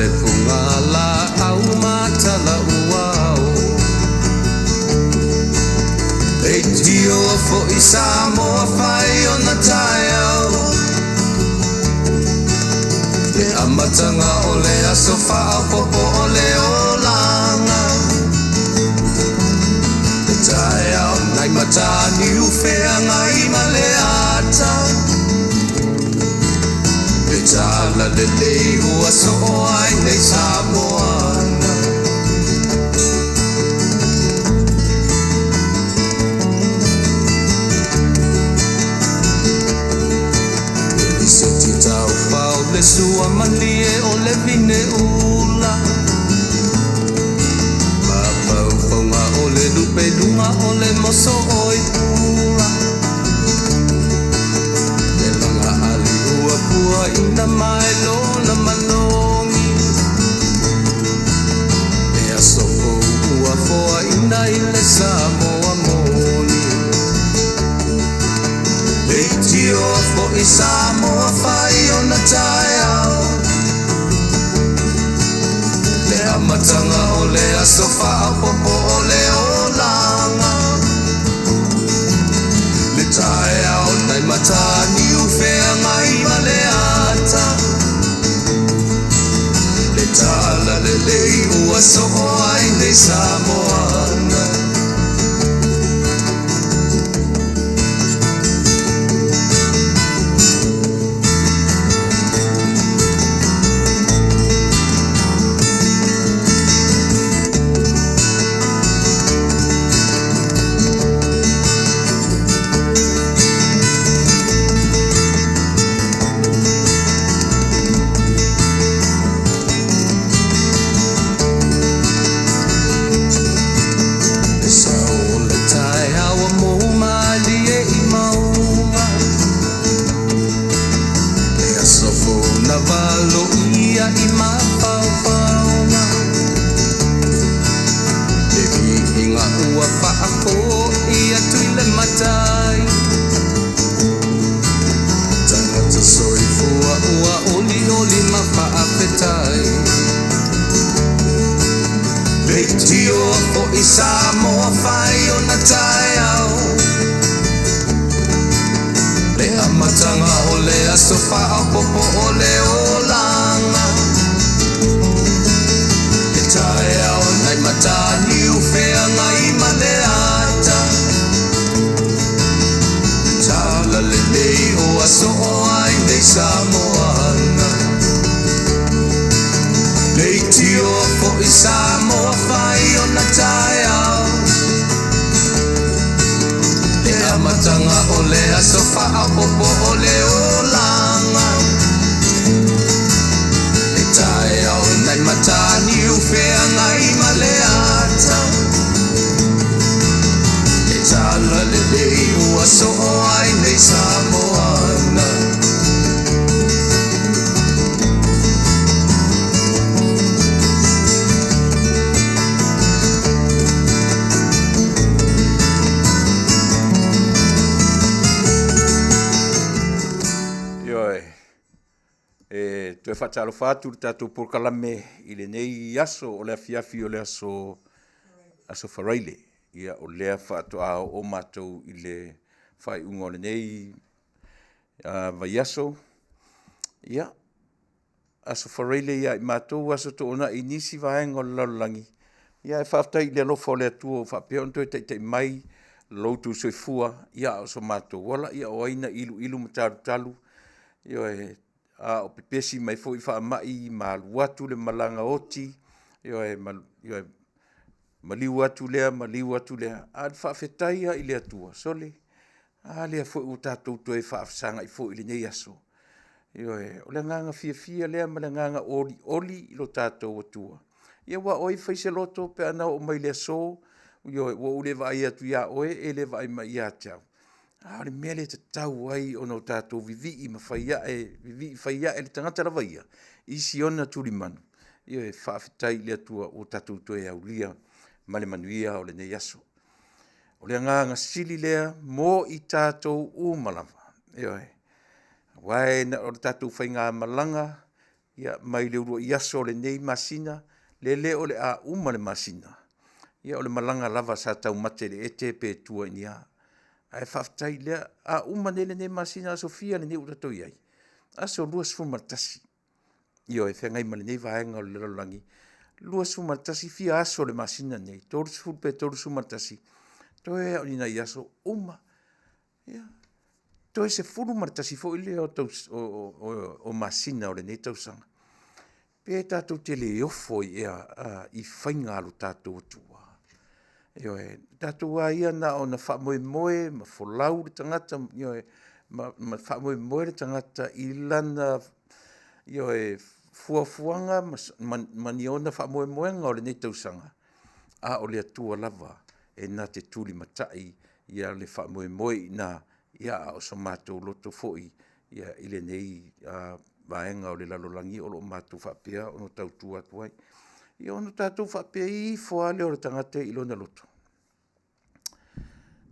le fugalaau ma talauao. Leitioa foi Samoa fai ona taeao. Le amataga o le aso faaopoopo o le olaga. Le taeao nai Mataniu Feagai ma le ata. Le talalelei ua soo ai nei Samoana. Le liseti taufao le sua malie o le vine ula. Mafaufauga o le lupe luga o le moso oi pula. Le laga ali ua puaina mai lona manogi. Le aso fou ua foaina i le Samoa moni. Leitioa foi Samoa fai ona taeao. Le amataga o le aso faaopoopo o le olaga. Le taeao nai Mataniu Feagai ma le ata. Le talalelei ua soo ai nei Samoana. Le sao o le taeao ua mou malie i mauga. Le aso fou na valoia i mafaufauga. Le viiga ua faafoi atu i le Matai. Tagata soifua ua olioli ma faafetai. Leitioa foi Samoa fai ona taeao. Le amataga o le aso faaopoopo o le olaga. Le taeao nai Mataniu Feagai ma le ata. Le talalelei ua soo ai nei Samoana. Leitioa foi Samoa fai ona taeao. Le amataga o le aso faaopoopo o le olaga. Le taeao nai Mataniu Feagai ma le ata. Le talalelei ua soo ai nei Samoana. Ioe, e toe faatalofa atu i le tatou polokalame i lenei aso o le afiafi o le aso aso Faraile. Ia o lea faatoa oo matou i le faaiuga o lenei vaiaso. Ia, aso Faraile ia i matou, aso Toonai i nisi vaega o le lalolagi, ia ae faafetai i le alofa o le Atua ua faapea ona toe taitai mai lo outou soifua, a o so matou ola. Ia o ai na iluilu ma talutalu, ioe, a o pepesi mai foi faamai ma alu atu le malaga oti, ioe, maliu atu lea maliu atu lea, a o le faafetai lava i le Atua, sole, a lea foi ua tatou toe faafesagai foi i lenei aso. Ioe. O le agaga fiafia lea ma le agaga olioli i lo tatou Atua, aua o ai e fai se loto pe ana oo mai i le aso, ioe, ua ou le vaai atu ia oe, e le vaai mai ia te au, a o le mea lea e tatau ai ona tatou vivii ma fai ae, vivii fai ae le tagata lava ia i si ona tulimanu. Ioe. Faafetai i le Atua ua tatou toe aulia ma le manuia o lenei aso. O le agaga sili lea mo i tatou uma lava, ioe. Aua o le tatou faigamalaga Ia, mai le uluai aso o lenei masina, lele o le a uma le masina, ia o le malaga lava sa taumate i le ete pe tua i ni a. Ae faafetai lea, a uma nei lenei masina aso fia nei ua tatou i ai? Aso 21, ioe, feagai ma lenei vaega o le lalolagi, 21, fia aso o le masina lenei? 30 pe 31, toe lava o ni nai aso uma, ia, toe 11 foi lea o masina o lenei tausaga. Pe tatou te le ofo ai ea i faiga a lo tatou Atua? Ioe. O tatou lava ia na ona faamoemoe ma folau le tagata, ioe, ma faamoemoe le tagata i lana, ioe, fuafuaga ma ni ona faamoemoega o lenei tausaga, a o le Atua lava e na te tulimatai le faamoemoe i ina, a o so matou loto foi i lenei vaega o le lalolagi o lo o matou faapea ona tautua atu ai. Ia ona tatou faapea ifo lava lea o le tagata i lona loto,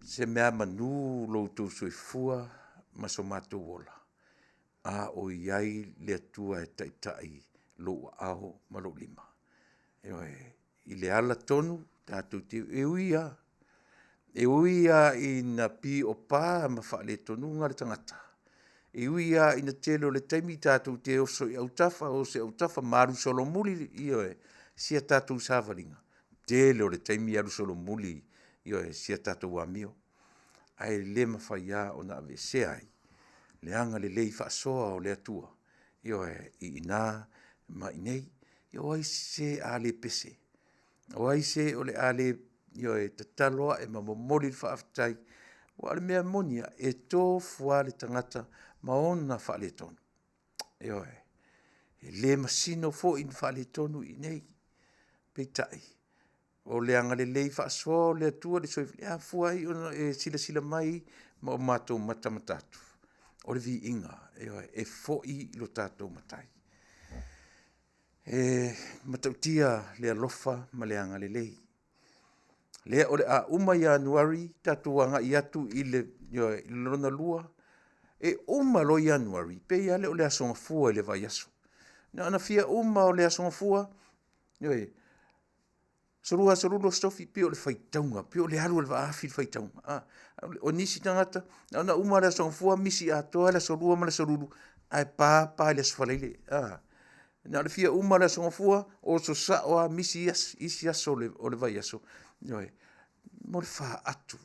semeamanu lo outou soifua ma so matou ola, a o i ai le Atua e taitai lou aao ma lou lima. Ioe. I le ala tonu tatou te, e ui lava ina piopa ma faaletonuga le tagata, e ui lava ina tele o le taimi tatou te oso i autafa oso i autafa ma alu solomuli, ioe, sia tatou savaliga, tele o le taimi e alu solomuli, ioe, si a tatou amio, ae le mafai lava ona aveesea ai le agalelei faasoa o le Atua, ioe, i ina ma i inei. Ia o ai se a le pese? O ai se o le a le, ioe, tatalo ae ma momoli le faafetai? Aua o le mea moni lava, e tofu lava le tagata ma ona faaletonu. Ioe. E le masino foi ni faaletonu i inei, peitai, o le agalelei faasoa o le Atua i le soifua, e afua ai ona e silasila mai ma o matou matamata atu, o le viiga, ioe, e foi i lo tatou Matai. E matautia le alofa ma le agalelei. Lea o le a uma Ianuari tatou agai atu i le lona lua, e uma loa Ianuari, pei lava lea o le Aso Gafua i le vaiaso. Na ona fia uma lava o le Aso Gafua, ioe, Aso Lua, Aso Lulu, Aso Tofi, pei o le faitauga, pei o le alu a le vaa afi le faitauga. O nisi tagata, na ona uma lava o le Aso Gafua misi atoa le Aso Lua ma le Aso Lulu ae papa i le Aso Faraile. Na o le fia uma lava o le Aso Gafua, oso sao lava misi isi aso o le vaiaso, ioe, mo le faatu,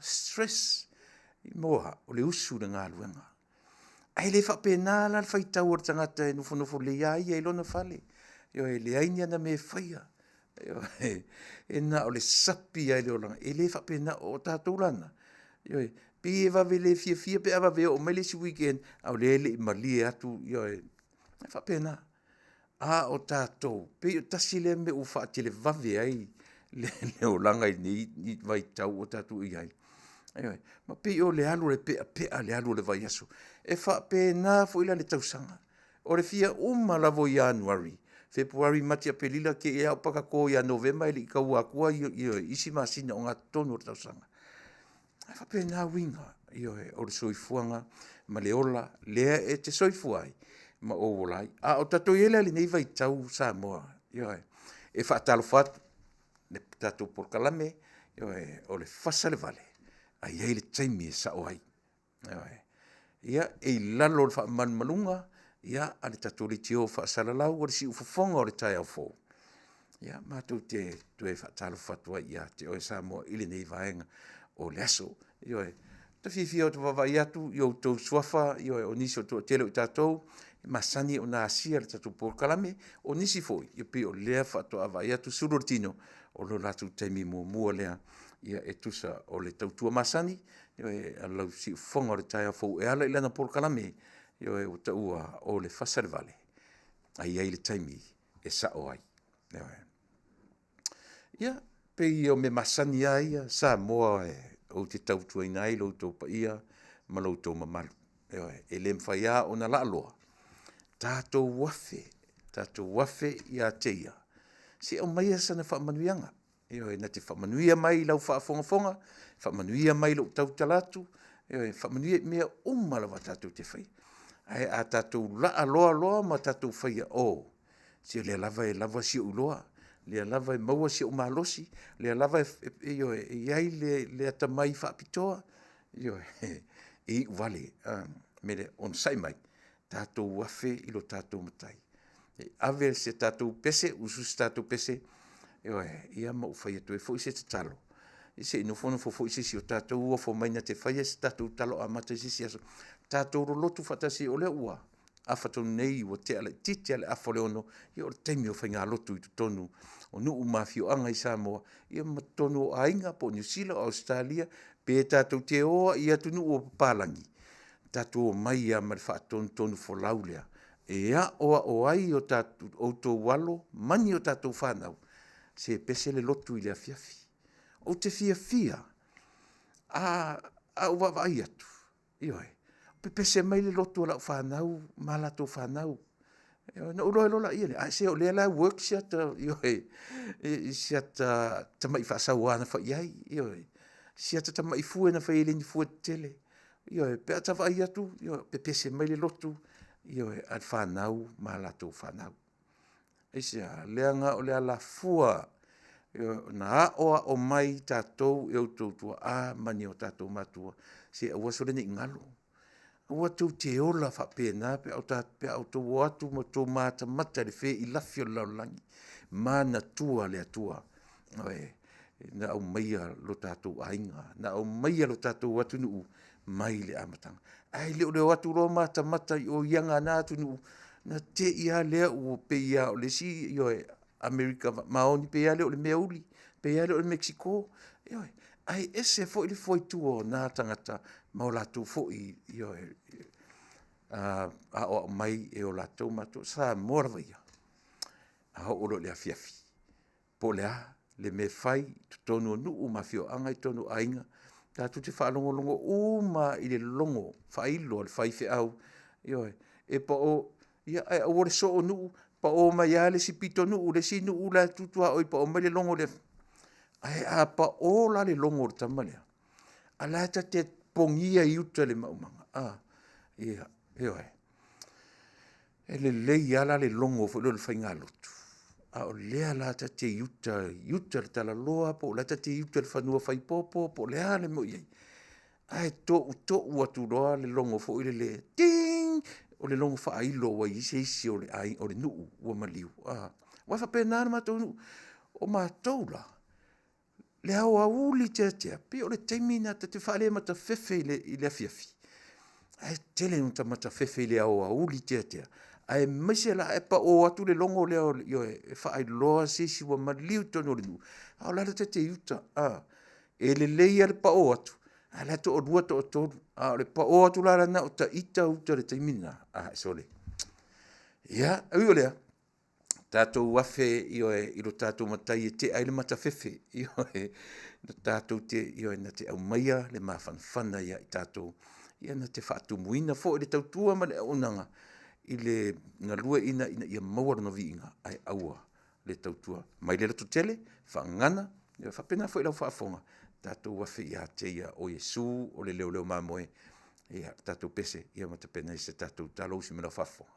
stress. Mo le a? O le usu i le galuega. Ae le faapena la le faitau a le tagata e nofonofo lelei lava ia i lona fale, ioe, e leai ni ana mea e faia, e na o le sapi lava i le olaga. E le faapena. O tatou la na, ioe, pei e vave le fiafia pe a vave e oo mai le isi weekend a o lea e le i malie atu, ioe, e faapena. A o tatou, pei e tasi lea mea ua faatelevave ai le olaga i lenei vaitau ua tatou i ai, ioe, ma pei o le alu a le peapea le alu o le vaiaso. E faapena foi la le tausaga. O le fia uma lava o Ianuari, Fepuari, Mati, Aperila, te i lava ua patato ia Novema e le i tau atua isi masina ogatotonu o le tausaga. E faapena uiga, ioe, o le soifuaga ma le ola lea e te soifua ai ma ou ola ai. A o tatou i ai la i lenei vaitau Samoa, ioe, e faatalofa atu i le tatou polokalame, ioe, o le fasa le vale, ae i ai le taimi e sao ai. Ioe. Ia, e i lalo o le faamalumaluga a le tatou leitio faasalalau o le siufofoga o le taeao fou, ia matou te toe faatalofa atu ai ia te oe Samoa i lenei vaega o le aso. Ioe. Ota fiafia ou te vaavaai atu i outou suafa, ioe, o nisi o le toatele o i tatou e masani ona asia i le tatou polokalame, o nisi foi, e pei o lea faatoa vaai atu, sulu o le tino, o lo latou taimi muamua lea e tusa o le tautua masani a lau siufofoga o le taeao fou e ala i lana polokalame, ioe, ua taua o le fasa o le vale, ae i ai le taimi e sao ai. Ioe. Ia, pei o mea masani lava ia Samoa ou te tautuaina ai lo outou paia ma lo outou mamalu. Ioe. E le mafai lava ona laaloa, tatou afe, tatou afe ia te Ia, se i aumaia sana faamanuiaga, ioe, na te faamanuia mai i lau faafogafoga, faamanuia mai i lou tautala atu, ioe, faamanuia i mea uma lava tatou te faia. Ae a tatou laaloa loa ma tatou faia, o, se o lea lava e lava si ou iloa, o lea lava e maua si ou malosi, o lea lava e i ai le atamai faapitoa, ioe, e iuvale. O le mea lea, onosai mai tatou afe i lo tatou Matai e ave se tatou pese, usu se tatou pese, ioe, ia ma ou fai atu ai foi se tatalo, se i nofonofo foi se isi o tatou ofo mai na te faia se tatou talo amata i se isi aso, tatou lolotu faatasi, o lea ua afa tonu nei ua tea laitiiti lava le 5:30, ia o le taimi o faigalotu i totonu o nuu ma afioaga i Samoa ma totonu o aiga po o Niu Sila o Ausetalia, pe tatou te o lava i atunuu o papalagi, tatou omai lava ma le faatonutonufolau lea e aoao ai outou alo ma ni a tatou fanau, se pese le lotu i le afiafi. Ou te fiafia, a ou vaavaai atu, ioe, pepese mai le lotu a lau fanau ma latou fanau. Ona ou iloa loa lea, ae se o lea la e work si ata tamai faasaua na fai i ai, ioe, si ata tamai fue na fai e le ni fue tetele, ioe, pe a ota vaai atu, ioe, pepese mai le lotu, ioe, a le fanau ma latou fanau. Aisea? Leaga o le alafua na aoao mai tatou e outou tuaa ma ni o tatou matua, se aua sole ne i galo, aua tou te ola faapena pe a outou o atu ma outou matamata i le feilafi o le lalolagi, manatua le Atua, ioe, na aumaia lo tatou aiga, na aumaia lo tatou atunuu mai le amataga. Ae le o le o atu loa matamata i o i aga a na atunuu, ona te i lava lea ua pei lava o le isi Amerika maoni, pei lava lea o le meauli, pei lava lea o le Mekisiko, ioe. Ae ese foi le fuaitua o na tagata ma o latou foi aoao mai e latou matua. O Samoa lava ia, a oo loa i le afiafi, po o le a le mea e fai i totonu o nuu ma afioaga i totonu o aiga, tatou te faalogologo uma lava i le logo faailo a le faifeau, ioe, e pao, ae aua le soo nuu, pao mai lava le isi pitonuu i le isi nuu la e tu tuaoi pao mai le logo i le afiafi. Ae a pao la le logo a le tama lea, a o la e ta te pogia i uta i le maumaga, a, ioe. E lelei lava la le logo foi lea o le faigalotu, a o lea la ta te i uta i uta i le talaloa po o la e ta te i uta i le fanua fai popo po o le a le mea o i ai, ae toutou atu loa le logo foi lele, ding, o le logo faailo ua i ai se isi o le nuu ua maliu. Aua e faapena le matou nuu. O matou la, i le aoauli tea tea, pei o le taimi lena ta te faalematafefe i le afiafi, ae tele ina ota matafefe i le aoauli tea tea, aemaise la ae pao atu le logo lea e faailoa se isi ua maliu i totonu o le nuu, a o la e ta te i uta. E lelei lava le pao atu a o la e toalua toatolu, a o le pao atu la na o ita uta i le taimi lena, a sole, ia, ae ui o lea, tatou afe i lo tatou Matai e tea ai le matafefe, ioe, na te aumaia le mafanafana ia i tatou, na te faatumuina foi le tautua ma le auaunaga i le galueaiina ina ia maua Lona viiga, ae aua le tautua mai le lototele, faagagana, e faapena foi i lau faafofoga, tatou afe ia te Ia o Iesu o le leoleo mamoe. Ia tatou pese ma tapena ai se tatou tatalo, usi mai lau faafofoga.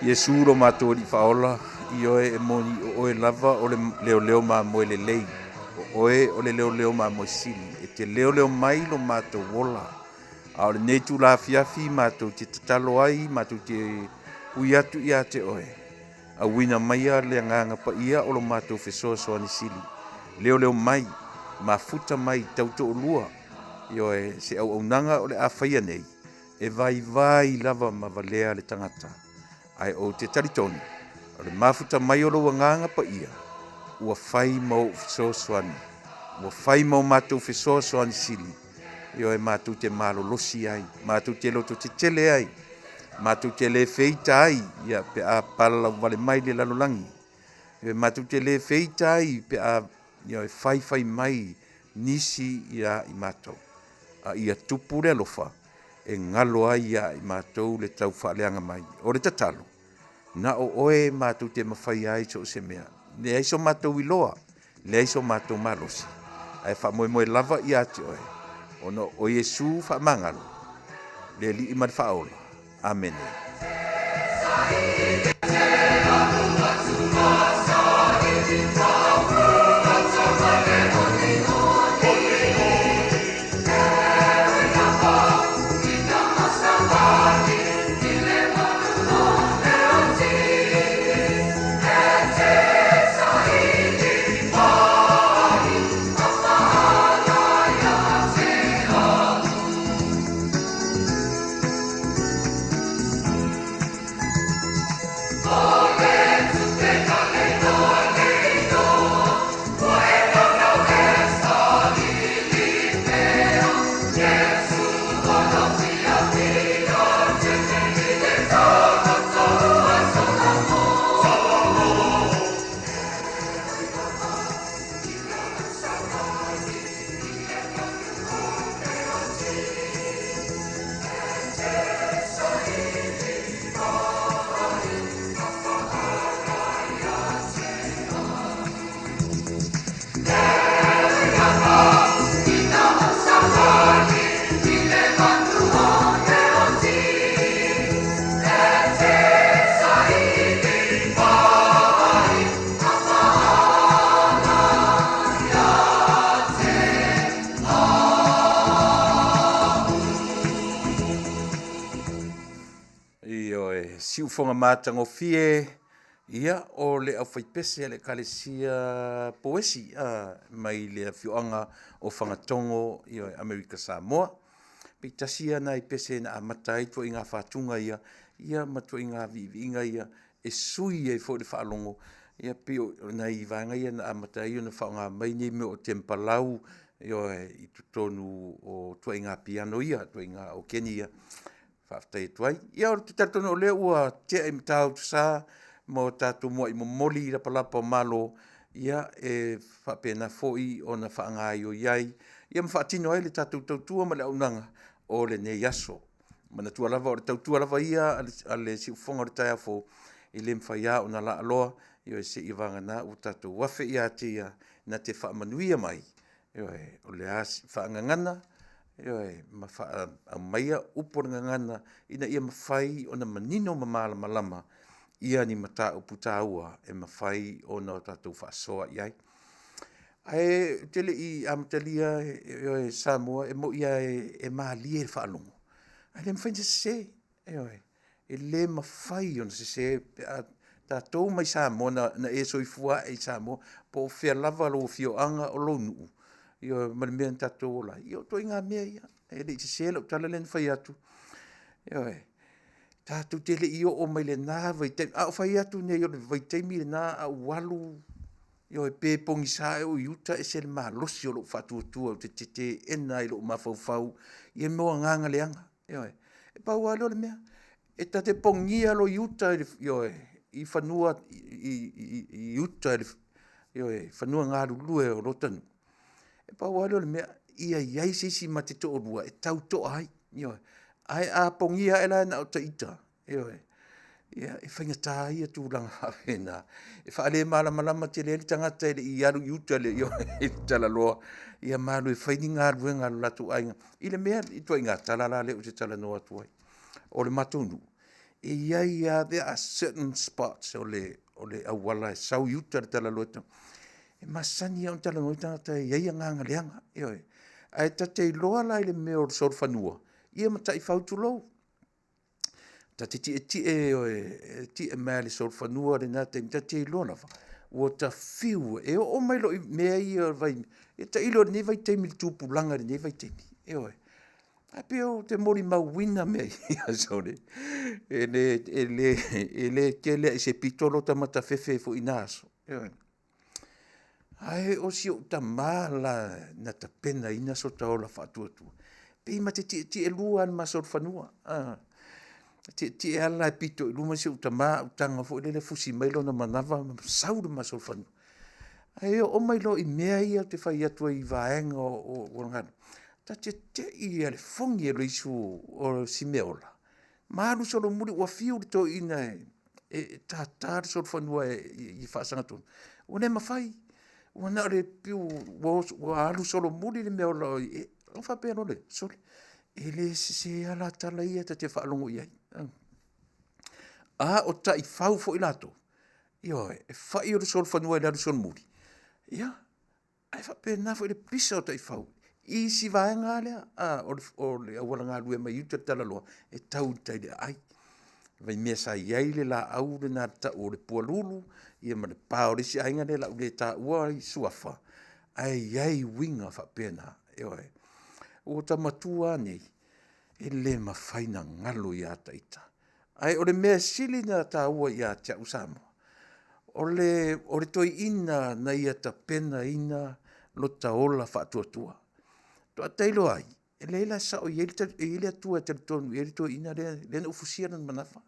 Iesu lo matou Alii Faaola, ioe e moni o oe lava o le leoleo mamoe lelei, o oe o le leoleo mamoe sili, e te leoleo mai lo matou ola. A o lenei itula afiafi matou te tatalo ai, matou te ui atu ia te oe, auina maia le Agaga Paia o lo matou fesoasoani sili, leoleo mai, mafuta mai tautoolua, ioe, se auaunaga o le a faia nei, e vaivai lava ma valea le tagata, ae ou te talitonu, o le mafuta mai o lou Agaga Paia, ua fai ma ou fesoasoani, ua fai ma o matou fesoasoani sili, ioe, matou te malolosi ai, matou te lototetele ai, matou te le feita ai, ia, pe a palalauvale mai le lalolagi, ioe, matou te le feita ai pe a, ioe, faifai mai nisi ia i matou, a ia tupu le alofa e galo ai ia i matou le tau faaleaga mai. O le tatalo, na o oe matou te mafaia ai so o se mea. Leai so matou iloa, leai so matou malosi, ae faamoemoe lava ia te oe, ona o Iesu faamagalo, le Alii ma le Faaola. Amene. Ioe, siufoga matagofie, ia o le aufaipese a le Ekalesia Pouesi mai le afioaga o Fagatogo, ioe, Amerika Samoa. Pei tasi ia nai pese na amata ai ituaiga fatuga ia, ia ma ituaiga viiviiga ia e sui ai foi le faalogo. Ia pei o nai vaega ia na amata ai ona faaaoga mai nei mea o tempalau, ioe, i totonu o ituaiga piano ia, ituaiga okeni ia. Faafetai atu ai. Ia ou te talitonu o lea ua tea i Matautusa ma o tatou muai momoli lapalapa o malo, ia e faapena foi ona faagaioi ai ia ma faatino ai le tatou tautua ma le auaunaga o lenei aso. Manatua lava o le tautua lava ia a le siufofoga o le taeao fou, e le mafai lava ona laaloa, ioe, seiavagana ua tatou afe ia te Ia na te faamanuia mai, ioe, o le a faagagana, ioe, ma aumaia upu o le gagana ina ia mafai ona manino ma malamalama ni mataupu taua e mafai ona tatou faasoa i ai. Ae ou te le i amatalia, ioe Samoa, e moni lava e malie i le faalogo, ae le mafai ona sese, ioe. E le mafai ona sese pe a tatou mai Samoa na e soifua ae i Samoa, po o fea lava lou afioaga o lou nuu, ioe, ma le mea na tatou ola ai, ia o ituaiga mea ia. E le i sese lau tala lea na fai atu, ioe, tatou te le i oo mai i lena vaitaimi. A ou fai atu nei o le vaitaimi lena a ou alu, ioe, pe pogisa ea ou i uta, e ese le malosi o lou faatuatua ou te teena ai i lou mafaufau ia mea o agaga leaga. Ioe. E pau lava lea o le mea, e ta te pogia loa i uta ioe, i fanua i uta i fanua galulue o lota nuu, e pau lava lea o le mea, ia i ai se isi ma te toalua e tau toa ai. Ioe. Ae a pogia ae la na o ita, ioe, ia e faigata ia tulaga faapena. E faalemalamalama tele ai le tagata e le i alu i uta i le talaloa ia ma alu e fai ni galuega a lo latou aiga i le mea, ituaiga tala la lea ou te talanoa atu ai. O le matou nuu, E i ai lava, there are certain spots o le, o le auala e sau i uta i le talaloa e E masani lava ona talanoa ai tagata e i ai agaga leaga, ioe. Ae ta te iloa la i le mea o le solofanua, ia ma taifau tulou. Ta te tietie e tie mai lava i le solofanua i lena taimi, ta te iloa lava ua ta fiu e oo mai loa i mea ia o vaimea, ia tailo i lenei vaitaimi i le tupulaga i lenei vaitaimi, ioe. Ae pei ou te molimauina mea ia sole, e le tele lava i se pito lota matafefe foi i na aso, ioe. Ae o si ou tama la na tapenaina so ta ola faatuatua, pei ma te tietie lua lava i le ma solofanua. E tietie lava la pito i luma si ou tama ae ou tago foi lele fusi mai lona manava ma sau le ma solofanua. Ae oo mai loa i mea ia ou te fai atu ai i vaega o le galuega, ta te te i lava i le fogi o le isu o si meaola ma alu solomuli, ua fiu le toeaina e tata le solofanua ia faasagatonu, ua le mafai. Ua na o le pei ua alu solomuli le meaola ona faapea loa lea, sole, e le sese lava la tala ia ta te faalogo i ai. A o taifau foi latou, ioe, e fai o le solofanua i le alu solomuli, ia, ae faapena foi le pisa o taifau i isi vaega lava lea o le auala galue mai uta i le talaloa e tau i tai i le aai. O le mea sa i ai le laau lena e tau o le pualulu ma le pa o le isi aiga lea o le a ou le taua suafa, ae i ai uiga faapena, ioe. Ua ta matua lava nei, e le mafai ona galo ia te ita. Ae o le mea e sili ona taua ia te au Samoa, o le toeaina na ia tapenaina lota ola faatuatua. Faatoa ta iloa ai, e leai la e sao e i ai le Atua e talitonu i ai le toeaina lea na ufusia lona manava.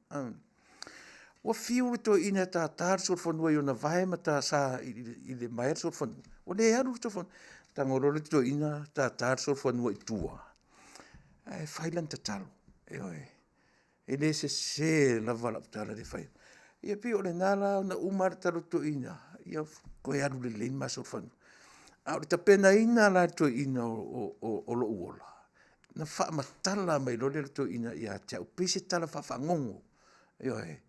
Ua fiu le toeaina e tata le solofanua i ona vae ma tasa i le vae o le solofanua, ua le alu le solofanua. Tago loa le toeaina tata le solofanua i tua ae fai lana tatalo, ioe. E le sese lava lau tala lea e fai atu. Ia pei o lena la na uma lava le tatalo a le toeaina, ia toe alu lelei le ma solofanua. A o le tapenaina la e le toeaina o lou ola, na faamatala mai loa lea e le toeaina ia te au, pei se tala faafagogo, ioe,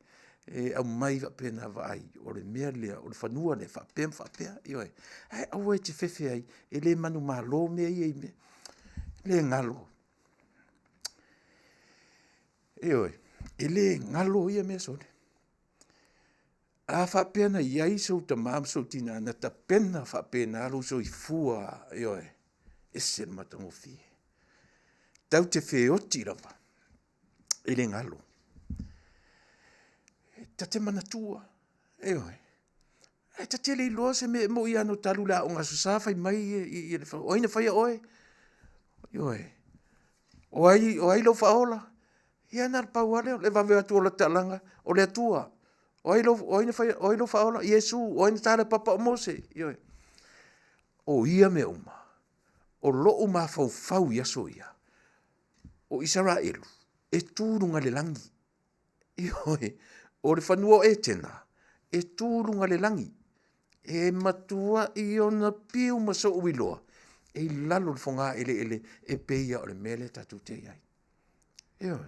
e aumai faapena, vaai o le mea lea, o le fanua lea e faapea ma faapea, ioe. Ae aua e te fefe ai, e le manumalo mea ia i mea. E le galo, ioe, e le galo ia mea sole. A faapea na i ai sou tama ma sou tina na tapena faapena lou soifua, ioe, e ese le matagofie. Tatou te feoti lava, e le galo. Ta te manatua, ioe. Ae ta te le iloa se mea, e moni lava na ota alu i le aoga Aso Sa fai mai o ai na faia oe? Ioe. O ai lou Faaola? Ia na o le pau lava lea o le vave o atu o lata taulaga, o le Atua. O ai lou Faaola? O Iesu. O ai na ta le papa? O Mose. Ioe. O ia mea uma, o lou mafaufau i aso ia, o Isaraelu e tu i luga o le lagi. Ioe, o le fanua o Etena e tu i luga o le lagi. E matuai ona piu ma sou iloa e i lalo o le fogaeleele e pei lava o le mea lea tatou te i ai. Ioe.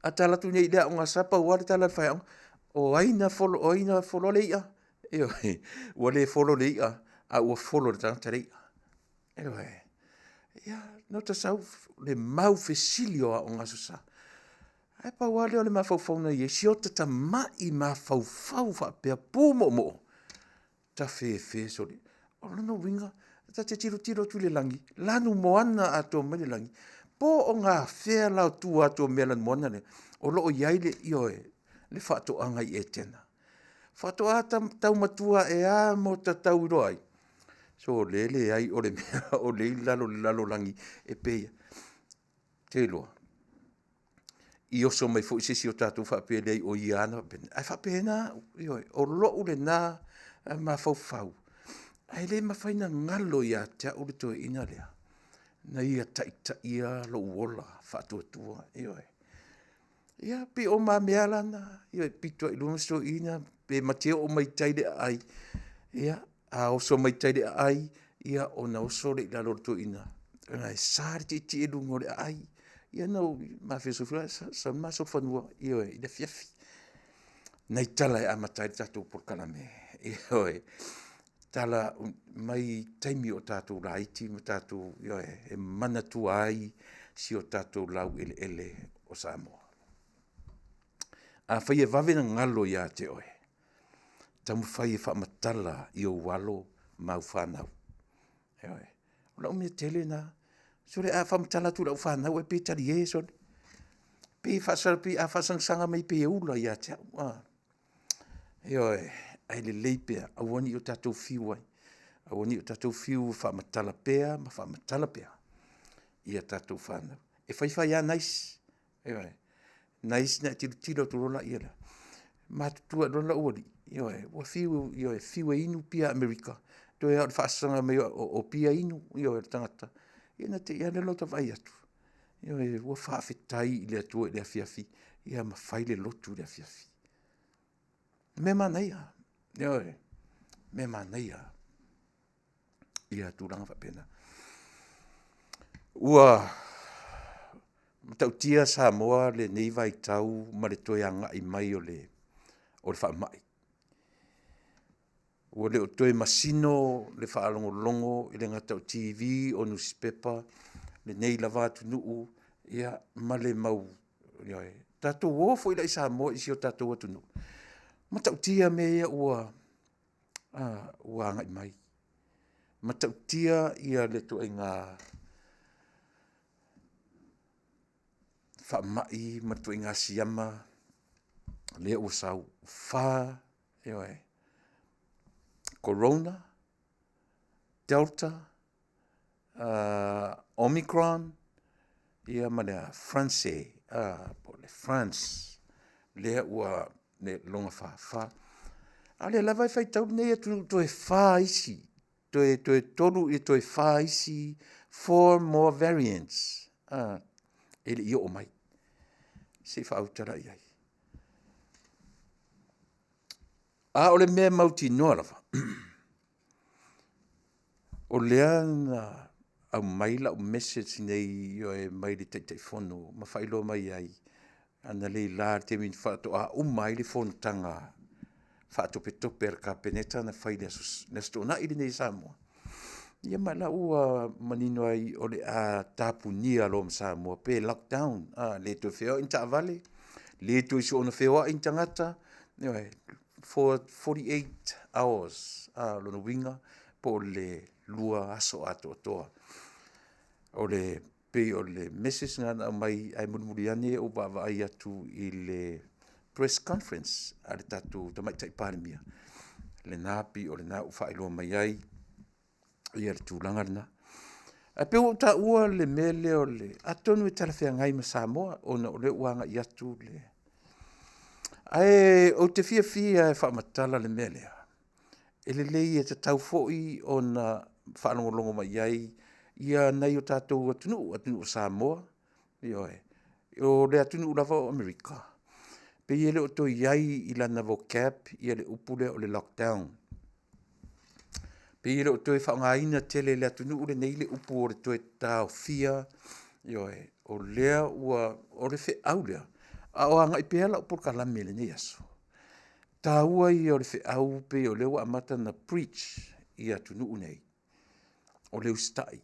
A ta alu atu nei i le Aoga Aso Sa, pau lava le tala a le faiaoga, o ai na foloa le i'a? Ioe, ua le folo e le i'a, a ua folo e le tagata le i'a. Ioe. Ia, na ota sau le mau fesili o Aoga Aso Sa. Ae pau lava lea o le mafaufau na i ai, si ota tamai mafaufau faapea pumoomoo, tafefe sole. O lona uiga, ta te tilotilo atu i le lagi, lanumoana atoa mai le lagi, po o gafea la o tua atu o mea lanumoana lea o lo o i ai le, ioe, le faatoaga i Etena. Faatoa tau matua ae lava ma ota tau iloa ai, sole, e leai o le mea o lea e i lalo o le lalolagi e pei lava. Ou te iloa, i oso mai foi se isi o tatou faapea e leai o ia lava na faapena, ae faapena au, ioe. O lou lena mafaufau, ae le mafai ona galo ia te au le toeaina lea na ia taitaia lou ola faatuatua, ioe. Ia pei o ma mea la na, ioe, pito lava i luma si toeaina, pe ma te oo mai i tai i le aai, ia, a oso mai tai i le aai, ia ona oso lea i lalo o le toeaina, ona e sa le tietie i luga o le aai. Ia na ou ma fesofi loa sau le ma solofanua, ioe, i le afiafi. Nai tala e amata ai le tatou polokalame, ioe, tala mai taimi o tatou laiti ma tatou, ioe, e manatua ai si o tatou laueleele o Samoa. Afai e vave ona galo ia te oe, taumafai e faamatala i ou alo ma au fanau, ioe. O lau mea tele lena, sole a faamatala atu i lau fanau ai pei e talie sole, pei a faasaga mai pei e ula ia te au a. Ioe, ae lelei pea aua ne i o tatou fiu ai, aua ne i o tatou fiu e faamatala pea ma faamatala pea i a tatou fanau. E fai fai lava nais, ioe, nais ona e tilotilo atu loa lea, matutua ae loa lou alii, ioe, ua fiu, ioe, fiu e inu pia Amerika, toe lava o le faasaga mai o pia inu, ioe, o le tagata. Ia ona te i lava lea o lota vaai atu, ioe, ua faafetai i le Atua i le afiafi, ia ma fai le lotu i le afiafi. Mea manaia, ioe, mea manaia tulaga faapena. Ua matautia Samoa i lenei vaitau ma le toe agai mai o le faamai. Ua le o toe masino le faalogologo e le gata o TV o nusipepa lenei lava atunuu ma le mau, ioe. Tatou o foi la i Samoa i si o tatou atunuu, e matautia mea ia ua agai mai, matautia le ituaiga faamai ma le ituaiga siama lea ua sau, ua fa, ioe, Corona, Delta, Omicron, ia ma le a? France po o le France lea ua lona fa. A o lea lava e faitau lenei atunuu toe fa isi, toe tolu toe fa isi, four more variants e le i oo mai. Se i faauta la i ai. A o le mea e mautinoa lava, o lea na aumai lau message nei ioe, mai le Taitaifono ma faailoa mai ai analeila i le taimi faatoa uma ai le fonotaga faatopetope a le Kapeneta na fai i le Aso Toonai lenei i Samoa, ia ma o la ua manino ai o le a tapunia loa ma Samoa pe lockdown, le toe feoai ni taavale, le toe soona feoai ni tagata, ioe, for 48 hours. O lona uiga po o le 2 aso atoatoa. E pei o le message lena na aumai, ae mulimuli ane ou vaavaai atu i le press conference a le tatou Tamaitai Palemia, lena e pei o lena ua faailoa mai ai le tulaga lena. Ae pei ua ou taua le mea lea atonu e talafeagai ma Samoa ona o lea ua agai atu le… Ae ou te fiafia e faamatala le mea lea, e lelei e tatau foi ona faalogologo mai i ai nai o tatou atunuu, atunuu o Samoa, ioe. O le atunuu lava o Amerika, pei e le o toe i ai i lana vocab le upu lea o le lockdown. Pei e le o toe faaaogaina tele e le atunuu lenei le upu o le toe taofia, ioe. O lea ua, o le feau lea a o agai pea lau polokalame i lenei aso, o le taua ia o le feau pei o lea ua amata ona preach i atunuu nei, o le usitai.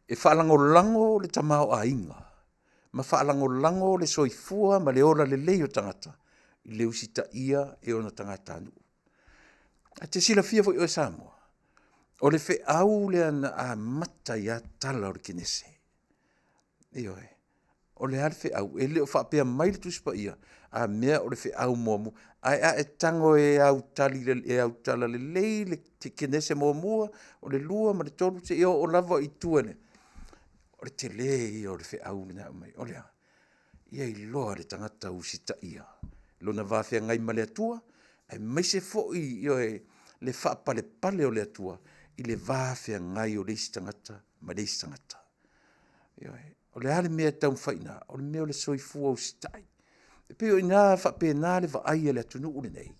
E faalagolago le tamaoaiga ma faalagolago le soifua ma le ola lelei o tagata i le usitaia e ona tagatanuu. E te silafia foi oe Samoa, o le feau lea na amata ai lava tala o le Kenese, ioe. O le a le feau? E le o faapea mai le Tusi Paia, a mea o le feau muamua. Ae a e tago e autala lelei le Kenese 1, o le 2 ma le 3 seia oo lava i tua i le… o le tele ia o le feau lena e aumai. O le a? Ia iloa e le tagata usitaia lona va feagai ma le Atua aemaise foi, ioe, le faapalepale o le Atua i le va feagai o le isi tagata ma le isi tagata. Ioe. O le a le mea e taumafai i ina? O le mea o le soifua usitai. E pei o i ina, e faapena le vaai a le atunuu lenei,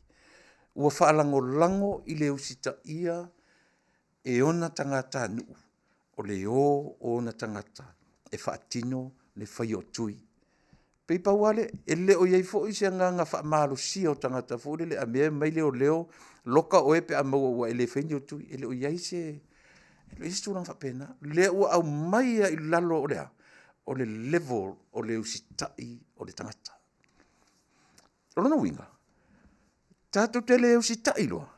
ua faalagolago i le usitaia e ona tagatanuu o le o o ona tagata. e faatino le faia o tui. Pei pau lava lea, e le o i ai foi se agaga faamalosia o tagata foi lele a mea e omai leoleo loka oe pe a maua ua e le faia ni ou tui. E le o i ai se tulaga faapena. O lea ua aumai lava i lalo o le a? O le level o le usitai o le tagata. O lona uiga, tatou te le usitai loa,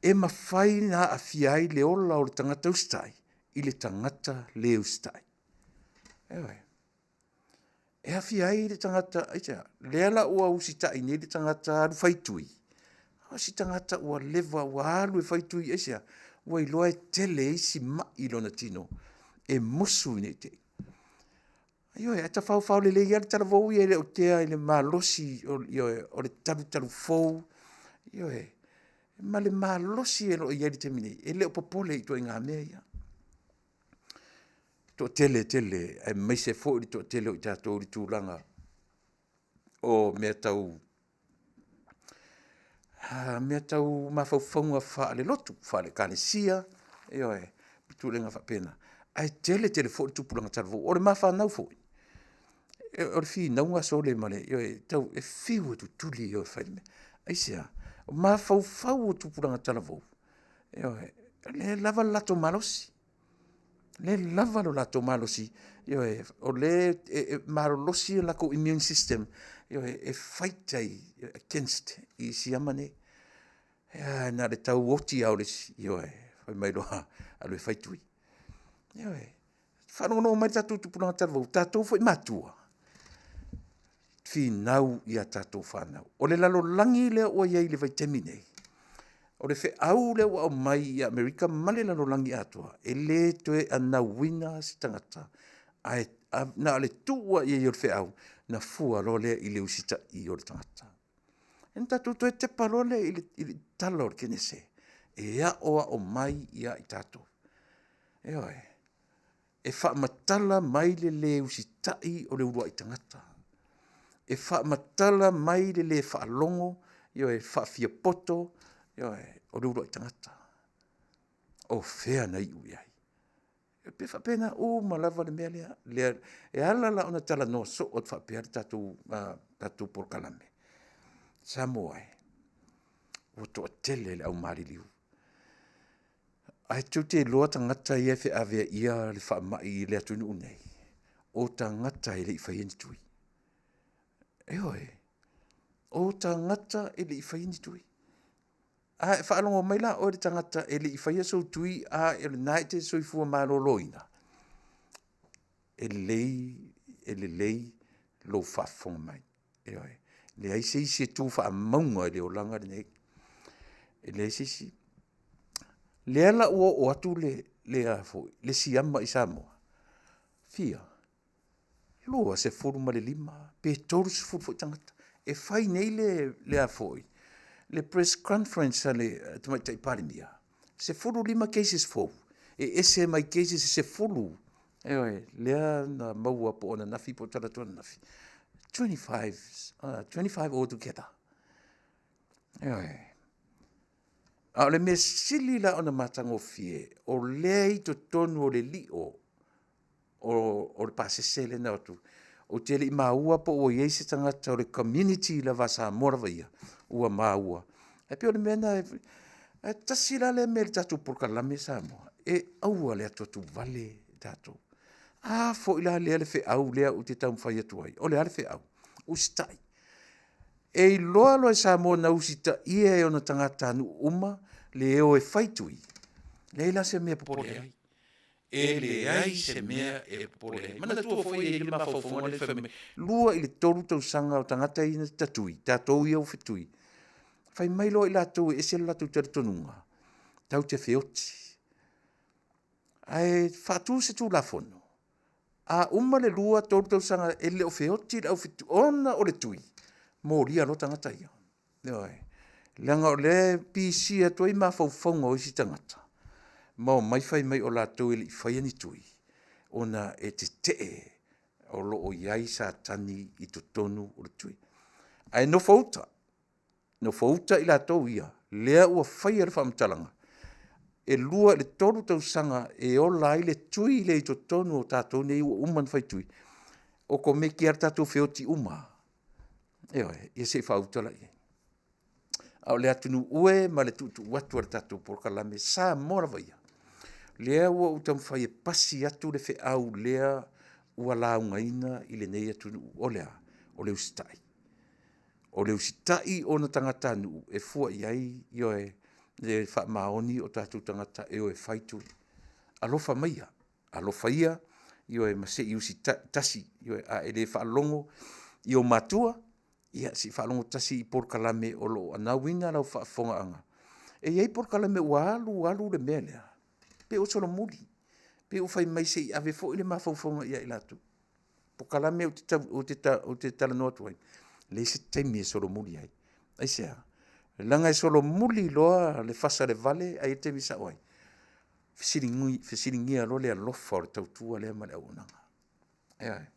e mafai ona aafia ai le ola o le tagata usitai i le tagata le usitai. Ioe. E aafia ai le tagata, aisea? Lea la ua usitai nei le tagata alu fai tui, o si tagata ua leva ua alu e fai tui, aisea? Ua iloa e tele isi mai i lona tino e musu ne i te i. Ioe, ae tafaofao lelei lava le talavou ia e le o tea i le malosi, ioe, o le talutalufou, ioe, ma le malosi o lo o i ai i le taimi nei, e le o popole i ituaiga mea ia. E toatele tele aemaise foi le toatele o i tatou i le tulaga o mea tau mafaufauga faalelotu, faale-Ekalesia, ioe, ma tulaga faapena, ae tele tele foi le tupulaga talavou. O le ma fanau foi, o le finauga sole ma le, ioe, e fiu e tutuli e o e fai le mea. Aisea? O mafaufau o tupulaga talavou, ioe, o lea e lava le latou malosi, o lea e lava lo latou malosi, ioe, o lea e malolosi le latou immune system, ioe, e fight ai against i siama nei. Ae na o le tau oti lava o le isi, ioe, fai mai loa alu e fai tui. Ioe. Faalogologo mai tatou tupulaga talavou, o tatou foi matua, finau i a tatou fanau. O le lalolagi lea ua i ai i le vaitaimi lenei, o le feau lea ua aumai i Amerika ma le lalolagi atoa, e le toe anauina se tagata, ae na o le tuu lava i ai o le feau, ona fua loa lea i le usitaia o le tagata. Ia ona tatou toe tepa loa lea i le tala o le Kenese e aoao mai ia i tatou. Ioe. E faamatala mai le le usitai o le uluai tagata, e faamatala mai le le faalogo, ioe, faafiapoto, ioe, o le uluai tagata. O fea na iu i ai? E pei e faapena uma lava le mea lea. E ala la ona talanoa soo atu faapea le tatou polokalame, Samoa e, ua toatele le au maliliu, ae tou te iloa tagata ia e feaveaia le faamai i le atunuu lenei, o tagata e le i faia ni tui. Ioe, o tagata e le i faia ni tui. A e faalogo mai la oe i le tagata e le i faia sou tui a o lena e te soifua maloloina, e lelei, e lelei lou faafofoga mai, ioe. E leai se isi e tu faamauga i le olaga lenei, e leai se isi. O lea la ua oo atu le siama i Samoa, fia? 25 pe 30 foi tagata. E fai nei le press conference a le Tamaitai Palemia, 15 cases fou, e ese mai cases e 10, ioe, lea na maua po o ananafi po o talaatu ananafi, 25 altogether. Ioe. A o le mea sili la ona matagofie, o lea e i totonu o le lio o le pasese lea na o atu, ou te le i maua po ua i ai se tagata o le community lava a Samoa lava ia ua maua. Ae pei o le mea lena, ae tasi la lea mea i le tatou polokalame Samoa, e aua le atuatuvale tatou. A foi la lea le feau lea ou te taumafai atu ai. O le a le feau? Usitai. E iloa loa e Samoa na usitaia e ona tagatanuu uma le o e fai tui, leai la se mea e popole ai. E leai se mea e popole ai. Manatua foi e i ai le mafaufauga lea fai mai, 2 i le 3 tausaga o tagata ia na tatui, tatou ia ua fetui, fai mai loa i latou e ese lo latou talitonuga, tatou te feoti. Ae faatu se Tulafono, a uma le 2, 3 tausaga e le o feoti le au fetui ona o le tui, molia loa tagata ia. Ioe. Leaga o lea e pisi atu ai mafaufauga o isi tagata ma omai fai mai o latou e le i faia ni tui ona e tetee o lo o i ai Satani i totonu o le tui. Ae nofouta, nofouta i latou ia lea ua faia le faamatalaga. E 2 i le 3 tausaga e ola ai le tui lea i totonu o tatou nei ua uma ona fai tui, okomeki lava le tatou feoti uma lava. Ioe, ia se i faauta laia. A o le atunuu e ma le tuutuu atu o le tatou polokalame Samoa lava ia, lea ua ou taumafai e pasi atu le feau lea ua laugaina i lenei atunuu. O le a? O le usitai. O le usitai i ona tagatanuu e fua i ai, ioe, le faamaoni o tatou tagata e o e fai tui. Alofa maia, alofa ia, ioe ma se i usitai tasi, ioe a e le faalogo i ou matua, ia se i faalogo tasi i polokalame o lo o anau lau faafofogaaga. E i ai polokalame ua alu alu le mea lea, pei ua solomuli, pei ua fai mai se i ave foi le mafaufauga ia i latou. O polokalame ou te talanoa atu ai, e leai se taimi e solomuli ai. Aisea? Leaga e solomuli loa le fasa i le vale ae i ai le taimi e sao ai, fesiligia loa le alofa o le tautua lea ma le auaunaga. Ioe.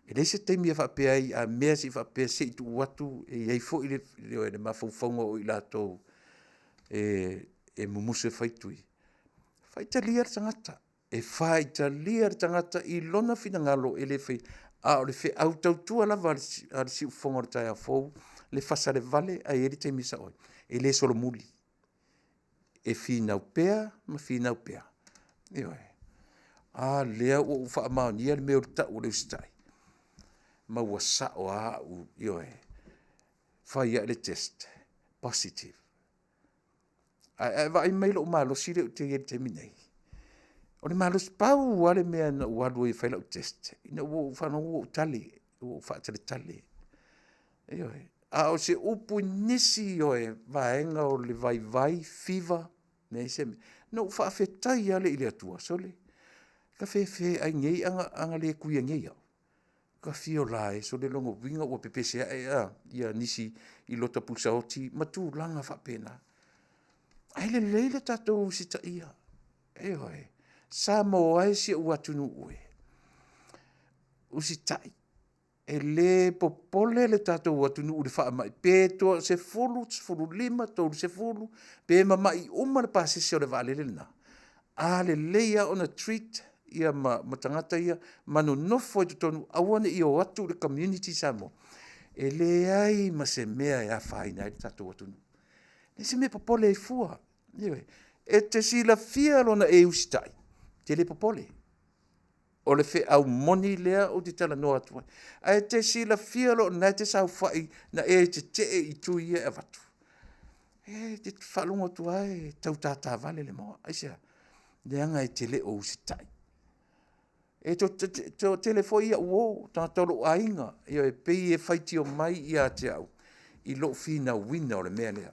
E leai se taimi e faapea ai a mea se i faapea se i tuu atu e i ai foi le mafaufauga o i latou e mumusu e fai tui, faitalia le tagata, e faitalia le tagata i lona finagalo e le faia, a o le feau tautua lava a le siufofoga o le taeao fou, le fasa i le vale ae i ai le taimi e sao ai. E le solomuli, e finau pea ma finau pea, ioe. A lea ua ou faamaonia le mea ua tau o le usitai, ma ua sao lava au, ioe. Fai a'e le test, positive. Ae a e vaai mai i lou malosi lea ou te i ai i le taimi lenei, o le malosi, pau lava le mea na ou alu ai e fai lau test, ina ua ou faalogo ua ou tale, ua ou faataletale, ioe. A o se upu i nisi o vaega o le vaivai, fiva, leai se mea. Na ou faafetai lava lea i le Atua, sole, tafefe ai nei ana le tuia nei au, ota fia ola e. Sole lona uiga ua pepese ae nisi i lota pusaoti ma tulaga faapena. Ae lelei le tatou usitaia, ioe. Samoa e si ou atunuu e, usitai, e le popole le tatou atunuu i le faamai pe toasefulu, 15, 30 pe mamai uma le pasese o le vaalele lena, a lelei lava ona treat ma tagata ia ma nonofo ai i totonu aua ne i o atu i le community Samoa, e leai ma se mea e afaina ai le tatou atunuu. E leai se mea e popole ai fua, ioe. E te silafia lona e usitai, e te le popole. O le feau moni lea ou te talanoa atu ai. Ae te silafia loa o lena e te saofai na e tetee i tui ia e avatu, e te faalogo atu lava e tau tata vale le moa. Aisea? Leaga e te le o usitai. E toatele foi au uo, o tagata o lou aiga, ioe, e pei e faitio mai ia te au i lou finauina o le mea lea.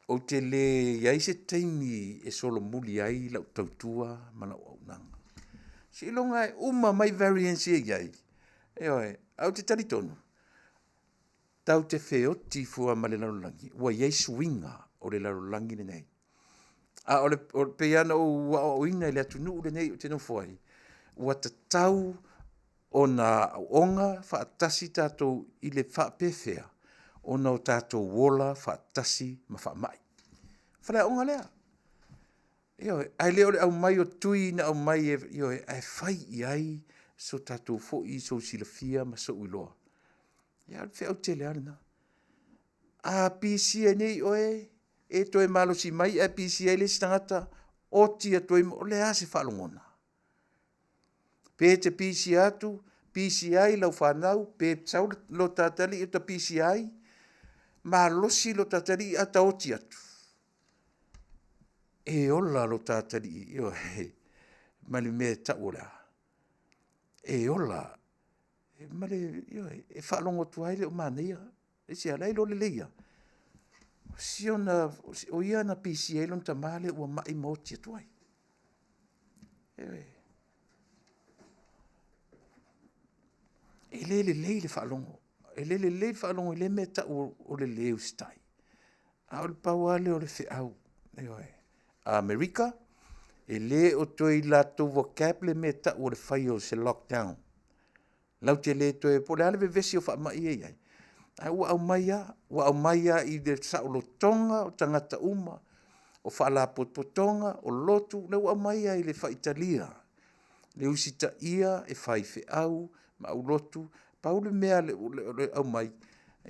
Ou te le i ai se taimi e solomuli ai lau tautua ma lau auaunaga. Seiloga lava e uma mai variants ia e i ai, ioe, ae ou te talitonu, tatou te feoti fua ma le lalolagi ua i ai suiga o le lalolagi lenei. A o le pei lava ona ou aoaoina i le atunuu lenei ou te nofo ai, ua tatau ona aooga faatasi tatou i le faapefea ona o tatou ola faatasi ma faamai. O le faleaoga lea, ioe, ae le o le aumai o tui na aumai ioe, ae fai i ai so tatou foi silafia ma sou iloa. Ia o le feau tele lava lena. A pisia nei oe, e toe malosi mai ae pisia ai le isi tagata, oti atu ai ma oe. O le a se faalogona? Pe te pisia atu, pisia ai lau fanau, pe sau lo ta atalii e ta pisia ai, malosi lo ta atalii ae ta oti atu, e ola lo ta atalii, ioe, ma le mea e tau o le a? E ola ma le, ioe, e faalogo atu lava e le o manaia. Aisea? O la e iloa lelei lava, o ia na pisia ai lona tama lea ua mai ma oti atu ai. Ioe. E le lelei le faalogo, e le lelei le faalogo i lea mea e tau o le le usitai. A o le pau lava lea o le feau, ioe. Amerika, e le o toe i le latou vocab le mea e tau o le fai o se lockdown. Latou te le toe, po o le a le vevesi o faamai ia e i ai, ae ua aumai lava, ua aumai lava i le saolotoga o tagata uma. O faalapotopotoga, o lotu, lea ua aumai lava i le faitalia, le usitaia e faifeau ma aulotu. Pau le mea o le aumai,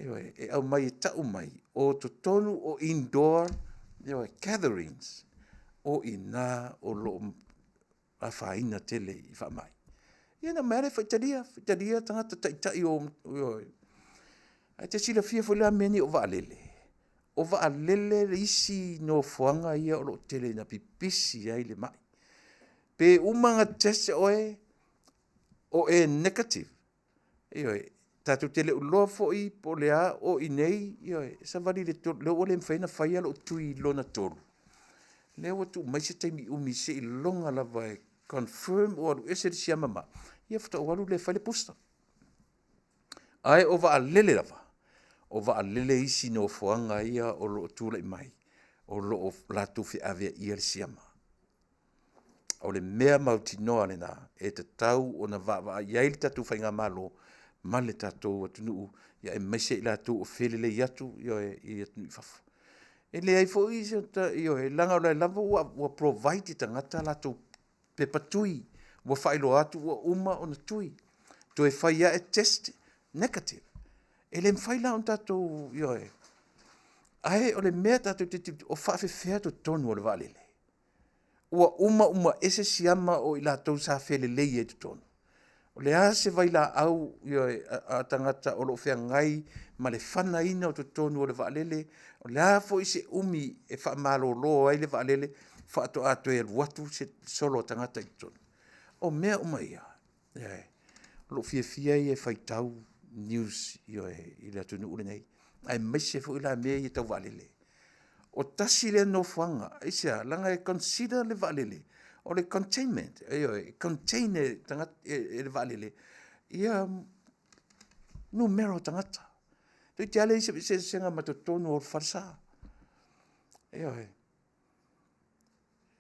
ioe, e aumai e tau mai o totonu o indoor gatherings, o i ina o lo o afaina tele i faamai. Ia ona aumai lava lea e faitalia, faitalia tagata taitai o… ioe. Ae e te silafia foi la mea nei o vaalele, o vaalele le isi nofoaga lea o lo o tele ina pipisi ai le mai. Pe uma ona test oe o e negative, ioe, tatou te le o iloa foi po o le a o i inei, ioe, savali i le 3, lea ua le mafai ona faia lou tui lona 3, lea ua tuu mai se taimi umi seiloga lava e confirm ua alu ese le siama mai, ia faatoa ou alu lea e fai le booster. Ae o vaalele lava, o vaalele isi nofoaga ia o lo o tulai mai o lo o latou feaveaia le siama. O le mea mautinoa lena e tatau ona vaavaai i ai le tatou faigamalo ma le tatou atunuu, aemaise i latou o felelei atu i atunuu i fafo. E leai foi se… ioe, leaga o la e lava ua provide e tagata a latou pepa tui ua faailoa atu ua uma ona tui, toe fai ae test, negative. E le mafai la ona tatou… ioe. Ae o le mea tatou te tilotilo, o faapefea totonu o le vaalele? Ua uma uma ese siama o i latou sa felelei ai i totonu? O le a se vailaau, ioe, a tagata o lo o feagai ma le fanaina o totonu o le vaalele? O le a foi se umi e faamalolo ai le vaalele faatoa toe alu atu se solo a tagata i totonu? O mea uma ia, ioe, o lou fiafia ia e faitau news, ioe, i le atunuu lenei, aemaise foi la mea ia tau vaalele. O tasi lea nofoaga, aisea? Leaga e consider le vaalele o le containment, ioe, e contain e le vaalele numera o tagata. Toeitiiti lava leai se eseesega ma totonu o falesa. Ioe.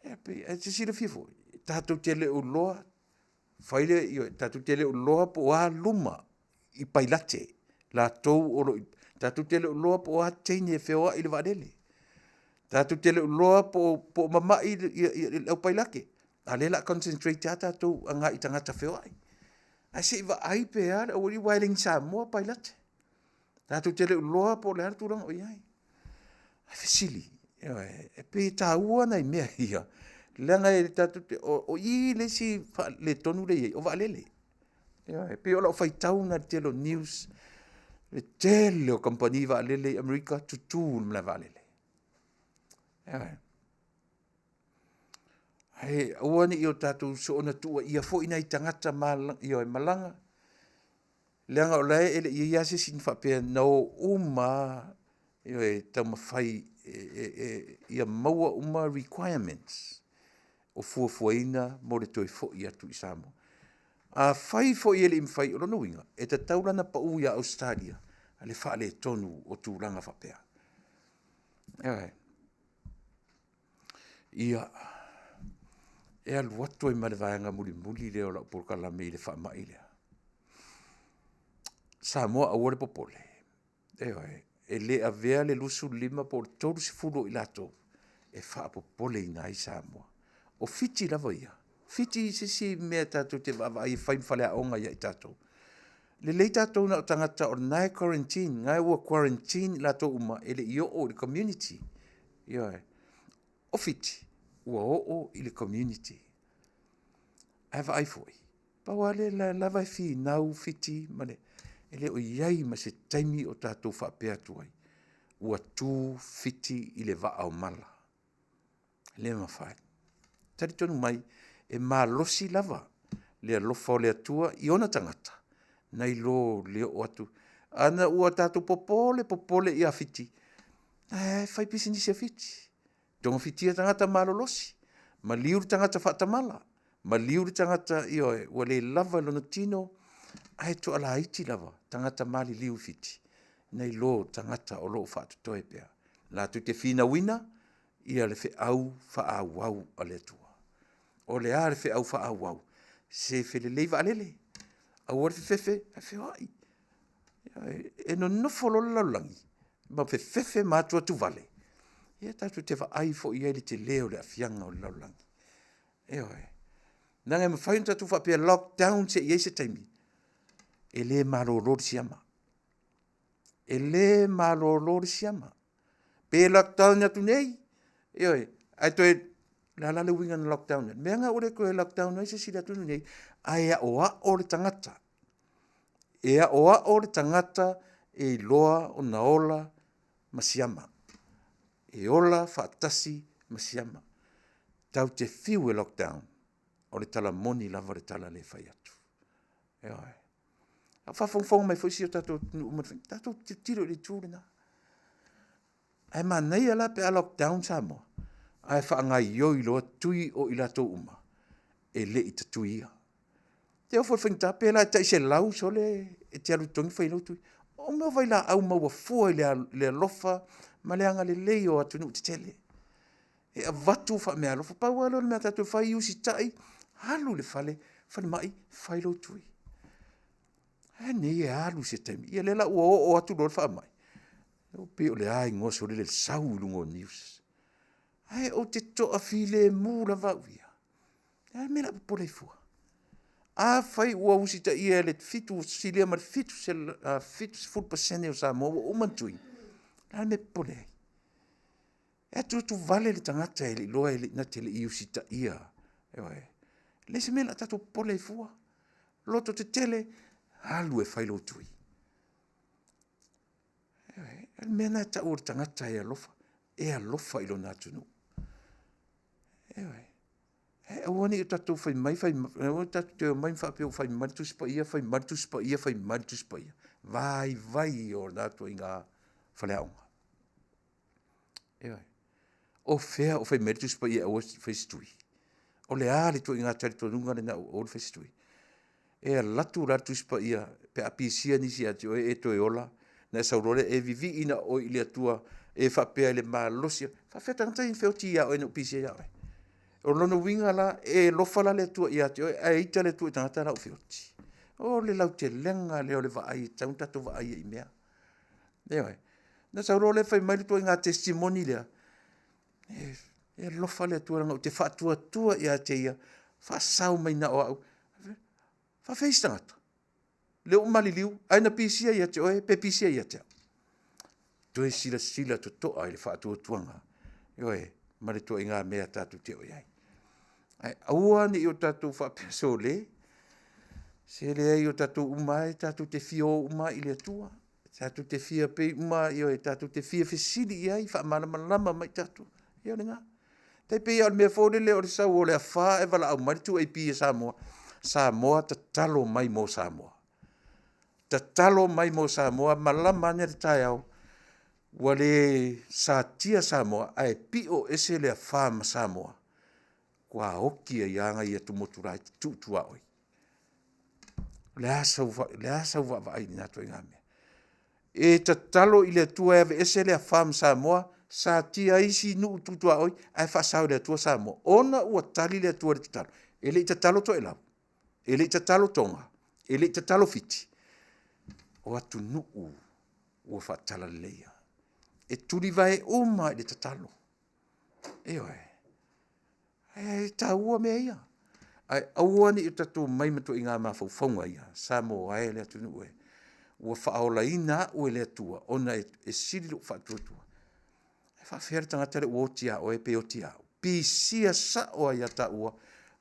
E te silafia foi, tatou te le o iloa, tatou te le o iloa po o a luma i pailate, latou o lo o i… tatou te le o iloa po o a teine e feoai i le vaalele, tatou te le o iloa po o mamai le aupailate, a o lea o le a concentrate lava tatou agai i tagata feoai. Ae se i vaai pe a le aualii aua e le ni Samoa pailate. Tatou te le o iloa po o le a le tulaga o i ai. O le fesili, ioe, e pei e taua nai mea ia, leaga tatou te… o i le isi faaletonu lea e i ai, o vaalele. Ioe, e pei o lau faitau lena i le tele o news, le tele o kamupani vaalele i Amerika, tutu i le malaevaalele. Ioe. Ae aua ne i o tatou soona tuuaia foi nai tagata malaga, leaga o la e le i i ai lava se isi na faapea na o uma lava, ioe, taumafai ia maua uma requirements o fuafuaina mo le toe foi atu i Samoa. Afai foi e le i mafai, o lona uiga, e tatau la ona pau ia Ausetalia le faaletonu o tulaga faapea. Ioe. Ia, e alu atu ai ma le vaega mulimuli lea o lau polokalame i le faamai lea, Samoa aua le popole, ioe, e le avea le 25 po o le 30 o i latou e faapopoleina ai Samoa. O Fiti lava ia, o Fiti se isi mea tatou te vaavaai e fai ma faleaoga ia i tatou. Lelei tatou na o tagata o lena e quarantine, lena ua quarantine i latou uma e le i oo i le community, ioe. O Fiti, ua oo i le community. Ae vaai foi, pau lava lea o la e lava e finau Fiti e le o i ai ma se taimi o tatou faapea atu ai, ua tu Fiti i le vaa o mala. Le mafai. Talitonu mai, e malosi lava le alofa o le Atua i ona tagata nai lo le oo atu. Ana ua tatou popole popole ia Fiti, la e fai pisinisi a Fiti, togafitia tagata malolosi, maliu le tagata faatamala, maliu le tagata, ioe, ua le lava lona tino, ae toalaiti lava tagata maliliu i Fiti nai lo tagata o lo o faatotoe pea, latou te finauina le feau faaauau a le Atua. O le a le feau faaauau? Se felelei vaalele, aua le fefefe ae feoai. E nonofo loa le lalolagi ma fefefe ma atuatuvale. Ia tatou te vaai foi i ai i le tele o le aafiaga o le lalolagi. Ioe. Leaga e mafai ona tatou faapea lockdown seia i ai se taimi, e le malolo le siama. E le malolo le siama. Pe lockdown atu nei, ioe, ae toe, o le a la le uiga na lockdown ai? O le mea lena ua le toe lockdown ai se isi i le atunuu lenei, ae aoao le tagata, e aoao le tagata e iloa ona ola ma siama. E ola faatasi ma siama. Tatou te fiu e lockdown, o le tala moni lava le tala lea e fai atu, ioe. A o faafogafoga mai foi si o tatou atunuu, tatou tilotilo i le itu lena. Ae manaia la pe a lockdown Samoa ae faagaioi loa tui o i latou uma e le i tatuia. Ou te ofo i le faigata pe la e tai $100 sole e te alu e totogi ma fai ai lou tui. O mea o vailaau maua fua i le alofa ma le agalelei o atunuu tetele e avatu faameaalofa. Pau lava lea o le mea a tatou e fai, usitai, alu i le falemai fai lou tui. A lenei e alu se taimi, ia lea la ua oo atu loa le faamai, e pei o le a igoa sole lea i le sau i luga o news. Ae ou te toafilemu lava au ia. O le a le mea o le a popole ai fua? Afai ua usitaia e le silia ma le 70% o Samoa ua uma ona tui, o le a le mea e popole ai? E atu atu vale le tagata e le iloa na te le i usitaia, ioe. E leai se mea o le a tatou popole ai fua, lototetele, alu e fai lou tui. Ioe. O le mea lena e tau o le tagata e alofa, e alofa i lona atunuu. Ioe. Ae aua ne i o tatou fai mai fai mai, aua tatou te omai ma faapea ua fai mai le Tusi Paia, fai mai le Tusi Paia, fai mai le Tusi Paia. Vaivai ia o na ituaiga faleaoga. Ioe. O fea o fai mai ai le Tusi Paia e aua le faia se tui? O le a le ituaiga talitonuga lena ua aua le faia se tui? E alu atu la le Tusi Paia pe a pisia nisi ia te oe e toe ola, ona e sau loa lea e vivii na o oe i le Atua e faapea i le malosi, e faapefea tagata ia ona feoti ia oe ina ua pisia ia oe? O lona uiga la, e alofa la le Atua ia te oe ae ita le Atua i tagata la ua feoti? O le lautelega lea o le vaai e tatau ona tatou vaai ai i mea. Ioe. Ona sau loa lea fai mai le ituaiga testimony lea, e alofa le Atua leaga ou te faatuatua ia te Ia, faasao mai na o au. E faafefea isi tagata? Lea ua maliliu ae na pisia ia te oe pe pisia ia te au? Toe silasila totoa i le faatuatuaga, ioe, ma le ituaiga mea tatou te o i ai. Ae aua ne i o tatou faapea, sole, se leai o tatou uma lava tatou te fia o uma lava i le Atua, tatou te fia pei uma lava, ioe, tatou te fia fesili i ai, faamalamalama mai i tatou. Ia o lena. E tai pei lava o le mea foi lele o le sau o le afa ae valaau mai le 2AP a Samoa, Samoa tatalo mai mo Samoa, tatalo mai mo Samoa, malama ane le taeao ua le satia Samoa ae pio ese le afa ma Samoa, ua matua oti ai lava nai atumotu laiti tuu tuaoi. O le a sau vaavaai i lena ituaiga mea? E tatalo i le Atua e aveese le afa ma Samoa, satia ai isi nuu tu tuaoi ae faasao e le Atua Samoa, ona ua tali le Atua i le tatalo. E le i tatalo Toelau, e le i tatalo Toga, e le i tatalo Fiti, o atunuu ua faatalaleia. E tulivae uma lava i le tatalo. Ioe. E taua mea ia, ae aua ne i o tatou omai ma ituaiga mafaufauga ia, Samoa e le atunuu e, ua faaolaina au e le Atua ona e sili lou faatuatua. E faapefea le tagata lea ua oti ia oe pe oti ia au? Pisia sao lava ia taua,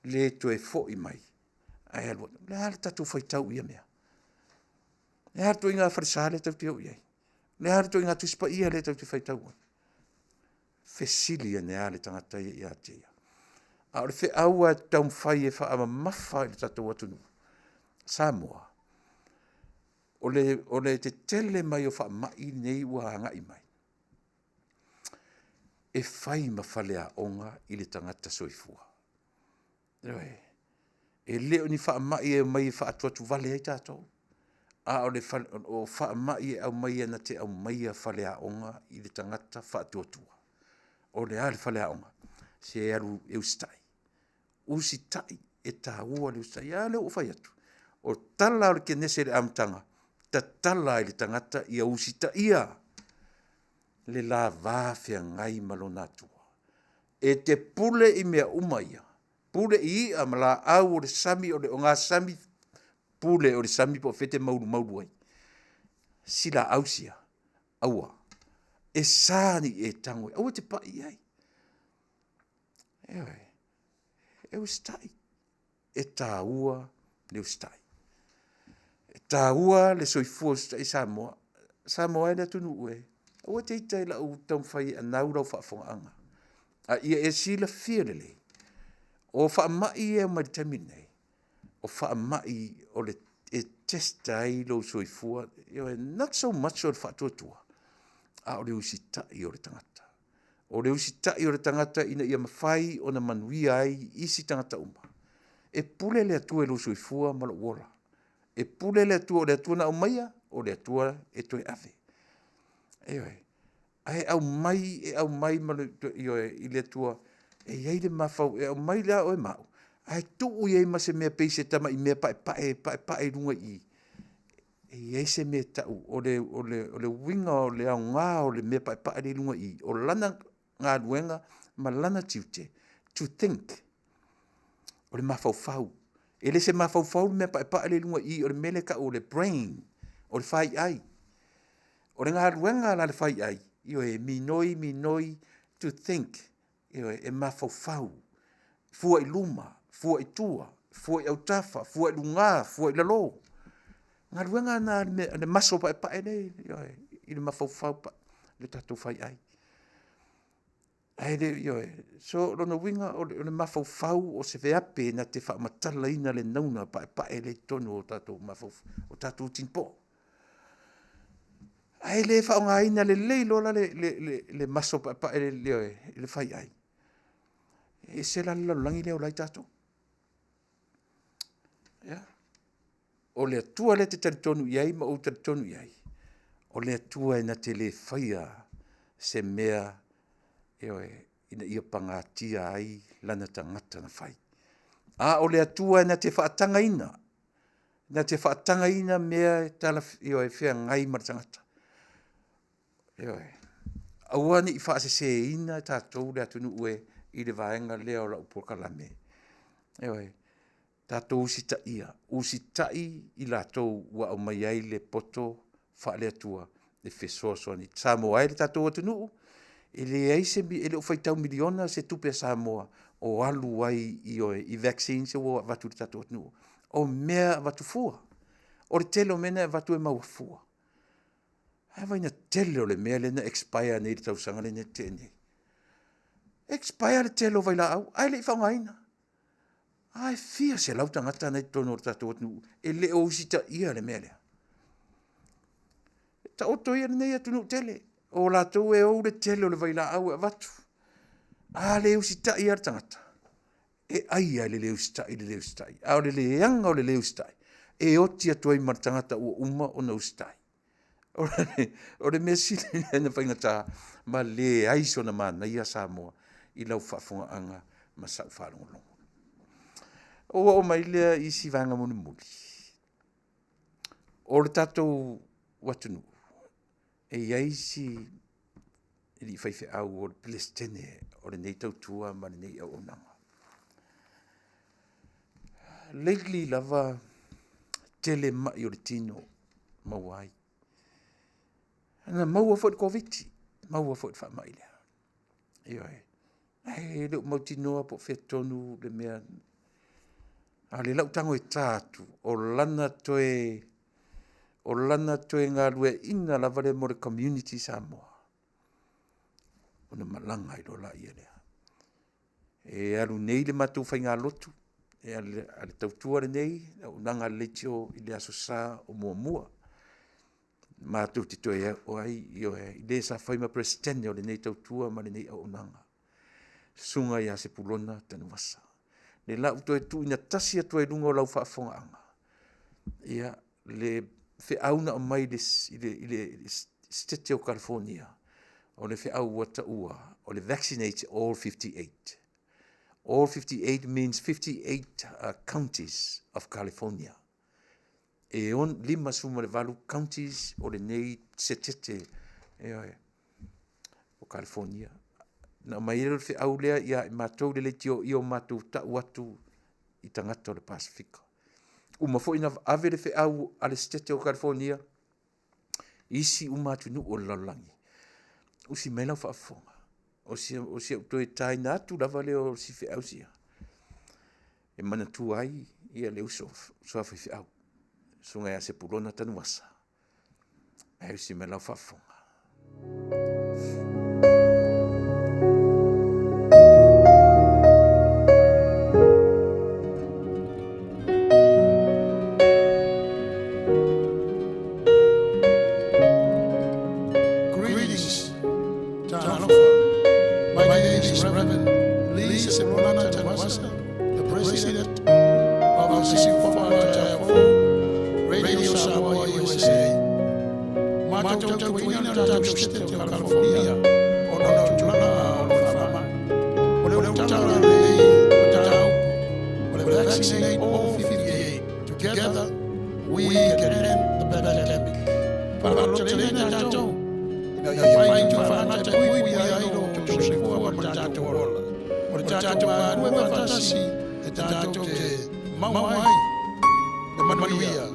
le toe foi mai ae alu atu. O le a le tatou faitau i ia mea? O le a le ituaiga falesa lea tatou te o i ai? O le a le ituaiga Tusi Paia lea tatou te faitau ai? Fesili ane lava le tagata ia ia te ia. A o le feau lava e taumafai e faamamafa i le tatou atunuu, Samoa, o le tetele mai o faamai nei ua agai mai, e fai ma faleaoga i le tagata soifua. Ioe. E le o ni faamai e omai e faatuatuvale ai tatou, a o faamai e aumai na te aumaia faleaoga i le tagata faatuatua. O le a le faleaoga? Se alu e usitai, usitai, e taua le usitai. A lea ua ou fai atu, o tala lava o le Kenese i le amataga, tatala i le tagata ia usitaia. le la va feagai ma lona Atua. E te pule i mea uma ia, pule i i'a ma laau o le sami, o le ogasami, pule o le sami po o fea e te maulumaulu ai. Silaau sia, aua, e sa ne i e tago i ai, aua e te pai i ai. Ioe, e usitai, e taua le usitai. E taua le soifua usitai Samoa. Samoa e le atunuu e, aua e te ita i lau taumafai e anau lau faafofogaaga, a ia e silafia lelei, o faamai ia e aumai i le taimi lenei, o faamai e test ai lou soifua, ioe, not so much o le faatuatua, a o le usitai o le tagata. O le usitai o le tagata ina ia mafai ona manuia ai isi tagata uma. E pule le Atua i lou soifua ma lou ola. E pule le Atua, o le Atua na aumaia, o le Atua e toe ave. Ioe. Ae aumai, e aumai ma le, ioe, i le Atua, e i ai le mafaufauga, e aumai la oe ma au, ae tuu i ai ma se mea pei se tamai mea paepae e paepae i luga i i, e i ai se mea e tau o le uiga o le aoga o le mea paepae lea i luga i i, o lana galuega ma lana tiute, to think, o le mafaufau. E le o se mafaufau le mea paepae lea i luga i i o le mea lea e tau o le brain, o le faiai. O le galuega la a le faiai, ioe, e minoi minoi to think, ioe, e mafaufau, fua i luma, fua i tua, fua i autafa, fua i luga, fua i lalo. O le galuega lena a le maso paepae lea i le mafaufau le tatou faiai. Ae le, ioe. So o lona uiga o le mafaufau o se veape na te faamatalaina le nauna paepae lea i totonu o tatou mafaufau, o tatou tinipo'o. Ae le faaaogaina lelei loa la le maso paepae lea i le faiai, e ese la le lalolagi lea e ola ai tatou. Ia, o le Atua lea e te talitonu i ai ma ou talitonu i ai, o le Atua e na te le faia se mea, ioe, ina ia pagatia ai lana tagata na fai. A o le Atua na te faatagaina, na te faatagaina mea e feagai ma le tagata. Ioe. Aua ne i faaseseina tatou le atunuu e i le vaega lea o lau polokalame. Ioe. Tatou usitaia, usitai i latou ua aumai ai le poto faale-Atua e fesoasoani. Samoa e le tatou atunuu, e leai se mea, e le o faitau miliona se tupe a Samoa o alu ai i vaccines ia ua avatu i le tatou atunuu, o mea e avatu fua. O le tele o mea na e avatu e maua fua. Ae vaai i le tele o le mea lea na expire nei i le tausaga lea na tea nei. Expire le tele o vailaau ae le i faaaogaina. Ae fia selau tagata na e i totonu o le tatou atunuu e le o usitaia le mea lea. Taoto ia lenei atunuu tele, o latou e ou le tele o le vailaau e avatu. A le usitai lava le tagata, e ai lava i le le usitai i le le usitai, a o le leaga o le le usitai, e oti atu ai ma le tagata ua uma ona usitai. O le mea sili lea ona faigata ma leai sona manaia Samoa i lau faafofogaaga ma sau faalogologo. Ona ou oo mai lea i isi vaega mulimuli, o le tatou atunuu, e i ai si alii faifeau o le Peresetene o lenei tautua ma lenei auaunaga. Lately lava tele mai o le tino maua ai. Na maua foi i le Koviti, maua foi i le faamai lea. Ioe. Ae le o mautinoa po o fea tonu le mea, a o lea o le a ou tago e ta atu, o lana toe galueaiina lava lea mo le community Samoa, ona malaga ai loa lea. E alu nei le matou faigalotu a le tautua lenei, le auaunaga a le leitio i le Aso Sa o muamua, matou te toe o ai, ioe, i le sa fai ma Peresetene o lenei tautua ma lenei auaunaga, le Susuga ia Sepulona Tanuvasa. O lea la ua toe tuuina tasi atu ai i luga o lau faafofogaaga le feau na aumai i le Setete o Kalifonia, o le feau ua taua o le vaccinate all 58. All 58 means 58 counties of California. E 58 counties o lenei setete, ioe. o Kalifonia. Na aumai ai lea o le feau lea ia i matou le leitio ia o matou tau atu i tagata o le Pasefika. Uma foi ona ave le feau a le Setete o Kalifonia i isi uma atunuu o le lalolagi. Usi mai lau faafofoga, o si o si au toe taina atu lava lea o si feau sia e manatua ai ia le uso a faifeau, susuga ia Sepulona Tanuvasa. Ae usi mai lau faafofoga. Greetings, Talofa. My name is Reverend Lee Sepulona Tanuvasa, the president of Siufafa Radio Samoa USA. Matou tautuaina le tatou State o California ona o le tulaga o le faamai. O le utala lenei mataupu o le Vaccinate All 58. Together, we can end the pandemic. Faalototeleina tatou ina ia fai tufaagata e puipuia ai lo outou soifua ma le tatou ola. O le tatou galulue faatasi e tatou te maua ai le manuia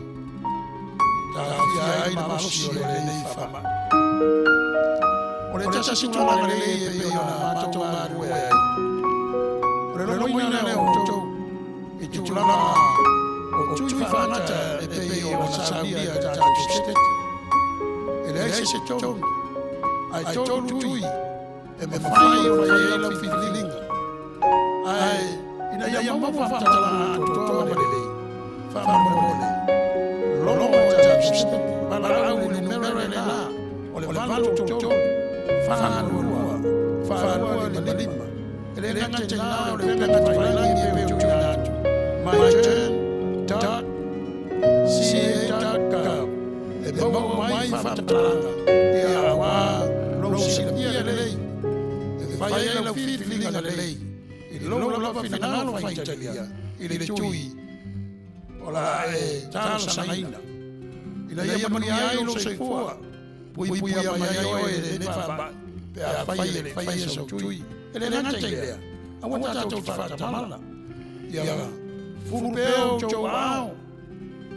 taofia ai le malosi o lenei faamai. O le tasi tulaga lelei e pei ona matou galulue ai. O le logoina lea o outou i tulaga o tui faagata e pei ona saunia e le tatou Setete. E leai se tonu, ae tolu tui e mafai ona fai ai lau filifiliga. Ae ina ia maua faamatalaga atoatoa ma lelei, faamolemole, logo i le tatou Setete, valaau i le numera lena o le 833 42 42 5. E le gata i lena o le upega tafailagi e pei ona tuuina atu, myturn.ca.gov e maua mai faamatalaga ia auā lou silafia lelei e fai ai lau filifiliga lelei i lou lava finagalo faitalia i le tui o le a e talosagaina. Ina ia manuia ai lou soifua, puipuia mai ai oe i lenei faamai pe afai e le faia sou tui. E le gata i lea, aua tatou te faatamala. Ia fulu pea outou aao,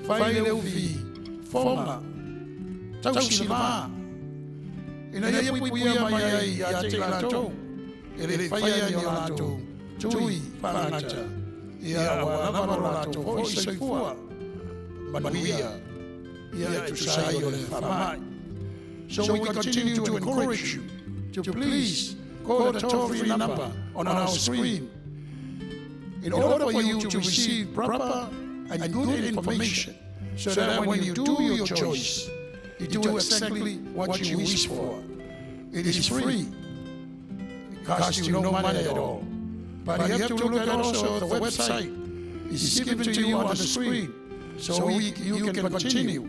fai le ufi foga, tausi le va, ina ia puipuia mai ai ia te i latou e le i faia ni o latou tui faagata, ia ua lava lo latou foi soifua manuia ia e tusa ai o le faamai. So we continue to encourage you to please call the toll-free number on our screen in order for you to receive proper and good information so that when you do your choice, you do exactly what you wish for. It is free. It costs you no money at all. But you have to look at also the website. It's given to you on the screen so you can continue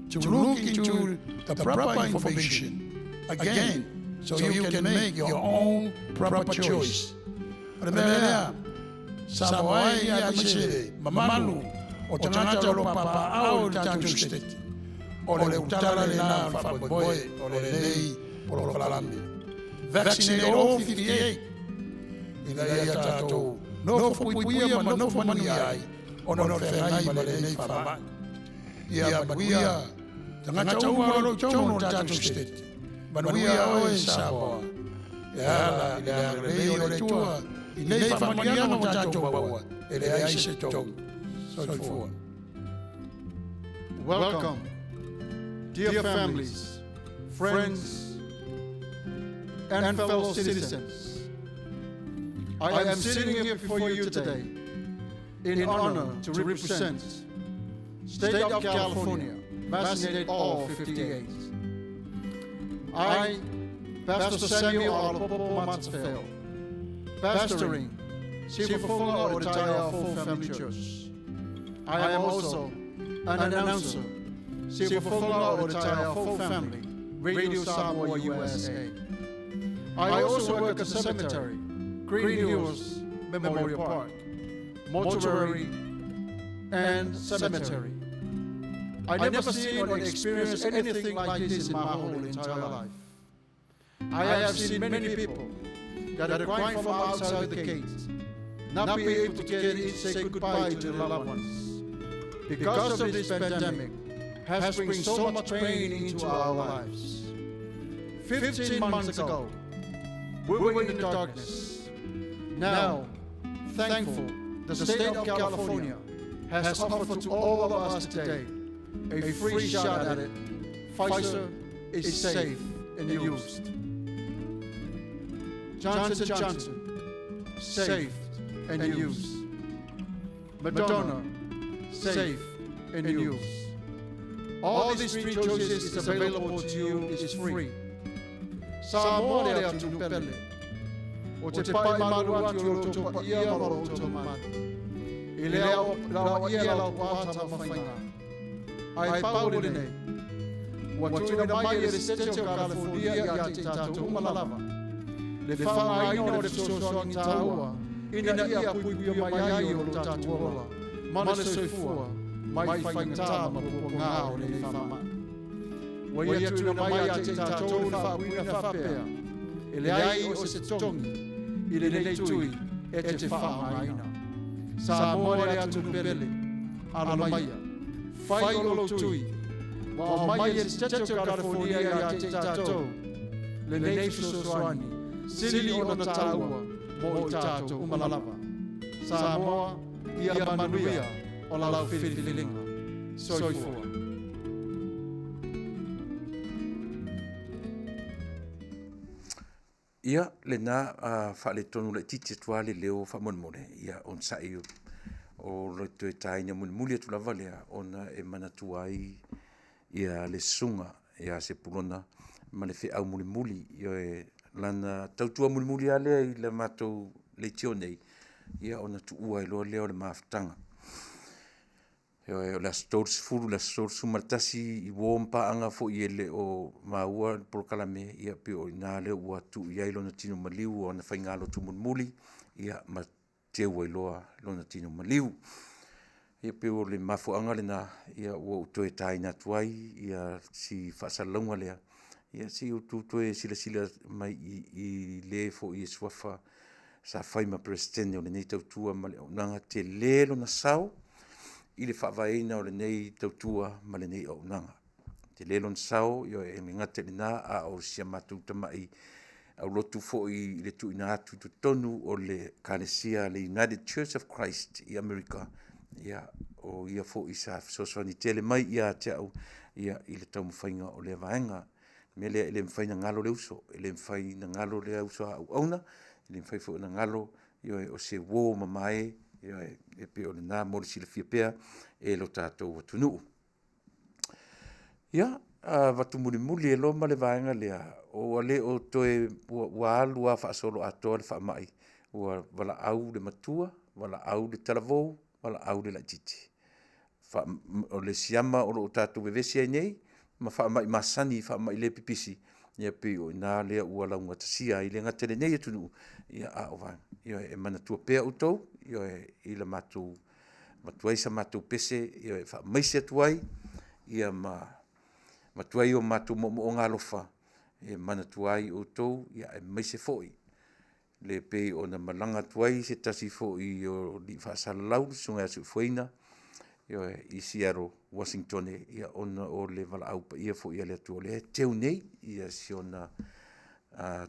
to look into the proper information again so you can make your own proper choice. O le mea lea, Samoa ai ia aemaise mamalu o tagata o lo o papaaao i le tatou Setete. O le utala lena o le faamoemoe o lenei polokalame. Vaccinate all 58 ina ia tatou nofo puipuia ma nofo manuia ai ona o le feagai ma lenei faamai. Ia manuia tagata uma o lo o i totonu o le tatou Setete. Manuia oe Samoa. E ala i le agalelei o le Atua i nei faamanuiaga ua tatou maua, e leai se totogi. Soifua. Welcome, dear families, friends, and fellow citizens. I am sitting here before you today in honor to represent State of California, vaccinate all 58. I, Pastor Samuel Alapopo Matafeo, pastoring Siufafoga o le Taeao Fou Family Church. I am also an announcer, Siufafoga o le Taeao Fou Family, Radio Samoa USA. I also work at the cemetery, Green Hills Memorial Park, mortuary, and cemetery. I never seen or experienced anything like this in my whole entire life. I have seen many people that are crying from outside the gate, not be able to get in to say goodbye to their loved ones. Because of this pandemic has bring so much pain into our lives. 15 months ago, we were in the darkness. Now, thankful, the state of California has offered to all of us today a free shot at it. Pfizer is safe and used. Johnson Johnson, safe and used. Madonna, safe and used. All these three choices is available to you is free. Samoa le atunuu pele. Ou te pai malu atu i lo outou paia ma lo outou mamalu. I le laoaia lau ata ma faiga. Ae pau lenei, ua tuuina mai e le Setete o Kalifornia ia te i tatou uma lava, le faaaogaina o le fesoasoani taua ina ia puipuia mai ai o lo tatou ola ma le soifua mai faigata ma puapuaga o lenei faamai. Ua ia tuuina mai ia te i tatou le faapuiina faapea, e leai o se totogi i lenei tui e te faaaogaina. Samoa le atunuu pele, alo maia, fai o lou tui, ua aumai e le Setete o Kalifornia ia te i tatou lenei fesoasoani sili ona taua mo i tatou uma lava. Samoa, ia manuia o la lau filifiliga. Soifua. Ia, lena faaletonu laitiiti atu lava le leo faamolemole, ia onosai o le toe taina mulimuli atu lava lea ona e manatua ai ia le susuga ia Sepulona ma le feau mulimuli, ioe, lana tautua mulimuli lava lea i le matou leitio nei, ia ona tuua ai loa lea o le mafutaga. Ioe, o le aso 30 i le aso 31 i uo ma paaga foi e le o maua le polokalame, ia pei o i ina lea ua tuu i ai lona tino maliu o ana faigalotu mulimuli, ia ma teu ai loa lona tino maliu. Ia pei o le mafuaaga lena ia ua ou toe taina atu ai ia si faasalalauga lea, ia se i outou toe silasila mai i le foi e suafa sa fai ma Peresetene o lenei tautua ma le auaunaga, tele lona sao i le faavaeina o lenei tautua ma lenei auaunaga. Tele lona sao, ioe, e le gata i lena, a o si a matou tamai aulotu foi i le tuuina atu i totonu o le Ekalesia a le United Church of Christ i Amerika, ia, o ia foi sa fesoasoani tele mai ia te au ia i le taumafaiga o lea vaega. O le mea lea e le mafai ona galo le uso, e le mafai ona galo lea uso a auauna, e le mafai foi ona galo, ioe, o se uo mamae, ioe, e pei o lena mo le silafia pea e lo tatou atunuu. Ia, avatu mulimuli ai loa ma le vaega lea, ua le o toe, ua alu lava faasoloatoa le faamai, ua valaau le matua, valaau le talavou, valaau le laitiiti. O le siama o lo o tatou vevesi ai nei ma faamai masani, faamai le pipisi, ia pei o i ina lea ua laugatasia ai, e le gata i lenei atunuu, a o vaega. Ioe, e manatua pea outou, ioe, i le matou avatu ai sa matou pese, ioe, e faamaise atu ai, ma avatu ai o matou moomooga alofa e manatua ai outou, aemaise foi le pei ona malaga atu ai se tasi foi o alii faasalalau, le susuga ia Seufuaina, ioe, i Seattle Uasinitone, ona o le valaau paia foi a le Atua o lea e teu nei si ona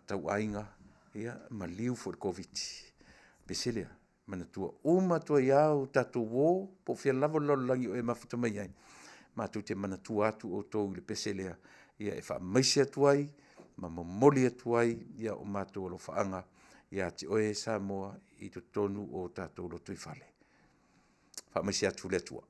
tauaiga, maliu foi i le Koviti. Pese lea, manatua uma atu ai lava o tatou uo po o fea lava o le lalolagi o e mafuta mai ai, matou te manatua atu outou i le pese lea, e faamaise atu ai ma momoli atu ai o matou alofaaga ia te oe Samoa i totonu o tatou lotoifale. Faamaise atu le Atua.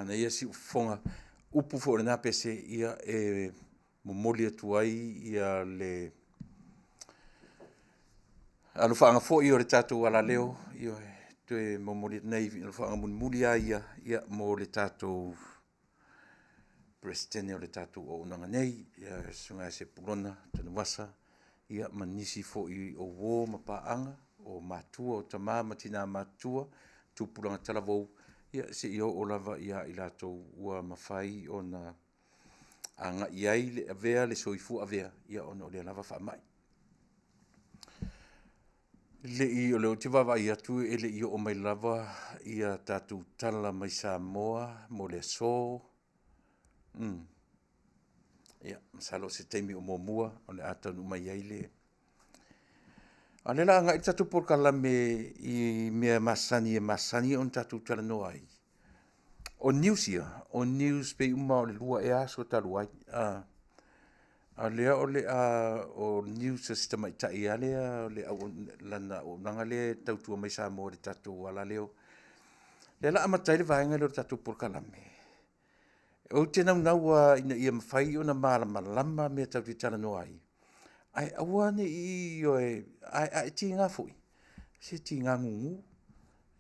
Manaia siufofoga upu foi o lena pese ia e momoli atu ai ia le alofaaga foi o le tatou alaleo, ioe, toe momoli atu nai alofaaga mulimuli lava ia mo le tatou Peresetene o le tatou auaunaga nei, le Susuga ia Sepulona Tanuvasa ia ma nisi foi o uo ma paaga, o matua o tama ma tina matutua, tupulaga talavou, ia seia oo lava ia i latou ua mafai ona agai i ai le avea le soifua avea ona o lea lava faamai. O lea ou te vaavaai atu e le i oo mai lava ia tatou tala mai Samoa mo le aso. Ia masalo o se taimi o muamua o le a taunuu mai ai le… A o lea o le a agai le tatou polokalame i mea masani e masani ona tatou talanoa ai. O news ia, o news pei uma lava o le 2 ea aso talu ai, a o lea o le a… o news a si tamaitai lava lea o lana auaunaga lea e tautua mai Samoa i le tatou alaleo. O lea o le a amata ai le vaega lea o le tatou polokalame. Ou te naunau lava ina ia mafai ona malamalama mea tatou te talanoa ai, ae aua ne i… ioe, a e tiga foi, se tiga gugu,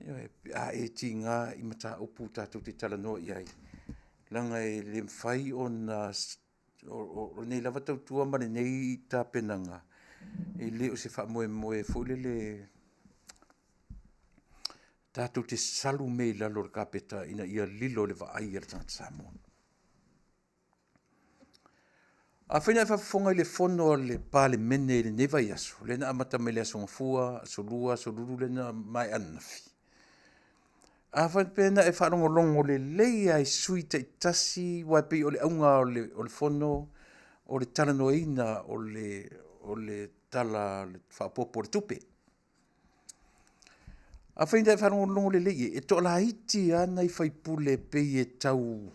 ioe, pe a e tiga i mataupu tatou te talanoa i ai, leaga e le mafai ona… O lenei lava tautua ma lenei tapenaga, e le o se faamoemoe foi lele tatou te salu mea i lalo o le kapeta ina ia lilo i le vaai a le tagata Samoa. Afai na e faafofoga i le Fono a le Palemene i lenei vaiaso lea na amata mai le Aso Gafua, Aso Lua, Aso Lulu lea na maea ananafi. A faapea na e faalogologo lelei lava i sui usufono taitasi aua e pei o le auga lava o le Fono o le talanoaina o le Tala Faaopoopo o le Tupe. Afai na e faalogologo lelei i ai, e toalaiti lava nai sui usufono e pei e tau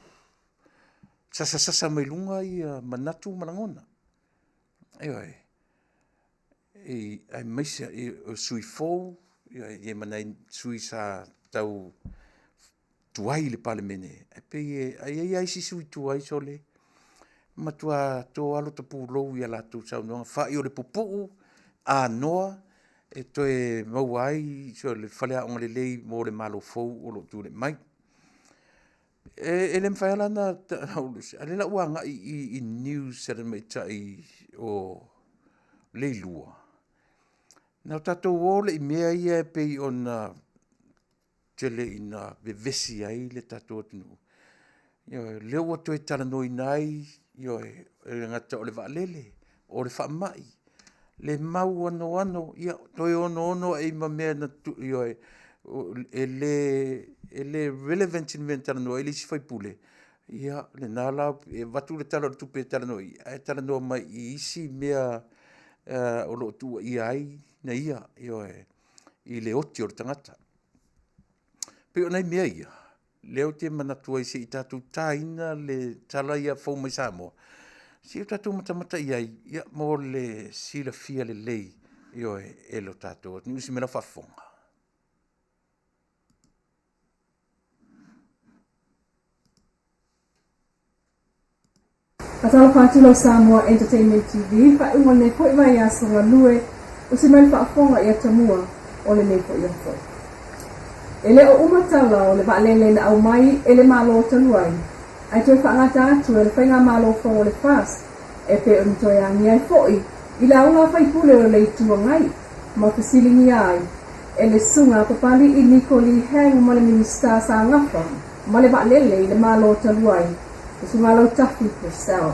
sasasa mai luga manatu ma lagona, ioe, aemaise o sui usufono fou ma nai sui usufono sa tau tuai i le Palemene, ae pei e… ae i ai lava isi sui usufono tuai sole, e matua to lava lota pulou i a latou saunoaga, fai o le puupuu anoa e toe maua ai le faleaoga lelei mo le Malo fou o lo o tulai mai. E le mafai lava la ona… a o lea la ua agai i i news a le tamaitai o Leilua, ona tatou o lea i mea ia e pei ona tele ina vevesi ai le tatou atunuu. Ioe, o lea ua toe talanoaina ai, ioe, e le gata o le vaalele, o le faamai, le mau anoano, ia toe onoono ai ma mea na… ioe, e le relevant le mea na talanoa ai le isi sui usufono, ia lena la e avatu le Tala o le Tupe e talanoa i i, ae talanoa mai i isi mea o lo o tuuaia ai ia, ioe, i le oti o le tagata. E pei o nai mea ia lea ou te manatu ai se i tatou taina le tala ia fou mai Samoa, se i o tatou matamata i ai mo le silafia lelei, ioe, e le tatou atunuu. Usi mai lau faafofoga. Faatalofa atu lau Samoa Entertainment TV, faaiuga o lenei foi vaiaso galue, usi mai le faafofoga i atamua o lenei foi aso. E le o uma tala o le vaalele na aumai e le Malo talu ai, ae toe faagata atu e le Faigamalo fou o le FAST e pei ona toe agia ai foi i lauga a faipule o le Itu Agai ma fesiligia ai e le Susuga a Papali'i Niko Lee Hang ma le Minisita sa gafa ma le vaalele i le Malo talu ai, le Susuga Lautafi Purcell.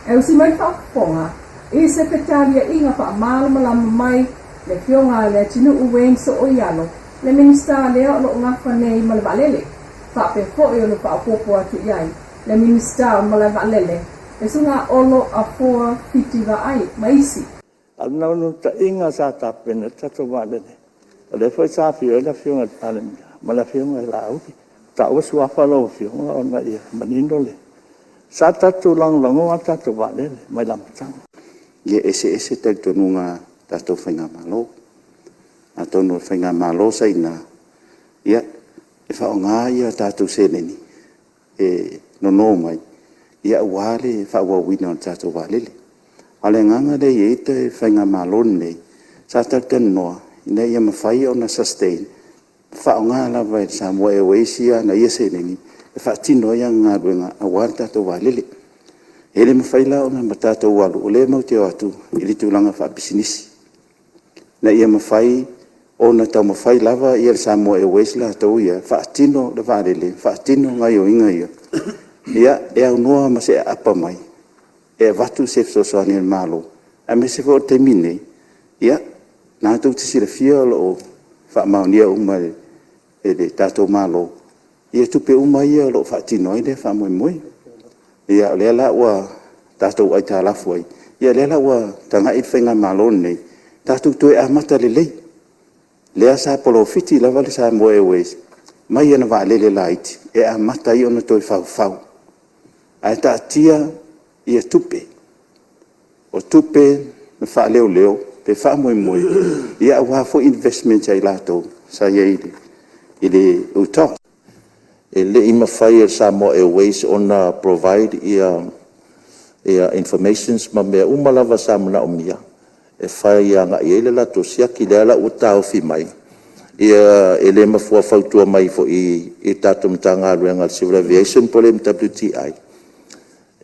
E usi mai le faafofoga i se fetaliaiga faamalamalama mai le Afioga a Leatinuu Wayne Sooialo, le Minisita lea o lo o gafa nei ma le vaalele, faapea foi ona faaopoopo atu i ai le Minisita o Malae Vaalele, le Susuga a Olo Afoa Fiti Vaai, ma isi. A o le naunautaiga sa tapena ai le tatou vaalele, o lea foi sa afio ai le Afioga i le Palemia ma le Afioga ia Laauli, ua taua suafa lau Afioga ina ia manino le… Sa tatou lagolagoina lava le tatou vaalele mai le amataga. Ia, e eseese talitonuga o tatou faigamalo. Atonu o le faigamalo sa i ina, e faaaoga a tatou seleni e nono mai aua le faaauauina o le tatou vaalele. A o le agaga lea e i ai le faigamalo lenei, sa talatalanoa ina ia mafai ona sustain, faaaoga lava e le Samoa Airways ana ia seleni e faatino ai ana galuega aua le tatou vaalele. E le mafai la ona tatou alu, o lea matou te o atu i le tulaga faapisinisi, ina ia mafai ona taumafai lava le Samoa Airways latou ia e faatino le vaalele, faatino gaoioiga ia, ia, e aunoa ma se aapa mai e avatu se fesoasoani a le Malo, aemaise foi o le taimi lenei, o lena tou te silafia o lo o faamaonia uma e le tatou Malo tupe uma ia o lo o faatino ai lea faamoemoe. Ia o lea la ua tatou aitalafu ai, ia o lea la ua tagai le faigamalo lenei, tatou toe amata lelei. Lea sa polofiti lava le Samoa Airways mai ana vaalele laiti e amata ai ona toe faufau, ae taatia tupe, o tupe na faaleoleo pe faamoemoe aua foi investments a i latou sa i ai i le UTOS. E le i mafai e le Samoa Airways ona provide informations ma mea uma lava sa manaomia e fai agai i ai le latou siaki. O lea la ua taofi mai, e le mafua fautua mai foi i le tatou Matagaluega o le Civil Aviation po o le MWTI,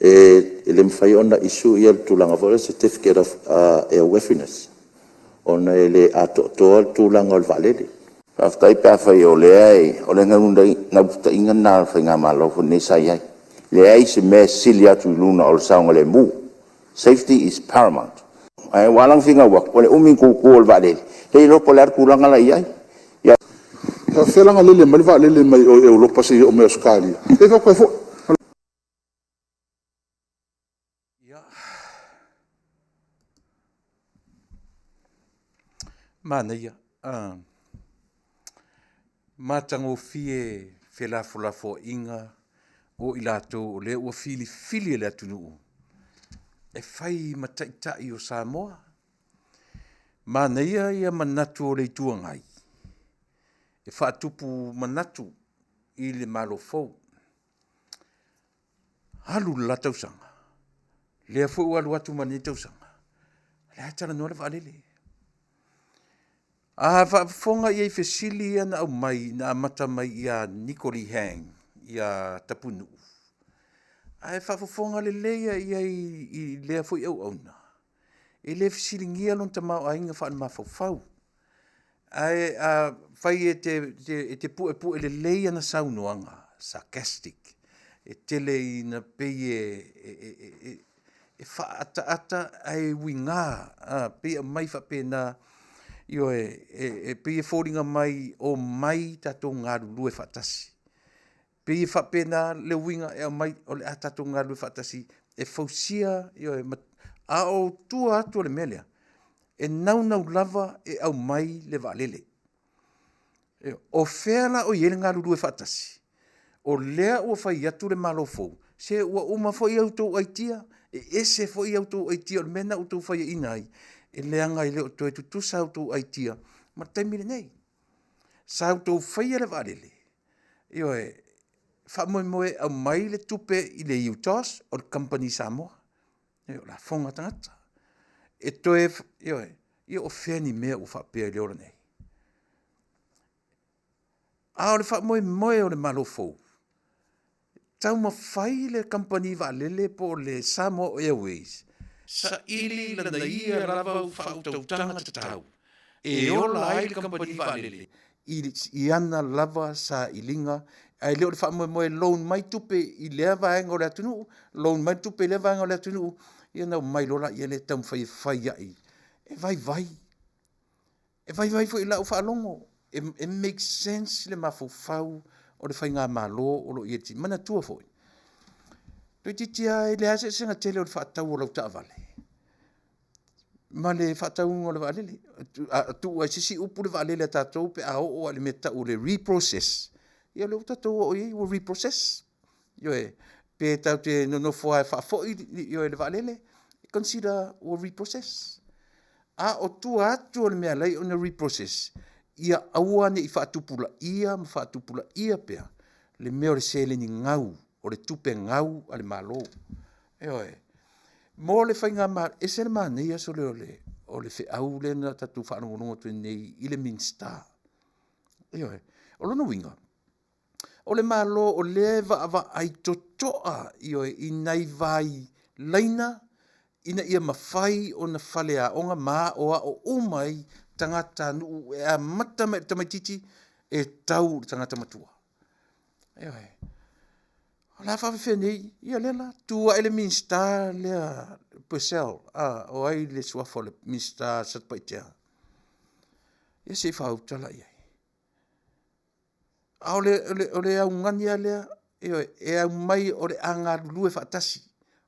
e le mafai ona issue le tulaga foi lea o le certificate of airworthiness, ona e le atoatoa le tulaga o le vaalele. Faafetai pe afai o lea e... O le naunautaiga lena o le faigamalo foi lenei sa i ai, leai se mea e sili atu i luga o le saogalemu, safety is paramount. Ae ua ala ona finau atu, o le umi ona tutu o le vaalele, le iloa po o le a le tulaga la e i ai. Ia... E faapefea la ona lele mai le vaalele mai o i Europa seia oo mai i Ausetalia? Lea faatoa toe foi. Manaia, matagofie felafolafoaiga o i latou o lea ua filifili e le atunuu e fai ma taitai o Samoa. Manaia ia manatu o le Itu Agai e faatupu manatu i le Malo fou. Alu le la tausaga, lea foi ua alu atu ma lenei tausaga, o lea lava e talanoa le vaalele. A faafofoga i ai i fesili ia na aumai na amata mai ia Niko Lee Hang ia Tapunuu, a e faafofoga lelei lava i ai i lea foi auauna, e le fesiligia lona tamaoaiga faalemafaufau. Ae afai e te puepue lelei ana saunoaga, sarcastic, e tele ina pei e faaataata ae uiga, pei e aumai faapena, ioe, e pei e foliga mai o omai tatou galulue faatasi. E pei e faapena le uiga e aumai o le a tatou galulue faatasi e fausia, ioe, a o tua atu o le mea lea, e naunau lava e aumai le vaalele. O fea la o i ai le galulue faatasi? O lea ua fai atu le Malo fou, se ua uma foi a outou aitia, e ese foi a outou aitia o le mea lena ua outou faiaina ai, e leaga e le o toe tutusa a outou aitia ma le taimi lenei. Sa outou faia le vaalele, ioe, faamoemoe e aumai le tupe i le UTOS o le kamupani Samoa, o lafoga a tagata. E toe, ioe, ia o fea ni mea ua faapea i le ola nei? A o le faamoemoe o le Malo fou, taumafai le kamupani vaalele po o le Samoa Airways saili lana ia lava faautautaga tatau e ola ai le kamupani vaalele i ana lava sailiga, ae le o le faamoemoe e loan mai tupe i lea vaega o le atunuu, loan mai tupe i lea vaega o le atunuu, ia ona omai loa lea taumafai e fai ai. E vaivai. E vaivai foi i lau faalogo, e make sense le mafaufau o le faigamalo o lo o i ai. Manatua foi, toeitiiti lava e leai se eseesega tele o le faatau o lau taavale ma le faatauina o le vaalele. A tuu lava i se isi upu le vaalele a tatou pe a oo lava i le mea e tau o le reprocess, ia o lea ua tatou oo i ai ua reprocess. Ioe, pe tatou te nonofo lava e faafoi le vaalele, consider ua reprocess. A o tua atu o le mea e ala ai ona reprocess, ia aua ne i faatupulaia ma faatupulaia pea le mea o le seleni gau. O le tupe gau a le Malo. Ioe. Mo le faigamalo, e ese le manaia sole o le, o le feau lea na tatou faalogologo atu ai nei i le Minisita. Ioe. O lona uiga, o le Malo o lea e vaavaai totoa, ioe, i nai vai laina ina ia mafai ona faleaoga ma aoao uma ai tagatanuu e amata mai i le tamaitiiti e tau i le tagata matua. Ioe. O le a faafefea nei? Ia lea la, tu ae le Minisita lea Purcell, o ai le suafa o le Minisita Satupaitea? Ia se i faautala i ai. A o le, o le, o le augani lava lea, ioe, e aumai o le a galulue faatasi,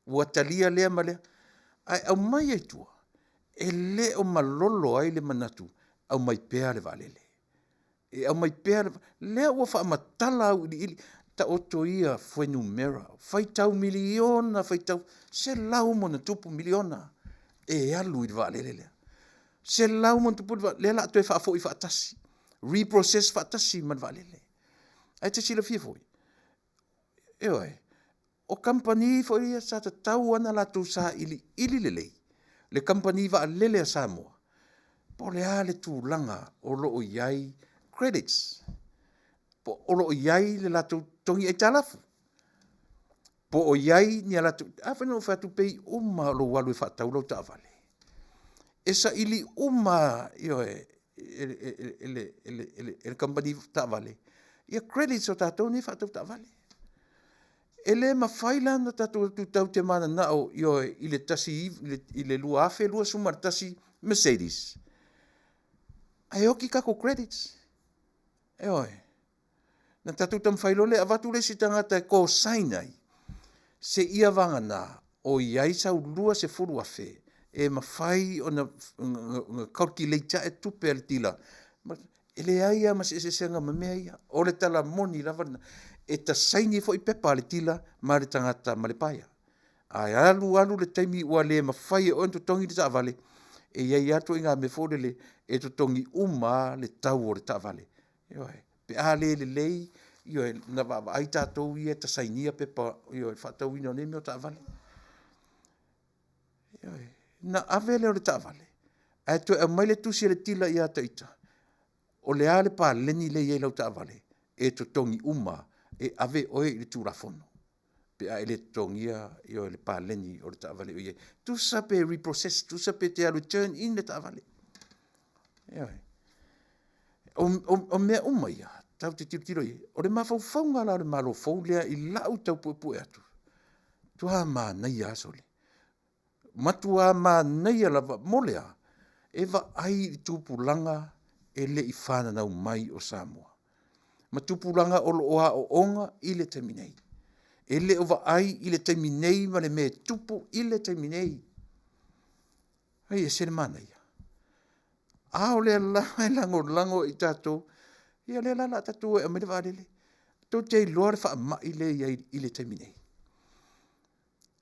ua talia lea ma lea, ae aumai ai tua, e le o malolo ai le manatu, aumai pea le vaalele. E aumai pea le, lea ua faamatala auiliili, taoto ia fuainumera, faitau miliona, faitau 100+ miliona e alu i le vaalele lea. 100+ lea o le a toe faafoi faatasi, reprocess faatasi ma le vaalele. Ae te silafia foi, ioe, o kamupani foi ia sa tatau lava ona latou sailiili lelei le kamupani vaalele a Samoa, po o le a le tulaga o lo o i ai credits, po o lo o i ai le latou totogi aitalafu, po o i ai ni a latou, a foi na ou fai atu pei uma lava o lou alu e faatau lau taavale, e saili uma lava, ioe, e le kamupani taavale ia credits o tatou nei e faatau taavale. E le mafai la ona tatou o atu tatou te mananao, ioe, i le 2021 Mercedes ae oti tatou credits. Ioe. Na tatou taumafai loa lea e avatu le isi tagata e co-sign ai, seia vagana o i ai sau $20,000 e mafai ona calculate ae tupe a le dealer. E leai lava ma se eseesega ma mea ia. O le tala moni lava lena. E ta saini foi pepa a le dealer ma le tagata ma le buyer. Ae alu alu le taimi ua le mafai e oe ona totogi le taavale, e i ai lava ituaiga mea foi lele e totogi uma lava le tau o le taavale. Ioe. Pe a le lelei, ioe, na vaavaai tatou ia e tasainia pepa, ioe, le faatauina o nei mea o taavale. Ioe. Na ave lea o le taavale, ae toe aumai le tusi a le tila ia te ita, o le a le paleni lea e i ai lau taavale, e totogi uma e ave oe i le Tulafono pe a e le totogia, ioe, le paleni o le taavale o i ai. Tusa pe reprocess, tusa pe te alu e turn in le taavale. Ioe. O mea uma ia, tatou te tilotilo i ai. O le mafaufauga la o le Malo fou lea i lau tau puepue atu, matua manaia lava sole. Matua manaia lava mo le a? E vaai i tupulaga e le i fananau mai o Samoa ma tupulaga o lo o aooga i le taimi nei. E le o vaai i le taimi nei ma le mea e tupu i le taimi nei. Ai, e ese le manaia. A o lea lava e lagolago i tatou, ia lea la o le a tatou o e aumai le vaalele. Tou te iloa le faamai lea e i ai i le taimi nei.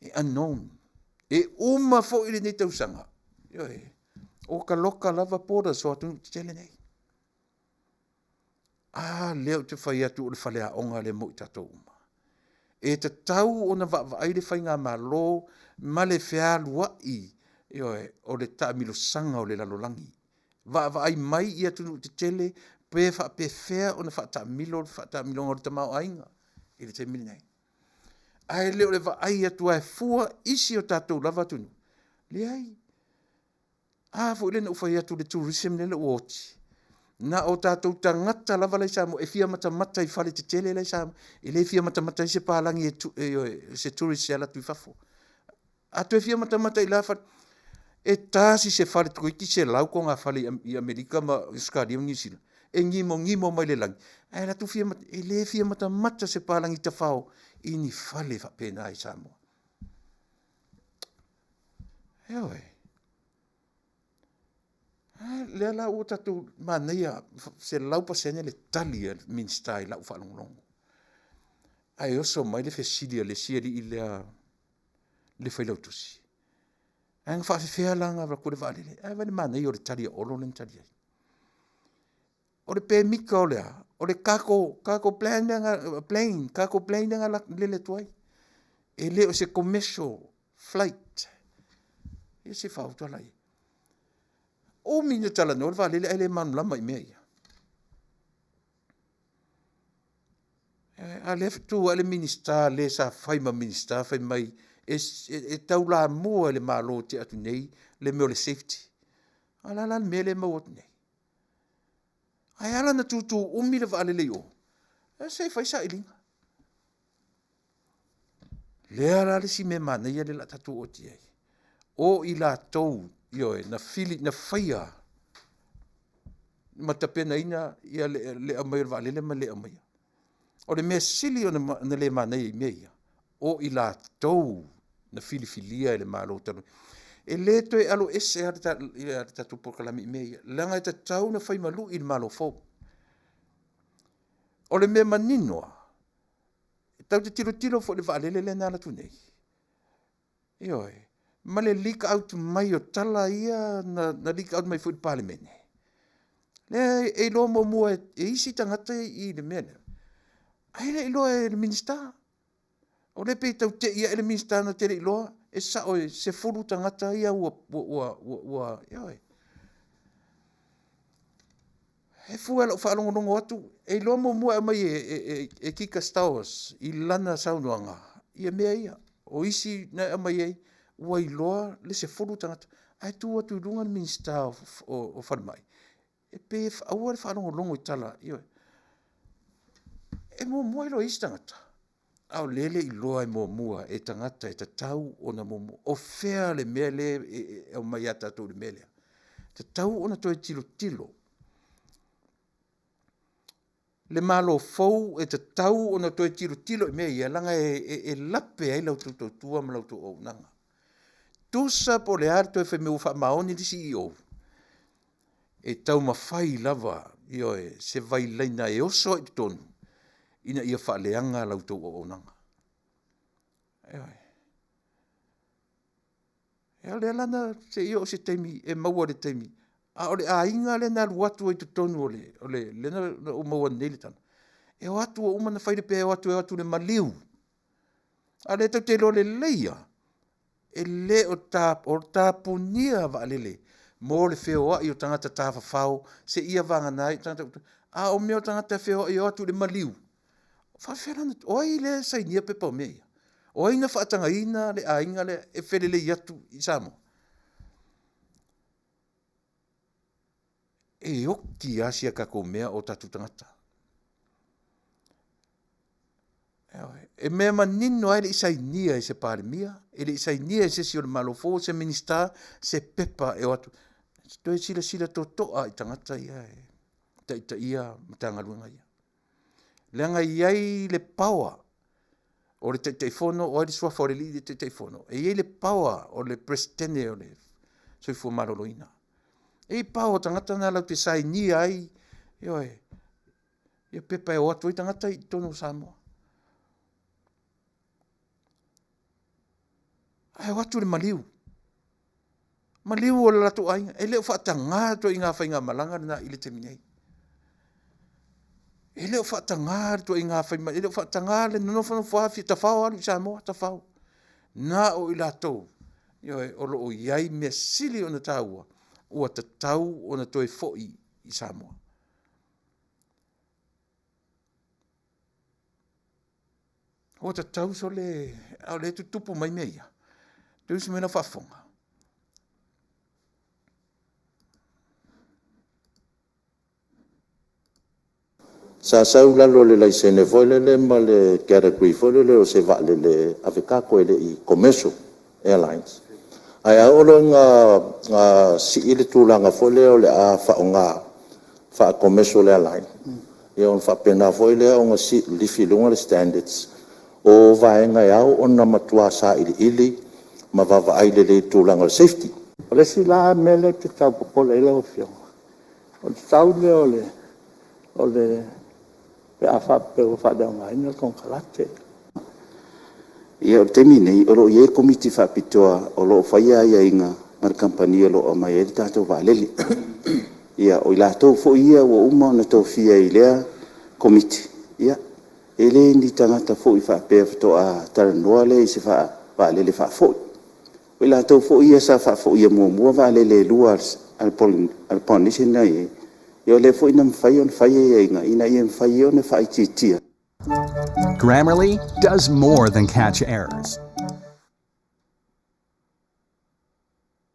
E unknown. E uma foi lenei tausaga. Ioe. O ka loka lava borders o atunuu tetele nei. A lea ou te fai atu o le faleaoga lea mo i tatou uma. E tatau ona vaavaai le faigamalo ma le fealuai, ioe, o le taamilosaga o le lalolagi. Vaavaai mai i atunuu tetele pe faapefea ona faataamilo le faataamiloga o le tamaoaiga i le taimi lenei. Ae le o le vaai atu lava e fua isi o tatou lava atunuu. Leai. A foi lea na ou fai atu i le tourism lea ua oti, na o tatou tagata lava la i Samoa e fia matamata i fale tetele la i Samoa, e le fia matamata ai se palagi e, se tourist e alu atu i fafo. A toe fia matamata i la fale, e tasi se fale toeitiiti 100 togafale i Amerika ma Ausetalia ma Niu Sila, e gimogimo mai le lagi, ae alu atu fia, e le fia matamata se palagi tafao i ni fale faapena i Samoa. Ioe. Lea la ua tatou manaia 100% le tali a le Minisita i lau faalogologo. Ae oso mai le fesili a le isi alii lea le failautusi. Ae na faafefea la ona avatu le vaalele? Ae vaai le manaia o le tali a Olo lea na tali ai. O le pemita o le a? O le cargo, cargo plane lea, plane, cargo plane lea na lele atu ai. E le o se commercial flight. Ia se faautala ia. Umi na talanoa le vaalele ae le malamalama i mea ia. A lea tu ae le Minisita le sa fai ma Minisita fai mai e, e, e taulamua i le Malo te atu nei le mea o le safety. A la la le mea lea e maua atu nei. Ae ala na tūtū umi le vaalele i o, e se i fai sailiga. Lea la le isi mea manaia lea la tatou oo atu i ai. O i latou, ioe, na fili, na faia ma tapenaina ia le, le aumai o le vaalele ma le aumaia. O le mea sili ona na le manaia i mea ia, o i latou na filifilia e le Malo talu ai. E le toe alo ese lava le tatou polokalame i mea ia, leaga e tatau ona fai ma lui le Malo fou. O le mea manino lava, tatou te tilotilo foi i le vaalele lea na alu atu nei, ioe, ma le leak out mai o tala ia na, na leak out mai foi i le Palemene. Lea e iloa muamua e isi tagata i le mea lea, ae le i iloa e le Minisita. O lea pei tau tei ae le Minisita na te le i iloa, e sao e 10 tagata ia ua, ua, ua, ua, ioe. E fua i lau faalogologo atu, e iloa muamua e aumai e, e, e, e Kika Stowers i lana saunoaga ia mea ia. O isi na aumai ai, ua iloa le 10 tagata, ae tu atu i luga le Minisita o, o, o Falemai, e pei e aua le faalogologo i tala, ioe. E muamua iloa e isi tagata, a o lea e le i iloa e muamua e tagata e tatau ona muamua. O fea le mea lea e, e aumai ia tatou i le mea lea? Tatau ona toe tilotilo le Malo fou e tatau ona toe tilotilo i mea ia, leaga e, e, e lape ai la outou tautua ma la outou auaunaga. Tusa po o le a le toe fai mai ua faamaoni le CEO, e taumafai lava, ioe, se vailaina e oso ai i totonu ina ia faaleaga la outou auaunaga. Ioe. Ia o lea la na se i oo se taimi e maua le taimi, a o le aiga lea na alu atu ai i totonu o le, o le, lea na ou maua nei le tala, e o atu ua uma ona fai le pea e o atu e o atu i le maliu. A o lea tatou te iloa lelei lava, e le o ta, o tapunia vaalele mo le feoai o tagata tafafao seia vagana ai tagata, a o mea o tagata e feoai e o atu i le maliu, faafefea la ona, o ai lea e sainia pepa o mea ia? O ai na faatagaina le aiga lea e felelei atu i Samoa? E oti lava si a tatou mea o tatou tagata. E mea manino lava e le i sainia e se Palemia, e le i sainia e se isi o le Malo fou, se Minisita, se pepa e o atu. Toe silasila totoa i tagata ia e taitaia Matagaluega ia. Leaga e i ai le power o le Taitaifono, o ai le suafa o le alii le Taitaifono. E i ai le power o le Peresetene o le Soifua Maloloina. E i ai power o tagata na latou te sainia ai, ioe, ia pepa e o atu ai tagata i totonu o Samoa. Ae o atu le maliu. Maliu o le latou aiga. E le o faataga le ituaiga faigamalaga lena i le taimi nei. E le o faataga le ituaiga fai mai, e le o faataga le nofonofo lava fia tafao alu i Samoa, tafao. Na o i latou, ioe, o lo o i ai mea sili ona taua, ua tatau ona toe foi i Samoa. Ua tatau sole, a o lea e tutupu mai mea ia. Toe usi mai lau faafofoga. Sa sau i lalo o le laisene foi lele ma le category foi lele o se vaalele ave cargo e le i commercial airlines. Ae a oo loa ina sii le tulaga foi lea o le a faaaoga faa-commercial airline, ia ona faapena foi lea ona lifi i luga le standards o vaega e ao ona matua sailiili ma vaavaai lelei i le tulaga o le safety. O le isi la mea lea ou te tau popole ai lau Afioga, o le tau lea o le pe a faapea ua faaleaogaina le konekarate. Ia, o le taimi lenei, o lo o i ai le Komiti Faapitoa o lo o faia aiaiga ma le kamupani o lo o aumai ai le tatou vaalele. Ia, o i latou foi ia ua uma ona tofia i lea Komiti, ia, e le ni tagata foi faapea faatoa talanoa lea i se vaalele faafoi. O i latou foi ia sa faafoia muamua vaalele e 2 a le Polynesian na i ai, ia o lea foi na mafai ona fai aiaiga ina ia mafai ai ona faaitiitia. Grammarly does more than catch errors.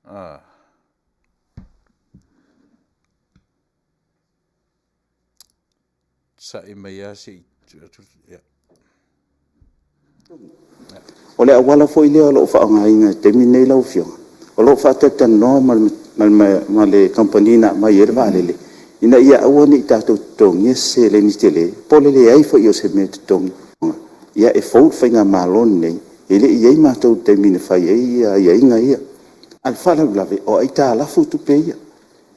Ah. Sa'i mai lava se i atu, ia. O le auala foi lea o lo o faaaogaina i le taimi lenei lau Afioga, o lo o faatalatalanoa ma le kamupani na aumai ai le vaalele, ina ia aua ne i tatou totogia se seleni tele, po o le leai foi o se mea e totogi. Ia e fou le faigamalo lenei, e le i i ai matou i le taimi na fai ai aiaiga ia. A o le faalavelave, o aitalafu tupe ia,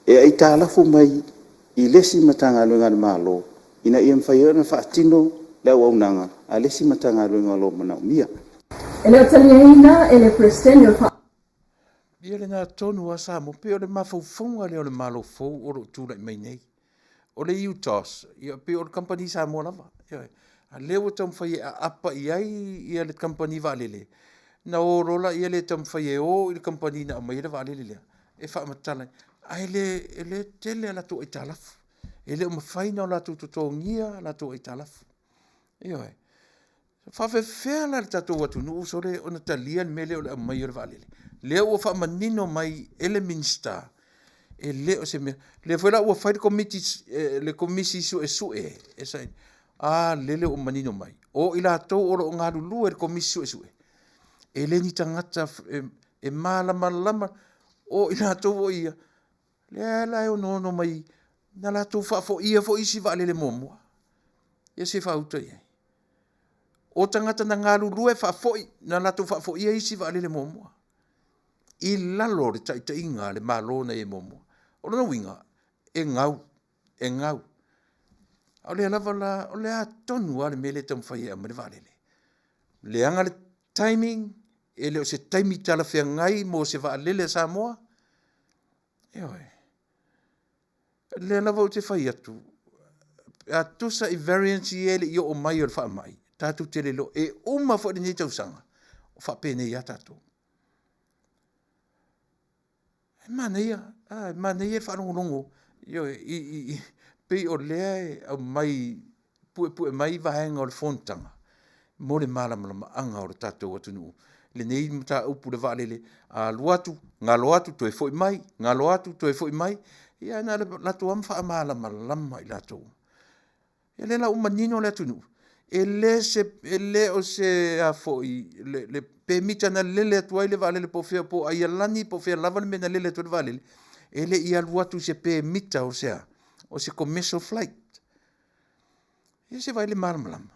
e aitalafu mai i le isi Matagaluega a le Malo ina ia mafai ai ona faatino le auaunaga a le isi Matagaluega o lo o manaomia. E le o taliaina e le Peresetene o le Ia lena tonu lava Samoa, pei o le mafaufauga lea o le Malo fou o lo o tulai mai nei. O le UTOS, ia pei o le kamupani Samoa lava. Ioe. A lea ua taumafai e aapa i ai ia le kamupani vaalele, na o loa lea e taumafai e o i le kamupani na aumai ai le vaalele lea e faamatala, ae le, e le tele a latou aitalafu. E le o mafai ona latou totogia a latou aitalafu. Ioe. E faapefea la e le tatou atunuu sole ona talia le mea lea o le aumai o le vaalele? Lea ua faamanino mai e le Minisita e le o se mea. Lea foi la ua fai le komiti, le komisi suesue e saili. A lele ua manino mai, o i latou o lo o galulue i le komisi suesue, e le ni tagata e malamalama, o i latou foi ia, lea la e onoono mai na latou faafoia foi isi vaalele muamua. Ia se faauta i ai. O tagata na galulue faafoi, na latou faafoia isi vaalele muamua i lalo o le taitaiga a le Malo na i ai muamua. O lona uiga, e gau, e gau. A o lea lava la, o le a tonu lava le mea lea e taumafai e aumai le vaalele. Leaga le timing, e le o se taimi talafeagai mo se vaalele a Samoa. Ioe. Lea lava ou te fai atu, a tusa i variants ia e le i oo mai o le faamai, tatou te le iloa, e uma foi lenei tausaga o faapenei lava tatou. E manaia, e manaia le faalogologo, ioe, i, pei o lea e aumai puepue mai vaega o le fonotaga mo le malamalamaaga o le tatou atunuu lenei mataupu i le vaalele, a alu atu, galo atu toe foi mai, galo atu toe foi mai. Ia na o le latou lava ma faamalamalama i latou. Ia lea la ua manino le atunuu, e le se, e le o se a foi le pemita na lele atu ai le vaalele po o fea po o Aialani po o fea lava le mea na lele atu ai le vaalele, e le i alu atu i se pemita o se a, o se commercial flight. Ia se vaai i le malamalama.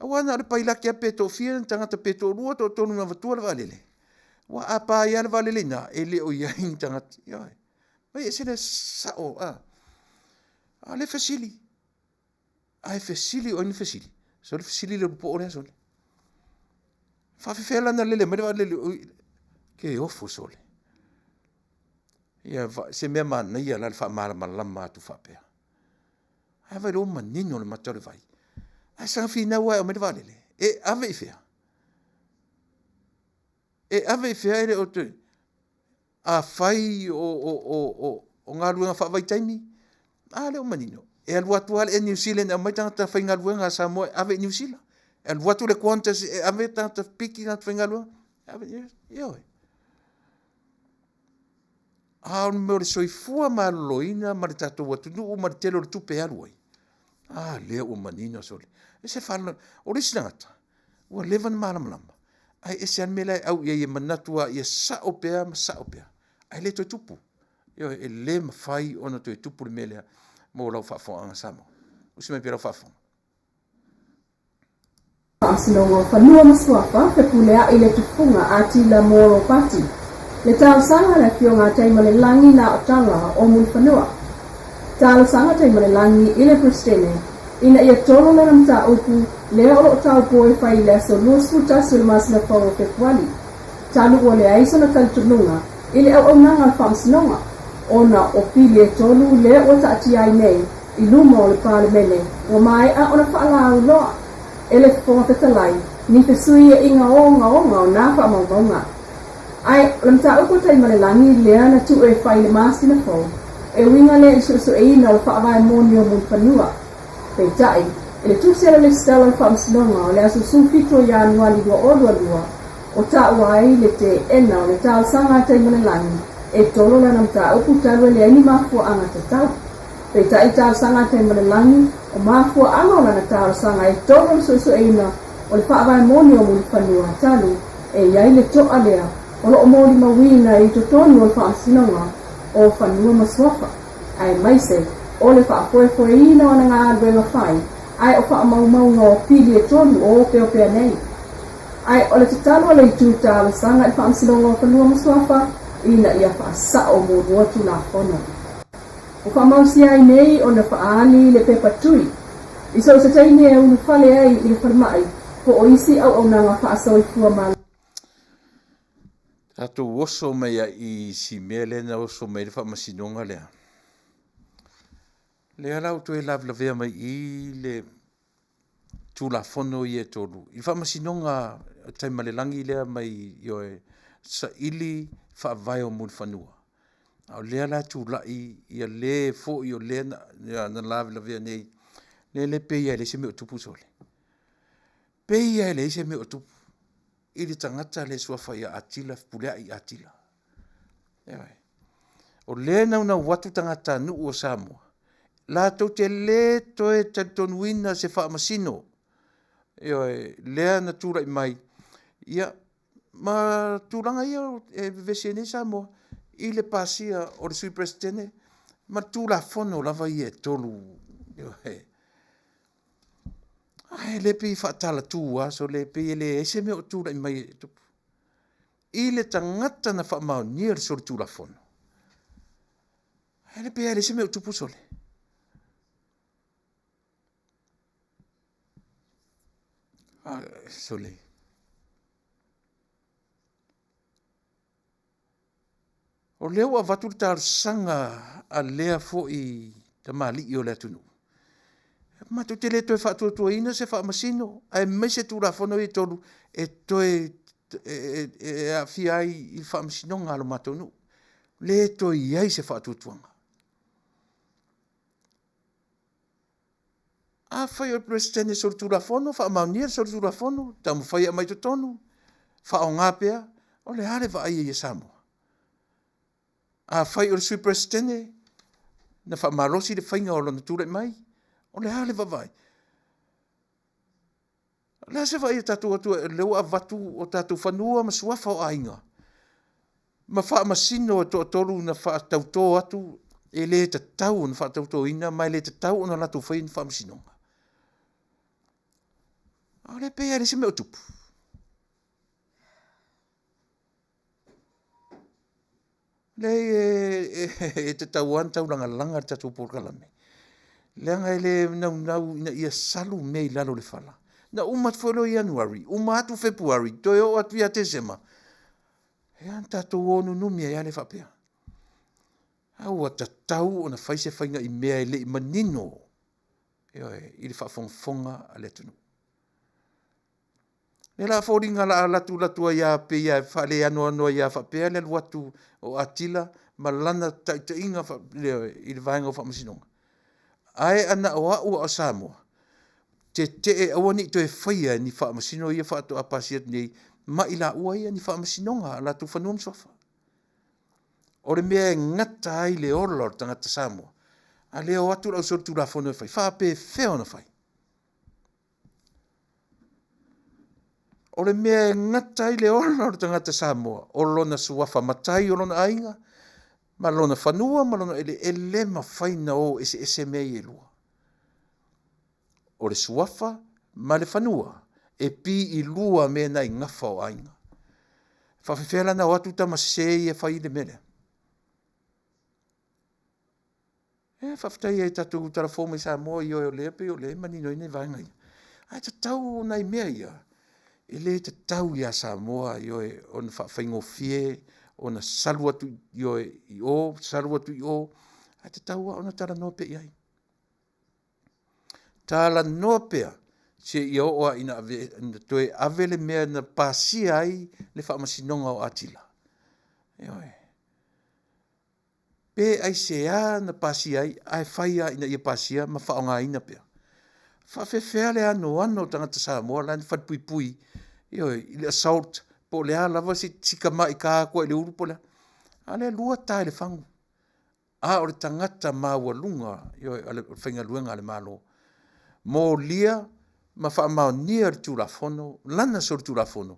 Aua na o le pailate lava pe toafia ni tagata pe toalua toatolu na avatua le vaalele. Aua a pa ai lava le vaalele i ina, e le o i ai ni tagata. Ioe. Mai ese le sao. A, a le fesili. A e fesili o ai na fesili? Sole fesili le ulupo'o lea sole. Faafefea la na lele mai le vaalele ke ofo sole. Ia se mea manaia la le faamalamalama atu faapea. Ae vaai loa ua manino le mata o le vai. Ae saga finau lava e aumai le vaalele. E ave i fea? E ave i fea e le o te... Afai o galuega faavaitaimi, a lea ua manino. E alu atu lava le Air New Zealand e aumai tagata faigaluega a Samoa e ave i Niu Sila. E alu atu le Qantas e ave tagata piki tagata faigaluega e ave i... Ioe. A o le mea o le soifua maloloina ma le tatou atunuu ma le tele o le tupe e alu ai, a lea ua manino sole. E se faalavelave. O le isi tagata, ua leva ona malamalama, ae ese lava le mea la e au i ai e manatu lava ia sao pea ma sao pea, ae le toe tupu. Ioe, e le mafai ona toe tupu le mea lea mo lau faafofogaaga Samoa. Usi mai pea lau faafofoga. Faamasinoga o Fanua ma Suafa, fepuleai le tufuga a Tila Moa Ropati, le talosaga a le Afioga a Taimalelagi na o tala o Mulifanua. Talosaga Taimalelagi i le Peresetene ina ia tolo lana mataupu lea o lo o taupua e fai i le aso 21 o le masina fou o Fepuali, talu ua leai sona talitonuga i le auaunaga a le Faamasinoga ona o pili e tolu lea ua taatia ai nei i luma o le Palemene ua maea ona faalauiloa e le Fofoga Fetalai ni fesuiaiga ogaoga o nā faamaumauga. Ae o le mataupu a Taimalelagi lea na tuu e fai i le masina fou, e uiga lea i suesueina o le faavae moni o Mulifanua. Peitai, i le tusi a le Lesitala o le Faamasinoga o le aso 17 o Ianuali 2022, o taua ai le teena o le talosaga a Taimalelagi e tolo lana mataupu talu e leai ni mafuaaga tatau. Peitai i le talosaga a Taimalelagi, o mafuaaga o lana talosaga e tolo le suesueina o le faavae moni o Mulifanua talu e i ai le to'a lea o lo o molimauina i totonu o le Faamasinoga o Fanua ma Suafa, aemaise o le faafoefoeina o ana galuega fai ae o faamaumauga o pili e tolu o opeopea nei. Ae o le tatalo a le itu talosaga i le Faamasinoga o Fanua ma Suafa ina ia faasa'o muamua Tulafono. Ua faamausia ai nei ona faaali le pepa tui i so o se taimi e ulufale ai i le falemai po o isi auaunaga faasoifua maloloina. Tatou oso mai ai i si mea lea na oso mai ai le faamasinoga lea. Lea la ua toe lavelavea mai i le Tulafono ia e tolu i le faamasinoga Taimalelagi lea mai ioe saili faavae o Mulifanua. A o lea la e tulai ia le foi o lea na lavelavea nei, lea le pei lava e leai se mea o tupu sole. Pei lava e leai se mea o tupu i le tagata lea e suafa ia Atila Fepuleai Atila. Ioe. O lea e naunau atu tagatanuu o Samoa, latou te le toe talitonuina se faamasino, ioe, lea na tulai mai, ia, ma tulaga ia e vevesi ai nei Samoa i le pasia o le Sui Peresetene ma Tulafono lava ia e tolu, ioe. Ae le pei e faatalatu lava sole, pei e leai se mea o tulai mai e tupu i le tagata na faamaonia le solitulafono. Ae le pei e leai se mea o tupu sole. Ah, sole. O lea ua avatu le talosaga a lea foi tamalii o le atunuu, matou te le toe faatuatuaina se faamasino aemaise Tulafono ia e tolu e toe aafia ai i le faamasinoga a lo matou nuu. Le toe i ai se faatuatuaga. Afai o le Peresetene solitulafono, faamaonia le solitulafono, taumafai e aumai i totonu, faaaoga pea, o le a le vaai ai a Samoa? Afai o le Sui Peresetene na faamalosi le faiga o lona tulai mai, o le a le vaavaai? O le a se vaai a tatou atu o lea ua avatu o tatou fanua ma suafa o aiga ma faamasino e toatolu na faatauto atu e le tatau ona faatautoina ma e le tatau ona latou faia ni faamasinoga. A o lea pei lava e leai se mea o tupu. Leai e tatau lava ona taulagalaga le tatou polokalame, leaga e le naunau ina ia salu mea i lalo o le fala. Na uma atu foi loa Ianuari, uma atu Fepuari, toe oo atu ia Tesema, ia na tatou o nunumi ai lava lea faapea. A ua tatau ona fai se faiga i mea e le i manino, ioe, i le faafogafoga a le atunuu. Lea la a foliga la a latulatu ai lava pei e faaleanoano ai lava faapea le alu atu o Atila ma lana taitaiga i le vaega o Faamasinoga. Ae ana o au a o Samoa, tetee aua ne i toe faia e ni faamasino ia faatoa pasia atu nei ma i laua ia ni faamasinoga a latou fanua ma suafa. O le mea e gata ai le ola o le tagata Samoa, a le o atu le ausolitulafono e fai, faapefea ona fai? O le mea e gata ai le ola o le tagata Samoa, o lona suafa matai o lona aiga, ma lona fanua ma lona eleele, e le mafai ona o eseese mea ia e lua. O le suafa ma le fanua, e piilua mea na i gafa o aiga. E faafefea la ona o atu tama sese ia e fai le mea lea? E faafetai ai i tatou tala fou mai Samoa, ioe o lea pei o lea e manino ai nai vaega ia. Ae tatau nai mea ia, e le tatau ia Samoa, ioe, ona faafaigofie ona salu atu, ioe, i o, salu atu i o, ae tatau lava ona talanoa pea i ai. Talanoa pea seia oo lava ina ave, ina toe ave le mea na pasia ai le faamasinoga o Atila. Ioe. Pe aisea na pasia ai ae fai lava ina ia pasia ma faaaogaina pea. Faafefea le anoano o tagata Samoa la e na falepuipui, ioe, i le assault po o le a lava si, si tamai ta atu lava i le ulu po o le a, a o lea e lua ta i le fagu. A o le tagata maualuga, ioe, o le faigaluega a le Malo, molia ma faamaonia le Tulafono, lana solitulafono,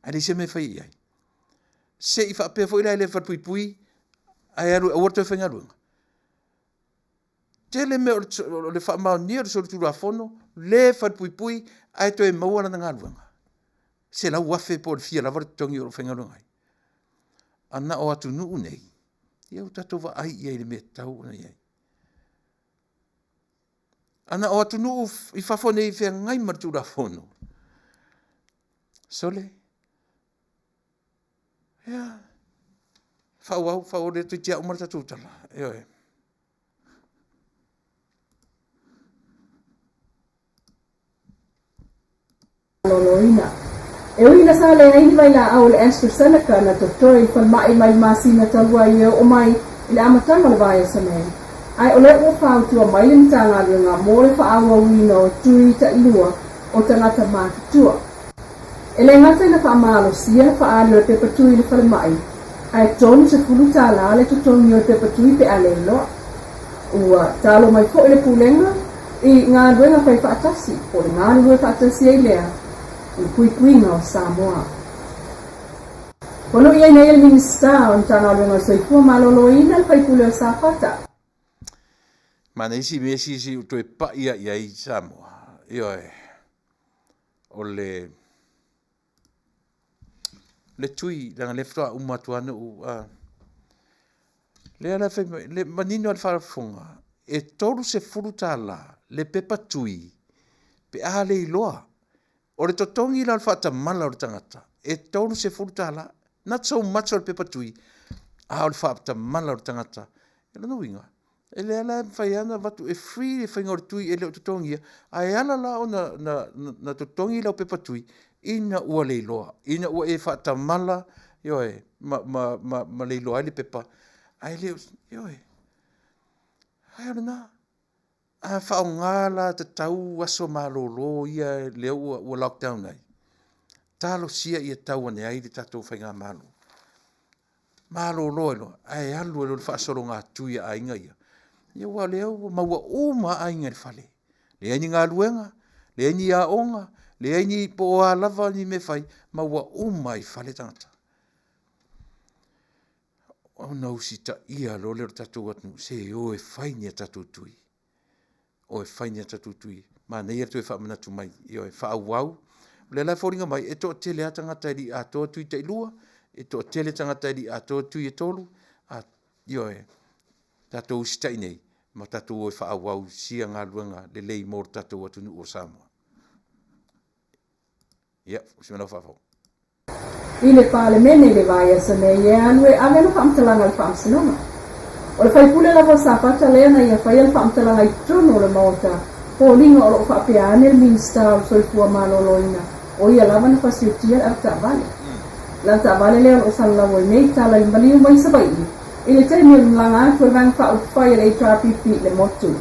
ae leai se mea e faia i ai. Se i faapea foi la e le falepuipui ae alu e aua le toe faigaluega. Tele mea o le faamaonia o le solitulafono, le falepuipui ae toe maua lana galuega. $100,000 po o le fia lava le totogi o lo o faigaluega ai. A na o atunuu nei, ia ua tatou vaai i ai i le mea e tatau ona i ai. A na o atunuu i fafo nei e feagai ma le Tulafono, sole, ia, faaauau, faaauau lea toeitiiti lava uma le tatou tala. Ioe. Maloloina. E ui ina sa leai ni vailaau o le AstraZeneca na totoe i le falemai mai le masina talu ai e oo mai i le amataga o le vaiaso nei, ae o lea ua fautua mai le Matagaluega mo le faaauauina o tui tailua o tagata matutua. E le gata ina faamalosia le faaali o le pepa tui i le falemai, ae $30 le totogi o le pepa tui pe a le iloa. Ua talo mai foi le Pulega i galuega fai faatasi po o le galulue faatasi ai lea i le puipuiga o Samoa. Ua lui ai nei e le Minisita o le Matagaluega o le Soifua Maloloina le faipule o Safata. Manaia si mea si u toe pai lava i ai Samoa. Ioe. O le le tui, leaga lea faatoa uma atu lava na ou, a, lea la e fai mai, le manino lava le faafofoga, e $30 le pepa tui pe a le iloa. O le totogi la o le faatamala o le tagata, e $30. Not so much o le pepa tui, a o le faatamala o le tagata. O lona uiga, E lea la e mafai lava ona avatu e free le faiga o le tui e le o totogia, ae ala la ona na, na totogi lau pepa tui ina ua le iloa, ina ua e faatamala, ioe, ma, ma, ma, ma le iloa ai le pepa, ae le o, ioe, ae o lena. A faaaoga la tatau aso malolo ia lea ua, ua lockdown ai, talosia ia tau ane ai le tatou faigamalo. Malolo ai loa, ae alu ai loa le faasologatui a aiga ia. Ia aua o lea ua maua uma lava aiga i le fale. Leai ni galuega, leai ni aoga, leai ni po o a lava ni mea e fai, maua uma lava i fale tagata. Ona usitaia loa lea o le tatou atunuu, se o e fai ni a tatou tui. o e fai ni a tatou tui. Manaia le toe faamanatu mai, ioe, faaauau. O lea la e foliga mai e toatele lava tagata e le i atoa tui tailua, e toatele tagata e le i atoa tui e tolu, a, ioe, tatou usitai nei ma tatou o e faaauau sia galuega lelei mo le tatou atunuu o Samoa. Ia, o si mea faafofoga. I le Palemene i le vaiaso nei e alu e ave ana faamatalaga i le Faamasinoga. O le faipule lava o Safata lea na ia faia le faamatalaga i totonu o le Maota, foliga o lo o faapea ane le Minisita o le Soifua Maloloina, o ia lava na fasiotia le avetaavale. Le avetaavale lea o lo o salalau ai nei tala i maliu mai Savaii i le taimi o le malaga atu a le Vaega Faaupufai a le HRPP i le motu.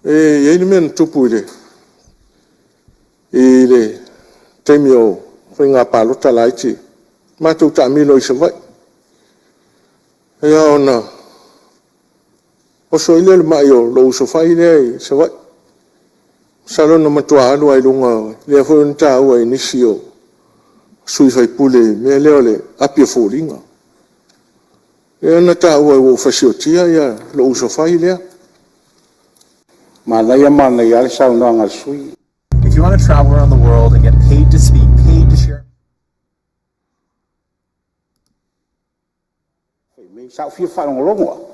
E i ai le mea na tupu i le taimi o faiga palota laiti, matou taamilo i Savaii, ia ona oso ai lea o le mai o lou uso fai lea i Savaii. Masalo na matua alu lava i luga, lea foi na taua e nisi o sui usufono i le mea lea o le api o foliga. Lea na taua ai ua ou fasiotia lou uso fai lea. Manaia manaia lava le saunoaga a le sui usufono. If you want to travel around the world and get paid to speak, paid to share. Sa ou fia faalogologo lava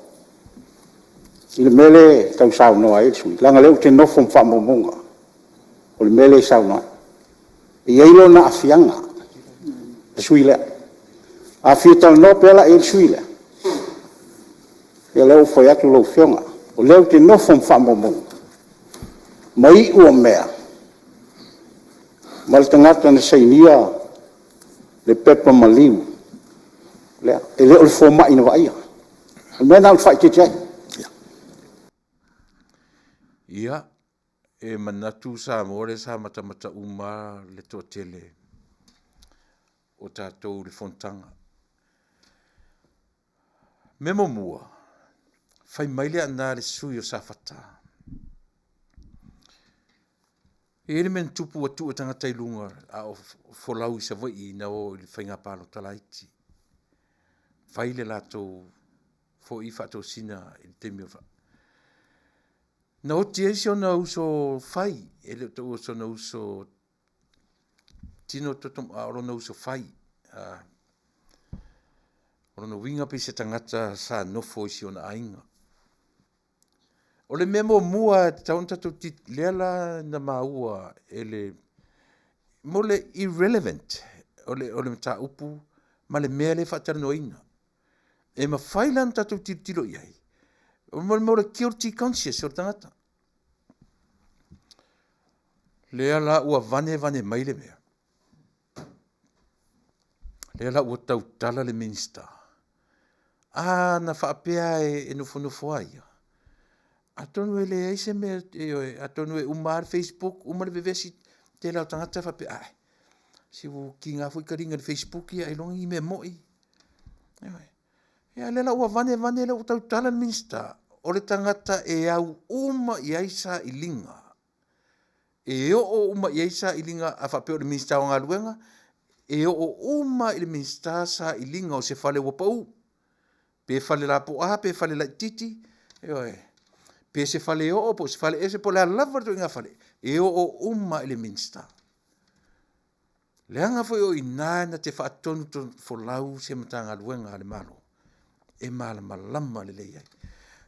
i le mea lea e tau saunoa ai le sui usufono, leaga o lea ou te nofo ma faamaumauga o le mea lea e saunoa ai. E i ai lona aafiaga, le sui usufono lea. A fia talanoa pea la i ai le sui usufono lea, ia o lea ua ou fai atu lau Afioga, o lea ou te nofo ma faamaumauga. ma iu o mea, ma le tagata na sainia le pepa maliu lea. E le o le fomai na vaaia. O le mea lena ou te faaeteete ai. Ia, e manatu Samoa lea sa matamata uma le toatele o tatou i le fonotaga. Mea muamua, fai mai le aana a le sui o Safata, e i ai le mea na tupu ua tuu e tagata i luga a o folau i Savaii ina o i le faiga palota laiti. Fai le latou foi faatosina i le taimi o Na oti ai si ona uso fai, e le o taua o si ona uso tino toto, a o lona uso fai. O lona uiga pei se tagata sa nofo i si ona aiga. O le mea muamua e tatau ona tatou lea la na maua e le mo le irrelevant o le mataupu ma le mea lea e faatalanoaina. E mafai la ona tatou tilotilo i ai mo le guilty conscious o le tagata. Lea la ua vane vane mai le mea. Lea la ua tautala le Minisita. A na faapea e nofonofo a ia, atonu e leai se mea, ioe, atonu e uma lava le Facebook, uma le vevesi, tele lava o tagata faapea, ae, se ua tiga foi taliga i le Facebook ia ailoga ni mea moi. Ioe. Ia lea la ua vane vane lea ua tautala le Minisita, o le tagata e au uma i ai sailiga, e oo uma i ai sailiga, a faapea o le Minisita o Galuega, e oo uma i le Minisita sailiga o se fale ua pau, pe fale lapoa pe fale laitiiti, ioe, pe se fale oo po o se fale ese po o le a lava le ituaiga fale, e oo uma i le Minisita. Leaga foi o i ina na te faatonutonufolau se Matagaluega a le Malo e malamalama lelei ai.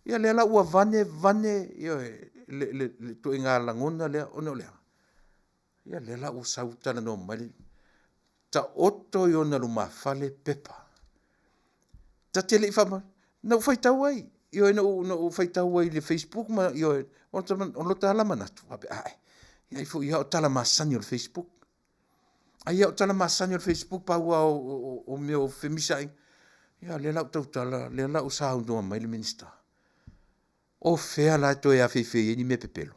Ia lea la ua vane vane, ioe, le ituaiga lagona lea ona o le a? Ia lea la ua sau talanoa mai le taoto i ona lumafale pepa. Ta te le i faamau, na ou faitau ai, ioe, na ou faitau ai i le facebook ma, ioe, o lota lava manatu, faapea, ae, ai foi lava o tala masani o le facebook. Ai lava o tala masani o le facebook pau lava o mea o femisaaiga. Ia lea la ua tautala, lea la ua saunoa mai le Minisita, o fea la e toe afeifei ai ni mea pepelo?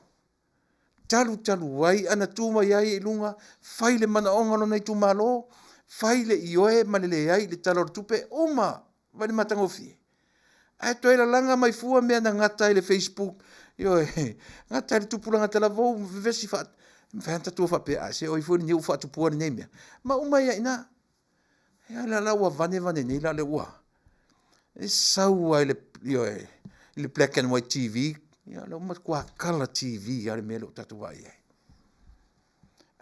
Talu talu ai, ana tu mai ai i luga, fai le manaoga o lona itumalo, fai le ioe ma le leai i le Tala o le Tupe, uma, vaai i le matagofie. Ae toe lalaga mai fua mea na gata ai le facebook, ioe, gata ai le tupulaga talavou ma vevesi faa... E mafai lava ona tatou faapea, a se o ai foi lenei ua faatupua lenei mea, ma uma ai lava i ina. Ia o lea la ua vane vane nei la lea ua e sau lava i le, ioe, i le black and white TV, ia lea ua matua colour TV lava le mea lea ua tatou vaai i ai.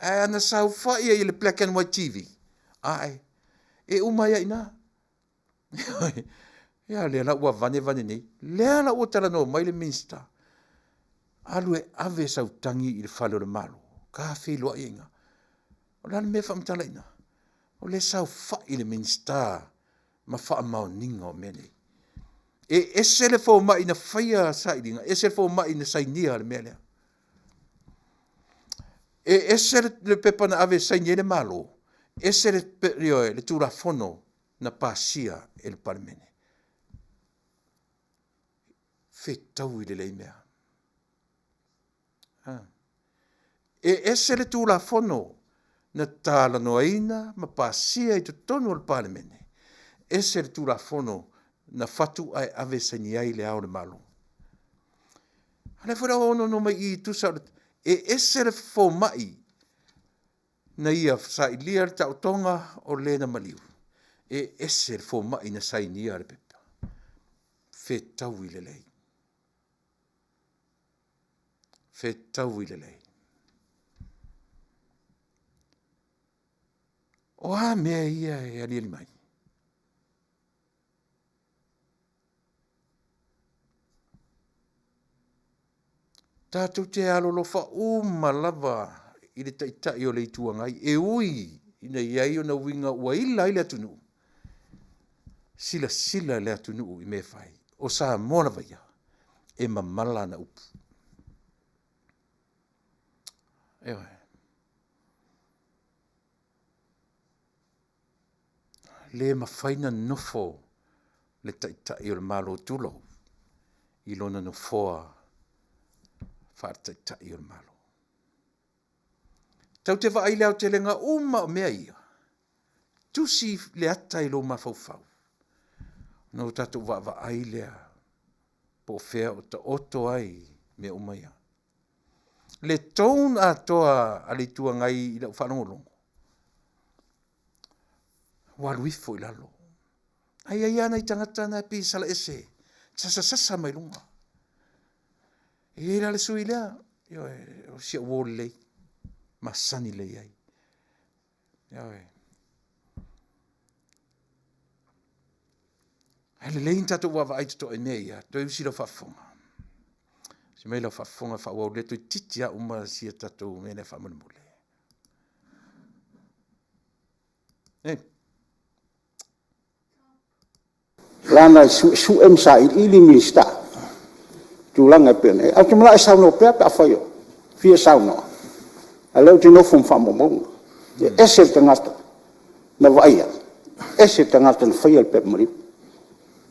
Ae ana saofai ai i le black and white TV, ae, e uma ai lava i ina. Ia lea la ua vane vane nei, lea la ua talanoa mai le Minisita, alu e ave sau tagi i le fale o le Malo, ka feiloai ai i ina. O le a le mea e faamatala i ina? O lea e saofai le Minisita ma faamaoniga o mea nei. E ese le fomai na faia sailiga, ese le fomai na sainia le mea lea. E ese le pepa na ave e saini ai le Malo, ese le, ioe, le Tulafono na pasia e le Palemene. Fetaui lelei mea. E ese le Tulafono na talanoaina ma pasia i totonu o le Palemene, ese le Tulafono na fatu ae ave e saini ai Le Ao o le Malo. A lea foi la ua onoono mai i i tusa o le, e ese le fomai na ia sailia le taotoga o le na maliu, e ese le fomai na sainia le pepa. Fetaui lelei. Fetaui lelei. O a mea ia e aliali mai? Tatou te alolofa uma lava i le Taitai o le Itu Agai, e ui ina i ai ona uiga ua ila ai le atunuu. Silasila le atunuu i mea e fai. O Samoa lava ia, e mamala ana upu. Ioe. Le mafai na nofo le Taitai o le Malo tulou i lona nofoa faale-Taitai o le Malo. Tau te vaai i le aotelega uma o mea ia, tusi le ata i lou mafaufau, ona o tatou vaavaai lea po o fea o taoto ai mea uma ia. Le tone atoa a le Itu Agai i lau faalogologo, ua alu ifo i lalo. Ae i ai lava nai tagata na e pei e salaese, sasasasa mai luga. E i ai la le sui lea, ioe, o si au uo lelei, masani lelei ai. Ioe. Ae lelei ni tatou vaavaai totoa i mea ia, toe usi lau faafofoga. Usi mai lau faafofoga faaauau lea toeitiiti lava uma sia tatou mea lea faamolemole. Hey. Lana e suesue ma sailiili Minisita i tulaga e pei ona i ai. Ae ou te manao e saunoa pea pe afai o fia saunoa, a o lea ou te nofo ma faamaumauga. E ese le tagata na vaaia, ese le tagata na faia le pepa maliu.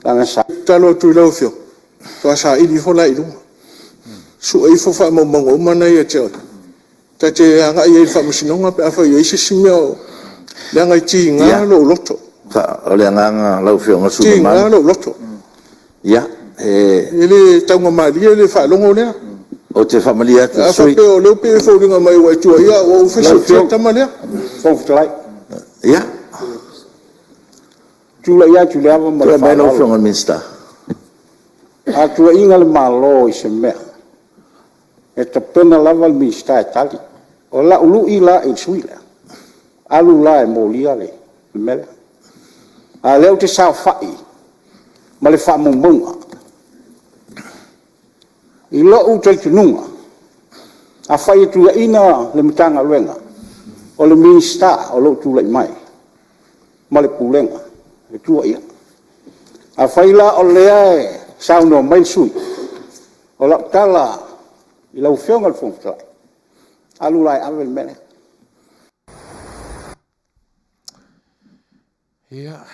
Leaga sa Tatalo atu i lau Afioga, matua saili ifo la i luga, sue ifo faamaumauga uma na e ia te oe, ta te agai ai i le Faamasinoga pe afai o i ai se isi mea o… leaga e tiga lou loto. O le agaga lau Afioga i le sui usufono mamalu… E tiga lou loto. Ia, e… E le taugamalie le faalogo lea. Ou te faamalie atu i le sui usufono… A faapea o lea e pei e foliga mai ua e tuuaia au ua ou fai si tama lea. Lau Afioga i le Fofoga Fetalai, Ia. E tulai atu i le ava ma le Tulai mai lau faaaloalo. Afioga i le Minisita. A tuuaiina le Malo i se mea, e tapena lava le Minisita e tali. O lau lui la i le sui usufono lea, alu la e molia le mea lea. A o lea ou te saofai ma le faamaumauga. I lou talitonuga, afai e tuuaiina le Matagaluega, o le Minisita o lo o tulai mai ma le Pulega e tuuaia. Afai la o lea e saunoa mai le sui usufono, o lau tala i lau Afioga i le Fofoga Fetalai, alu la e ave le mea lea. Ia.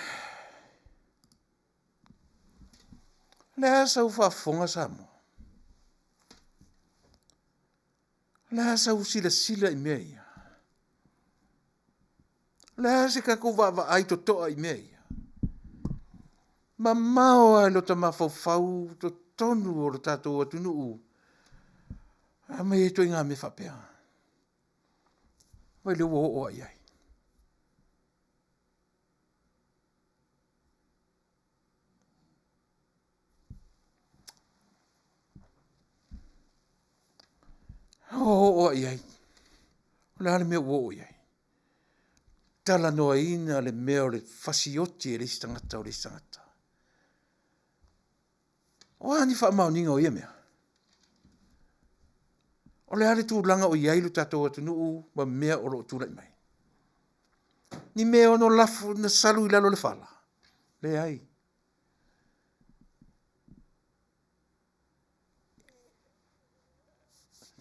O le a sau faafofoga Samoa? O le a sau silasila i mea ia? O le a se tatou vaavaai totoa i mea ia? Mamao lava i lo ta mafaufau totonu o le tatou atunuu, aumai ai ituaiga mea faapea. Vaai lea ua oo lava i ai. Ua oo lava i ai. O le a le mea ua oo i ai? Talanoaina le mea o le fasioti e le isi tagata o le isi tagata. O a ni faamaoniga o ia mea? O le a le tulaga o i ai lo tatou atunuu ma mea o lo o tulai mai? Ni mea ono lafo na salu i lalo o le fala? Leai.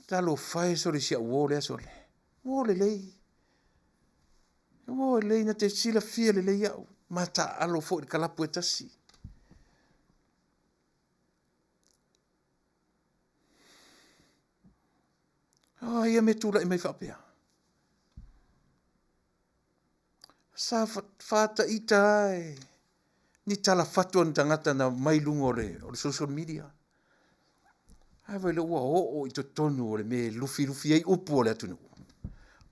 Talofa e sole si au uo lea sole. Uo lelei. Uo lelei na te silafia lelei au. Ma taaalo foi i le kalapu e tasi. Oh, ia mea tulai mai faapea. Sa faataita lava e ni tala fatu a ni tagata na mai luga o le, o le social media. Ae vaai ua oo i totonu o le mea e lufilufi ai upu o le atunuu.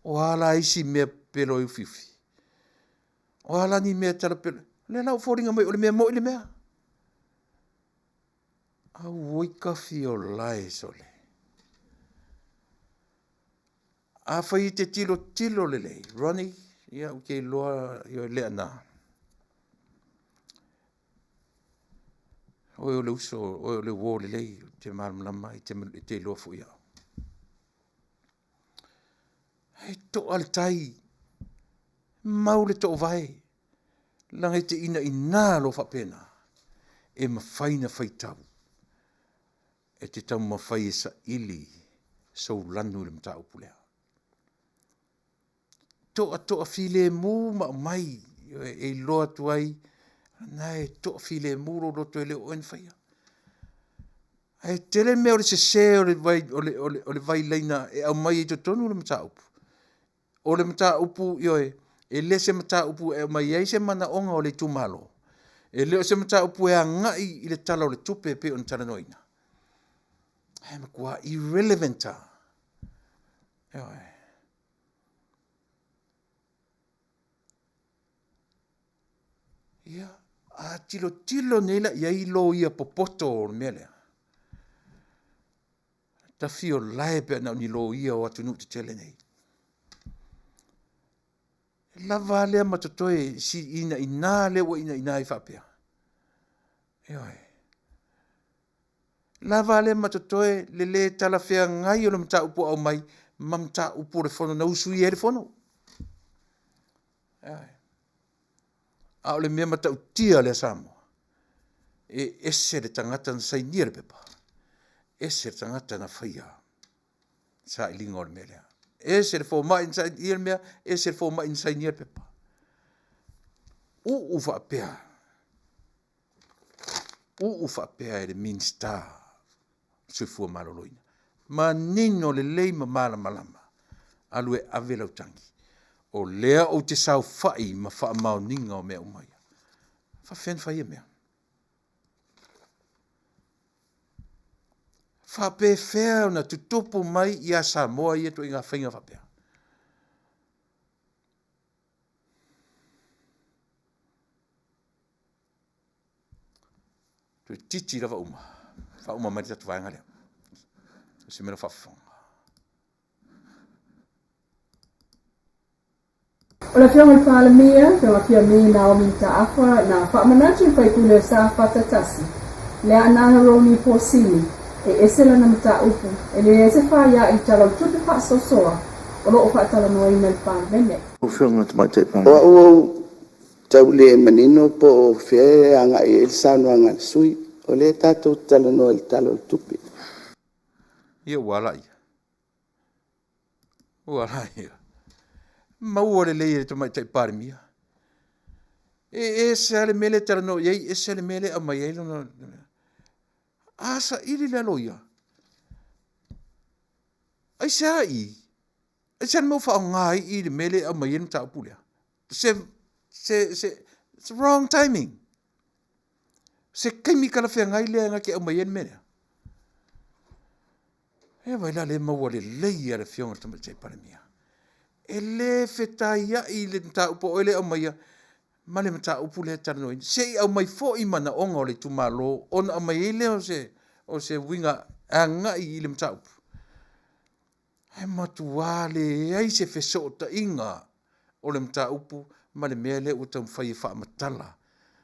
O a la isi mea pepelo e ufiufi? O a la ni mea talapelo? O lea la ua foliga mai o le mea moi le mea. Auoi kafi o lae sole. Afai e te tilotilo lelei, Ronnie, ia ou te iloa ia Leana. Oe o le uso, oe o le uo lelei, ou te malamalama ai, e te iloa foi au. E toa le tai, mau le toovae, leaga e te inaina loa faapena, e mafai ona faitau e te taumafai e saili sou lanu i le mataupu lea. Toatoafilemu ma aumai e iloa atu ai na e toafilemu lou loto e le o oe na faia. Ae tele mea o le sese o le vai, o le, o le, o le vailaina e aumai ai totonu le mataupu. O le mataupu, ioe, e le se mataupu e aumai ai se manaoga o le itumalo. E le o se mataupu e agai i le Tala o le Tupe e pei ona talanoaina. Ae matua irrelevant lava. Ioe. Ia, a tilotilo nei la i ai loia popoto o le mea lea, tafiolae pe a na o ni loia o atunuu tetele nei. E lava a lea ma totoe si inaina lea ua inaina ai faapea. Ioe. Lava a lea ma totoe le lē talafeagai o le mataupu ua aumai ma mataupu o le fono na usuia ai le fono. Ioe. A o le mea matautia lea Samoa, e ese le tagata na sainia le pepa, ese le tagata na faia sailiga o le mea lea. Ese le fomai na sainia le mea, ese le fomai na sainia le pepa. Uu faapea, uu faapea e le Minisita o le Soifua Maloloina. Manino lelei ma malamalama, alu e ave lau tagi. O lea ou te saofai ma faamaoniga o mea uma ia. E faapefea ona fai ia mea? Faapefea ona tutupu mai ia Samoa ia ituaiga faiga faapea? Toeitiiti lava uma, faauma mai le tatou vaega lea. O se mea faafofoga. O le Afioga i le Palemia, Afioga Fiame Naomi Mataafa, na faamanatu i le faipule o Safata 1, Leaana Ronnie Posini, e ese lana mataupu, e leai se faia i le Tala o le Tupe Faasoasoa o lo o faatalanoaina i le Palemene. Lau Afioga i le Tamaitai Palemia. O au ua ou tau le manino po o fea e agai i ai le saunoaga a le sui usufono. O lea tatou te talanoa i le Tala o le Tupe. Ia ua ala ia. Ua ala ia. Maua lelei e le Tamaitai Palemia. E ese lava le mea lea e talanoa i ai, ese le mea lea e aumai ai lona... A saili le aloia. Aisea i? Aisea le mea ua faaaoga ai i le mea lea e aumai ai le mataupu lea? Se, se, se, it's wrong timing. Se taimi talafeagai lea na te aumai ai le mea lea. E vai la le maua lelei a le Afioga i le Tamaitai Palemia. E le fetaiai le mataupu o oe lea e aumaia ma le mataupu lea e talanoaina. Se i aumai foi manaoga o le itumalo ona aumai ai lea o se, o se uiga agai i le mataupu. Ae matua leai se fesootaiga o le mataupu ma le mea lea ua taumafai e faamatala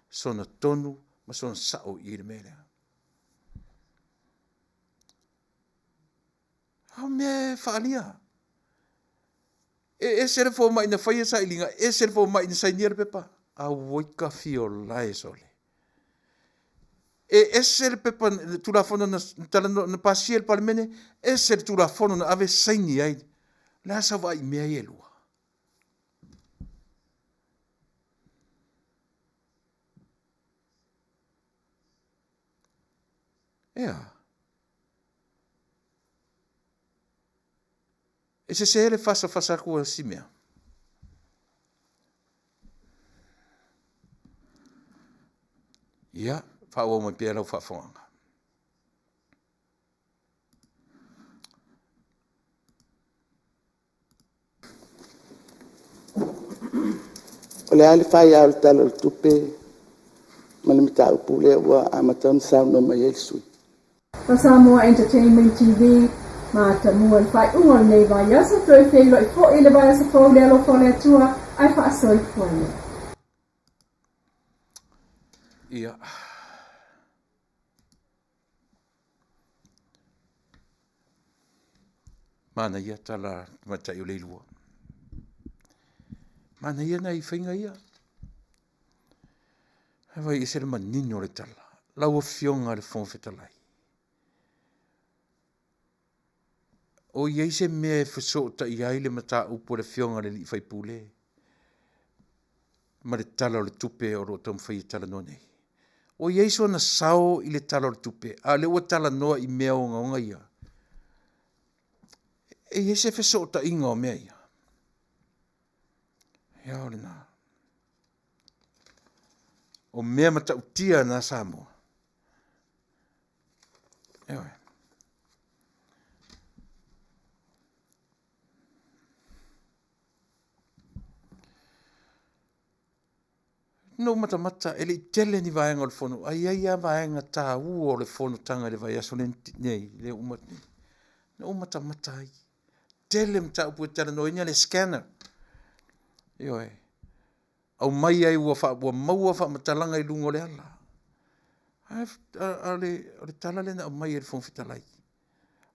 sona tonu ma sona sao i le mea lea. A o mea e faaalia. E ese le fomai na faia sailiga, ese le fomai na sainia le pepa. Auoi ka fiolae sole. E ese le pepa le Tulafono na talanoa na pasia e le Palemene, ese le Tulafono na ave saini ai. O le a sau vaai i mea ia e lua? Ea. E sese le fasafasa atu a si mea. Ia, faaauau mai pea lau faafofogaaga. O le a le faia o le Tala o le Tupe ma le mataupu lea ua amata ona saunoa mai ai le sui usufono? Ma Samoa Entertainment TV, matamua i le faaiuga o lenei vaiaso, toe feiloai foi i le vaiaso fou i le alofa o le Atua, ae faasoifua ia. Ia. Manaia tala tamaitai o Leilua. Manaia nai faiga ia. Ae vaai ese le manino o le tala. Lau Afioga i le Fofoga Fetalai. O i ai se mea e fesootai ai le mataupu a le Afioga i le alii faipule ma le Tala o le Tupe o lo o taumafai e talanoa nei? O i ai sona sao i le Tala o le Tupe, a o lea ua talanoa i mea ogaoga ia? E i ai se fesootaiga o mea ia? Ia o lena. O mea matautia na Samoa. Ioe. Na ou matamata, e le i tele ni vaega o le fono, ae i ai lava vaega taua o le fonotaga i le vaiaso lenei, lea ua uma atu nei. Na ou matamata ai, tele mataupu e talanoaina le scanner. Ioe. Aumai ai ua maua faamatalaga i luga o le ala. A o le tala lea na aumai e le Fofoga Fetalai,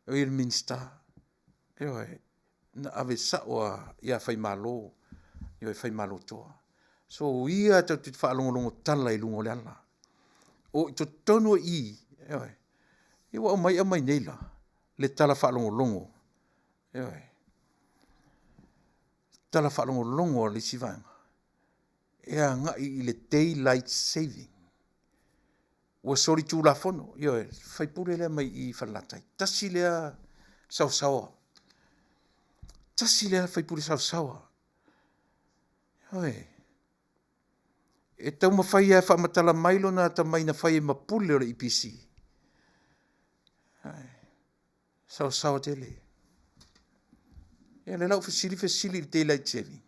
o le Minisita, ioe, na ave sao lava ia Faimalo, ioe, Faimalotoa. So o ia tatou te faalogologo tala i luga o le ala. O i totonu o i, ioe, ia ua aumai aumai nei la le tala faalogologo, ioe, tala faalogologo a le isi vaega e agai i le daylight saving. Ua solitulafono, ioe, le sui usufono lea mai i Falelatai, tasi lea saosaoa, tasi lea sui usufono saosaoa. Ioe, e taumafai lava e faamatala mai lona atamai na fai ai ma pule o le EPC. Saosaoa tele. Ia lea la ua fesili fesili i le daylight saving,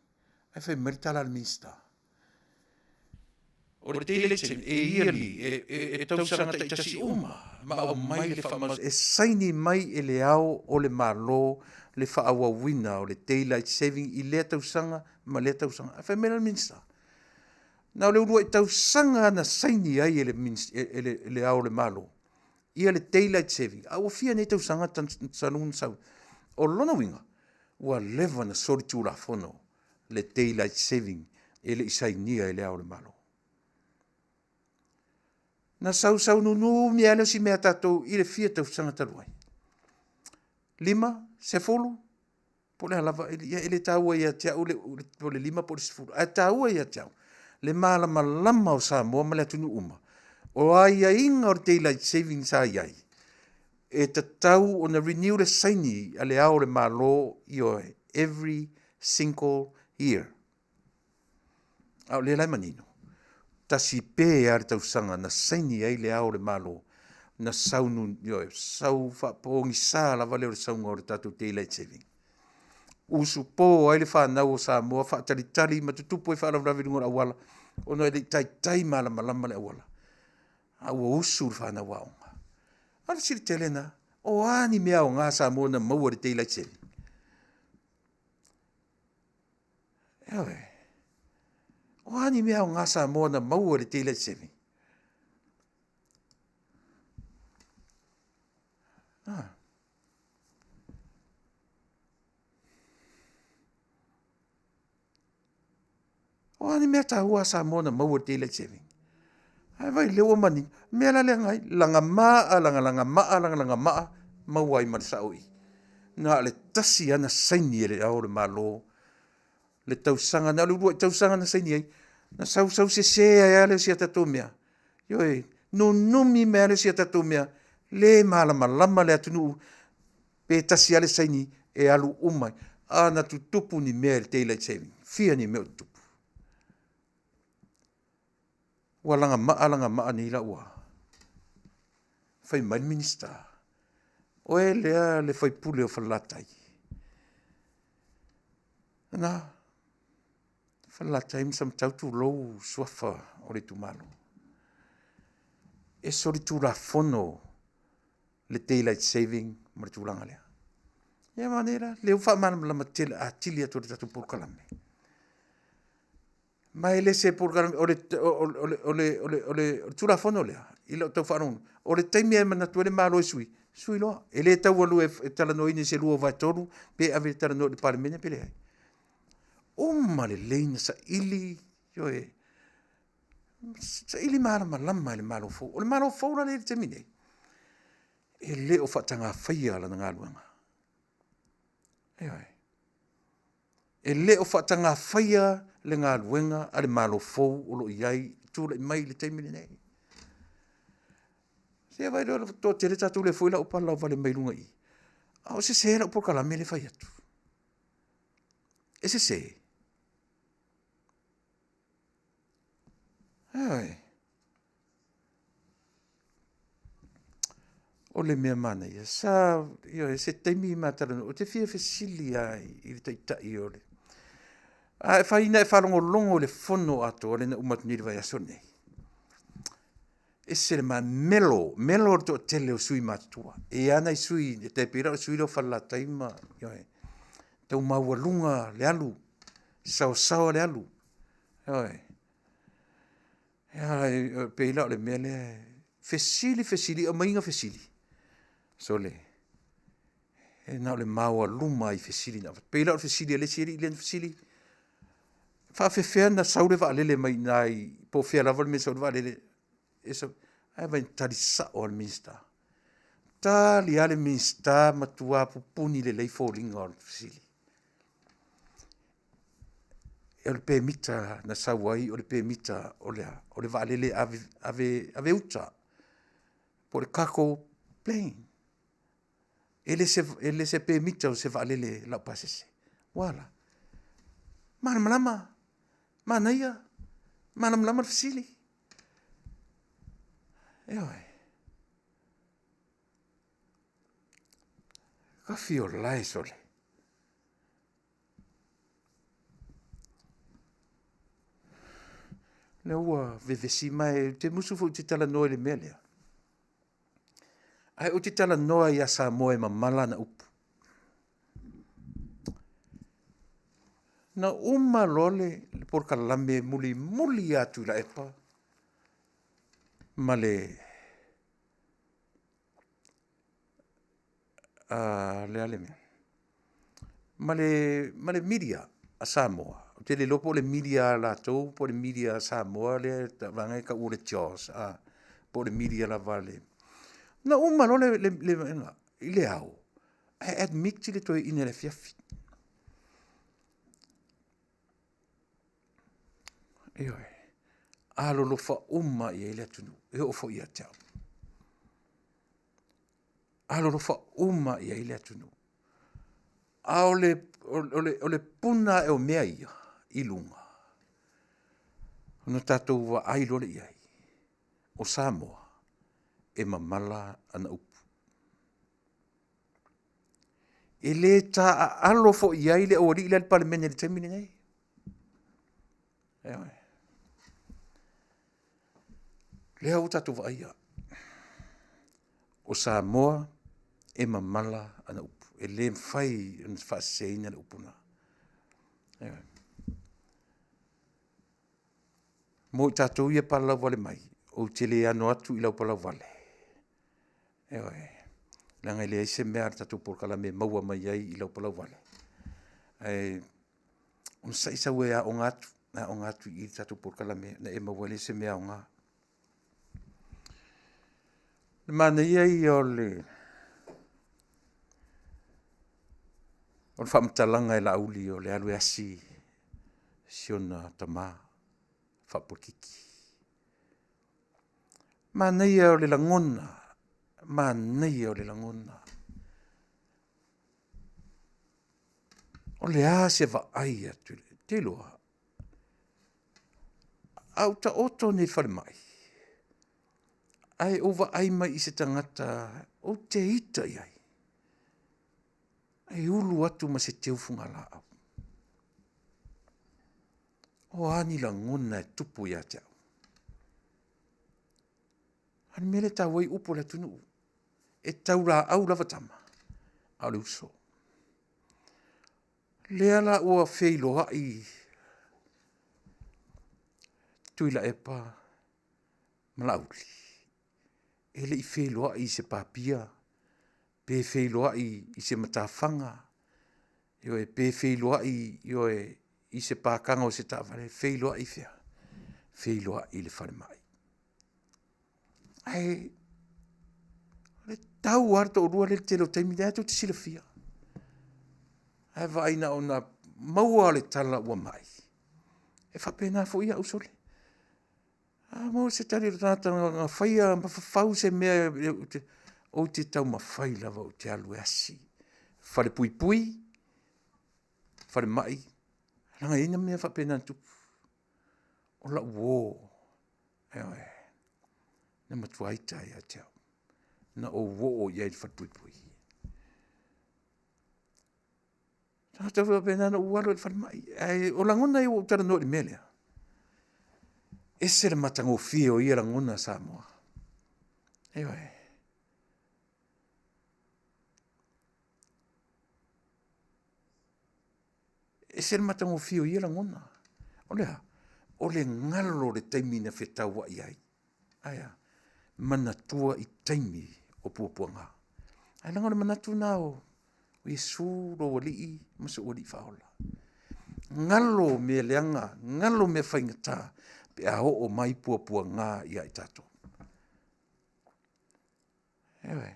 ae fai mai le tala a le Minisita, o le daylight saving e yearly, e tausaga taitasi uma ma aumai le faamalosi, e saini mai e le Ao o le Malo le faaauauina o le daylight saving i lea tausaga ma lea tausaga. Ae fai mai la le Minisita, na o le uluai tausaga na saini ai e le Ao o le Malo ia le daylight saving, a ua fia nei tausaga talu ona sau. O lona uiga, ua leva ona solitulafono le daylight saving e le i sainia e Le Ao o le Malo. Na sausau nunumi lava lea o si mea a tatou i le fia tausaga talu ai. 5, 10, po o le a lava, ia e le taua ia te au po o le 5 po o le 10, ae taua ia te au le malamalama o Samoa ma le atunuu uma, o aiaiga o le daylight saving sa i ai, e tatau ona renew le saini a le Ao o le Malo, ioe, every single year. A o lea la e manino, tasi pe lava le tausaga na saini ai le Ao o le Malo, na sau, ioe, sau faapogisa lava lea o le sauga o le tatou daylight saving. Usupo ai le fanau o Samoa, faatalitali ma tutupu ai faalavelave i luga o le auala, ona e le i taitai malamalama le auala. A ua usu le fanau aoga. A o le fesili tele lena, o a ni mea aoga a Samoa na maua i le daylight saving? Ioe. O a ni mea aoga Samoa na maua i le daylight saving? Ah. O a ni mea taua a Samoa na maua i le daylight saving? Ae vai lea ua manino. Mea la lea ngai, lagamaa, lagalagamaa, lagalagamaa, maua ai ma le sao i. Na o le tasi lava na saini e le Ao o le Malo le tausaga, na o le uluai tausaga na saini ai, na sausau sese ai lava lea o si a tatou mea. Ioe, nunumi mai lava lea o si a tatou mea, le malamalama le atunuu pe tasi lava le saini e alu uma ai. A na tutupu ni mea i le daylight saving, fia ni mea o tutupu. Ua lagamaa lagamaa nei la ua fai mai le Minisita, oe lea le faipule o Falelatai. Na, Falelatai ma Samatau tulou suafa o le itumalo. E solitulafono le daylight saving ma le tulaga lea. Ia ma nei la, lea ua faamalamalama tele atili atu e le tatou polokalame. Ma e le se polokalame, o le, o, o, o, le, o, le, o le Tulafono lea, i lau tau faalogo, o le taimi e manatu ai le Malo e sui, sui loa. E le tau alu e talanoaina i se 2/3 pe ave e talanoa i le Palemene pe leai. Uma lelei na saili, ioe, saili malamalama e le Malo fou. O le Malo fou la lea i le taimi nei, e le o faatagafaia lana galuega. Ioe. E le o faatagafaia le galuega a le Malo fou o lo o i ai tulai mai i le taimi lenei. Se vaai loa toatele tatou lea foi la ua palalau vale mai luga i i. A o sese lau polokalame lea e fai atu. E sese. Ioe. O le mea manaia, sa, ioe, se taimi ma talanoa, ou te fia fesili lava i le Taitai o le... A e fai ina e faalogologo i le fono atoa lea na uma atu nei i le vaiaso lenei, e ese le manaia, melo, melo le toatele o sui usufono matutua. E i ai lava nai sui usufono e tai pei la o le sui usufono lea o Falelatai ma, ioe, tau maualuga le alu, saosaoa le alu, ioe. E pei la o le mea lea, fesili, fesili, aumaiga fesili, sole, e na o le maoaluma lava i fesili na avatu. E pei la o le fesili a le isi alii lea na fesili, e faapefea ona sau le vaalele mai i ina i po o fea lava le mea e sau ai le vaalele, ae vaai na tali sao lava le Minisita. Tali lava le Minisita, matua pupuni lelei foliga o le fesili. O le pemita na sau ai o le pemita o le a? O le vaalele e ave uta po o le cargo plane. E le o se pemita o se vaalele laupasese. Ua a la? Malamalama, manaia, malamalama le fesili. Ioe. Tafiolae sole. O lea ua vevesi ma ou te musu foi ou te talanoa i le mea lea, ae ou te talanoa ia Samoa e mamala ana upu. Na uma loa le polokalame mulimuli ia Tuilaepa ma le le a le mea? Ma le media a Samoa. Ou te le iloa po o le media a latou po o le media a Samoa lea vaega lea e tau o le JOS po o le media lava a le... Na uma loa le vaega i le ao, ae admit le toeaina i le afiafi. Ioe, alolofa uma lava i ai le atunuu, e oo foi ia te au. Alolofa uma lava i ai le atunuu. A o le puna ae o mea ia i luga, ona tatou vaai loa lea i ai, o Samoa, e mamala ana upu. E le taaalo foi i ai le aualii la e i le Palemene i le taimi lenei. Ioe. O lea ua tatou vaaia, o Samoa e mamala ana upu, e le mafai ona faaseseina le upu lena. Ioe. Mo i tatou ia e palalauvale mai, ou te le ano atu i lau palauvale, ioe, leaga e leai se mea a le tatou polokalame e maua mai ai i lau palauvale, ae onosai sau e aoga atu, aoga atu i i le tatou polokalame ona e maua ai lea o se mea aoga. O le manaia ia o le faamatalaga e Laauli o le alu e asi si ona tama faapolokiki. Manaia o le lagona, manaia o le lagona. O le a se vaai a Tuilaepa? Ou te iloa, a ou taoto nei i le falemai, ae ou vaai mai i se tagata ou te ita i ai, e ulu atu ma se teu fugalaau. O a ni lagona e tupu ia te au? A o le mea lea e taua ai upu a le atunuu, e taulaau lava tama, a o le uso. Lea la ua feiloai Tuilaepa ma Laauli, e le i feiloai i se papia, pe feiloai i se matafaga, ioe, pe feiloai, ioe, i se pakaga o se taavale, feiloai i fea? Feiloai i le falemai. Ae o le tau lava o le toalua lea i le tele o taimi, o lena tou te silafia. Ae vaai na ona maua le tala ua mai. E faapena foi au sole. A maua se tali o le tagata na faia ma fafau se mea ou te taumafai lava ou te alu e asi. Falepuipui, falemai, leaga e i ai na mea faapena na tupu. O lau uo, ioe, na matua ita ai ia te au, na ou oo i ai i le falepuipui. Tagata foi faapena na ou alu ai i le falemai. Ae o lagona ia ua ou talanoa i le mea lea, ese le matagofie o ia lagona Samoa. Ioe. Ese le matagofie o ia lagona. O le a? O le galo o le taimi na fetauai ai. Ae a? Manatua i taimi o puapuaga. Ae leaga o le manatu lena o Iesu lou Alii ma sou Alii Faaola. Galo mea leaga, galo mea faigata pe a oo mai puapuaga ia i tatou. Ioe.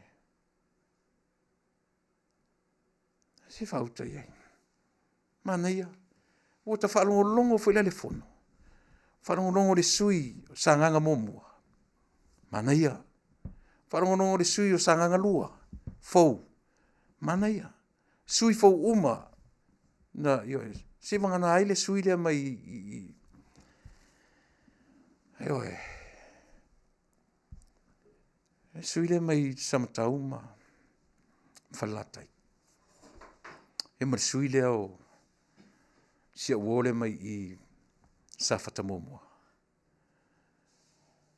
Se faauta i ai. Manaia. Ua ta faalogologo foi la i le fono, faalogologo i le sui usufono o Sagaga 1, manaia. Faalogologo i le sui usufono o Sagaga 2, fou, manaia. Sui fou uma na, ioe, seivagana ai le sui usufono lea mai ioe, le sui usufono lea mai Samatau ma Falelatai. Ia ma le sui usufono lea o si au uo lea mai i Safata 1.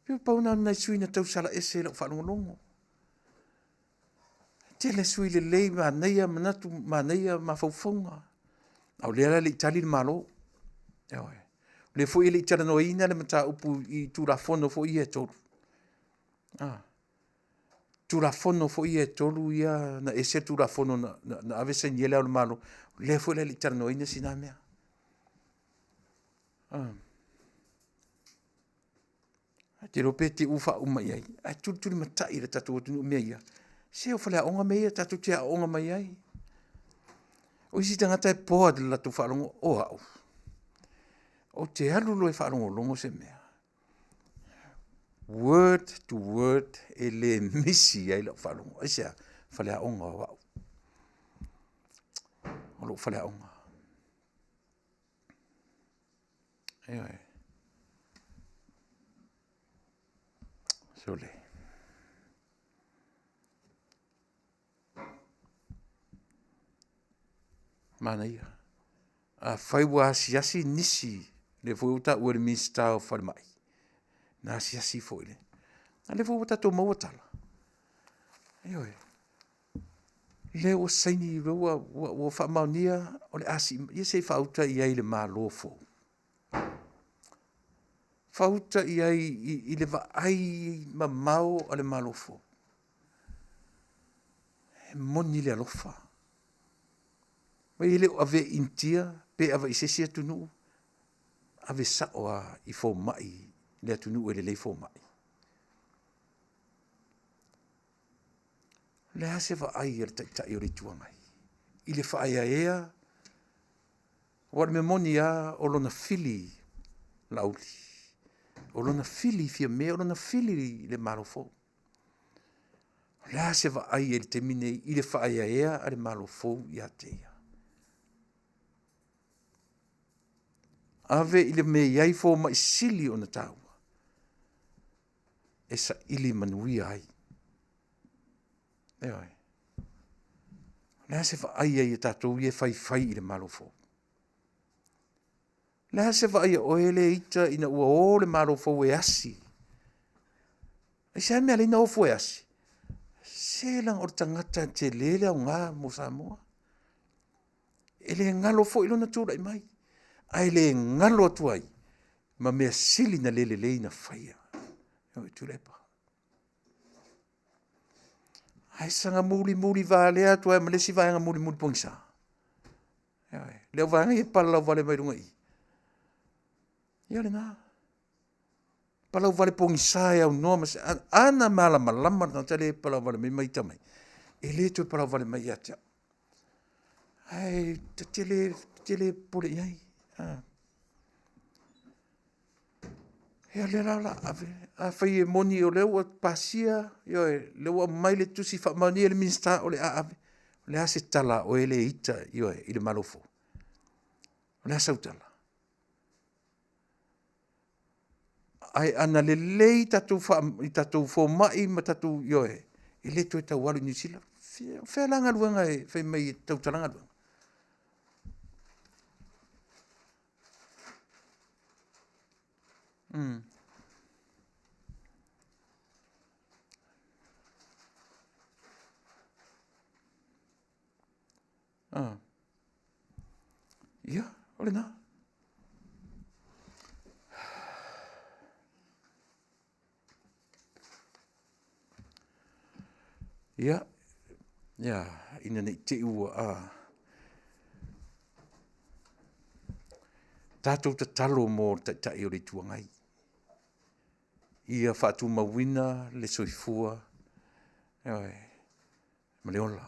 E pau na o nai sui na tausala ese i lau faalogologo. E tele sui lelei, manaia manatu, manaia mafaufauga. A o lea la e le i tali le Malo. Ioe. O lea foi e le i talanoaina le mataupu i Tulafono foi ia e 3. Tulafono foi ia e 3 ia na ese le Tulafono na ave saini ai Le Ao o le Malo, o lea foi la e le i talanoaina si na mea. Ou te iloa pe te i ua faauma i ai, ae tulitulimatai e le tatou atunuu mea ia. Se o faleaoga mea ia tatou te aooga mai ai. O isi tagata e bored i le latou faalogo, o au, ou te alu loa e faalogologo se mea, word to word e le misi ai lau faalogo. Aisea? Faleaoga o au. O lou faleaoga. Ioe. Sole. Manaia. Afai ua asiasi nisi, lea foi ua taua e le Minisita o Falemai, na asiasi foi le... A o lea foi ua tatou maua tala, ioe, lea ua saini, lea ua faamaonia o le a sii mai. Ia se i faauta i ai i le Malo fou. Faauta i ai i le vaai mamao a le Malo fou. E moni le alofa. E le o ave i Initia pe ave i se isi atunuu, ave sao lava i fomai i le atunuu e lelei fomai. O le a se vaai a le Taitai o le Itu Agai i le faaeaea? Aua o le mea moni lava o lona fili Laauli, o lona fili Fiame, o lona fili i le Malo fou. O le a se vaai i ai i le taimi lenei i le faaeaea a le Malo fou ia te ia? Ave i le mea e i ai fomai sili ona taua e saili manuia ai. Ioe. O le a se vaai ai a tatou ia e faifai i le Malo fou? O le a se vaai a oe le ita ina ua o le Malo fou e asi? Aisea le mea e ala ai ona o fua e asi? Se leaga o le tagata e tele le aoga mo Samoa. E le galo foi lona tulai mai, ae le galo atu ai ma mea sili na le lelei na faia. Oi, Tuilaepa. Ae saga mulimuli valea atu ai ma le isi vaega mulimuli pogisa. Le au vaega ia e palalau vale mai luga i i. Ia o lena. Palau vale pogisa e aunoa ma se, ana malamalama le tagata lea e palau vale mai ma ita mai, e le toe palau vale mai ia te au. Ae ta te le, te le popole i ai. Ia lea la o le a ave, afai e moni o lea ua pasia, ioe, o lea ua aumai le tusi faamaonia e le Minisita o le a ave, o le a se tala a oe lea e ita, ioe, i le Malo fou? O le a sau tala? Ae ana lelei tatou i tatou fomai ma tatou, ioe, e le toe tau alu i Niu Sila. O fea la galuega e fai mai e tautala galuega? Ia, o lena. Ia, ia, ina ne i te i ua tatou tatalo mo le Taitai o le Itu Agai, ia faatumauina le soifua, ioe, ma le ola,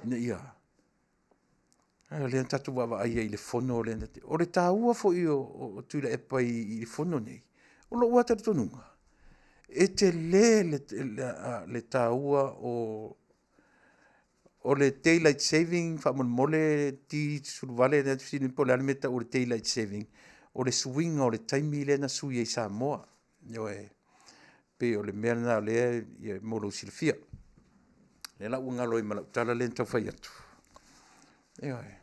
ina ia, o lea na tatou vaavaai ai i le fono lea na tea. O le taua foi o Tuilaepa i le fono lenei, o lou lava talitonuga, e tele le taua o le daylight saving faamolemole T18 po o le a le mea e tau o le daylight saving, o le suiga o le taimi lea na sui ai i Samoa. Ioe. E pei o le mea lena o lea e mo lou silafia. O lea la ua galo ai ma lau tala lea na tau fai atu. Ioe.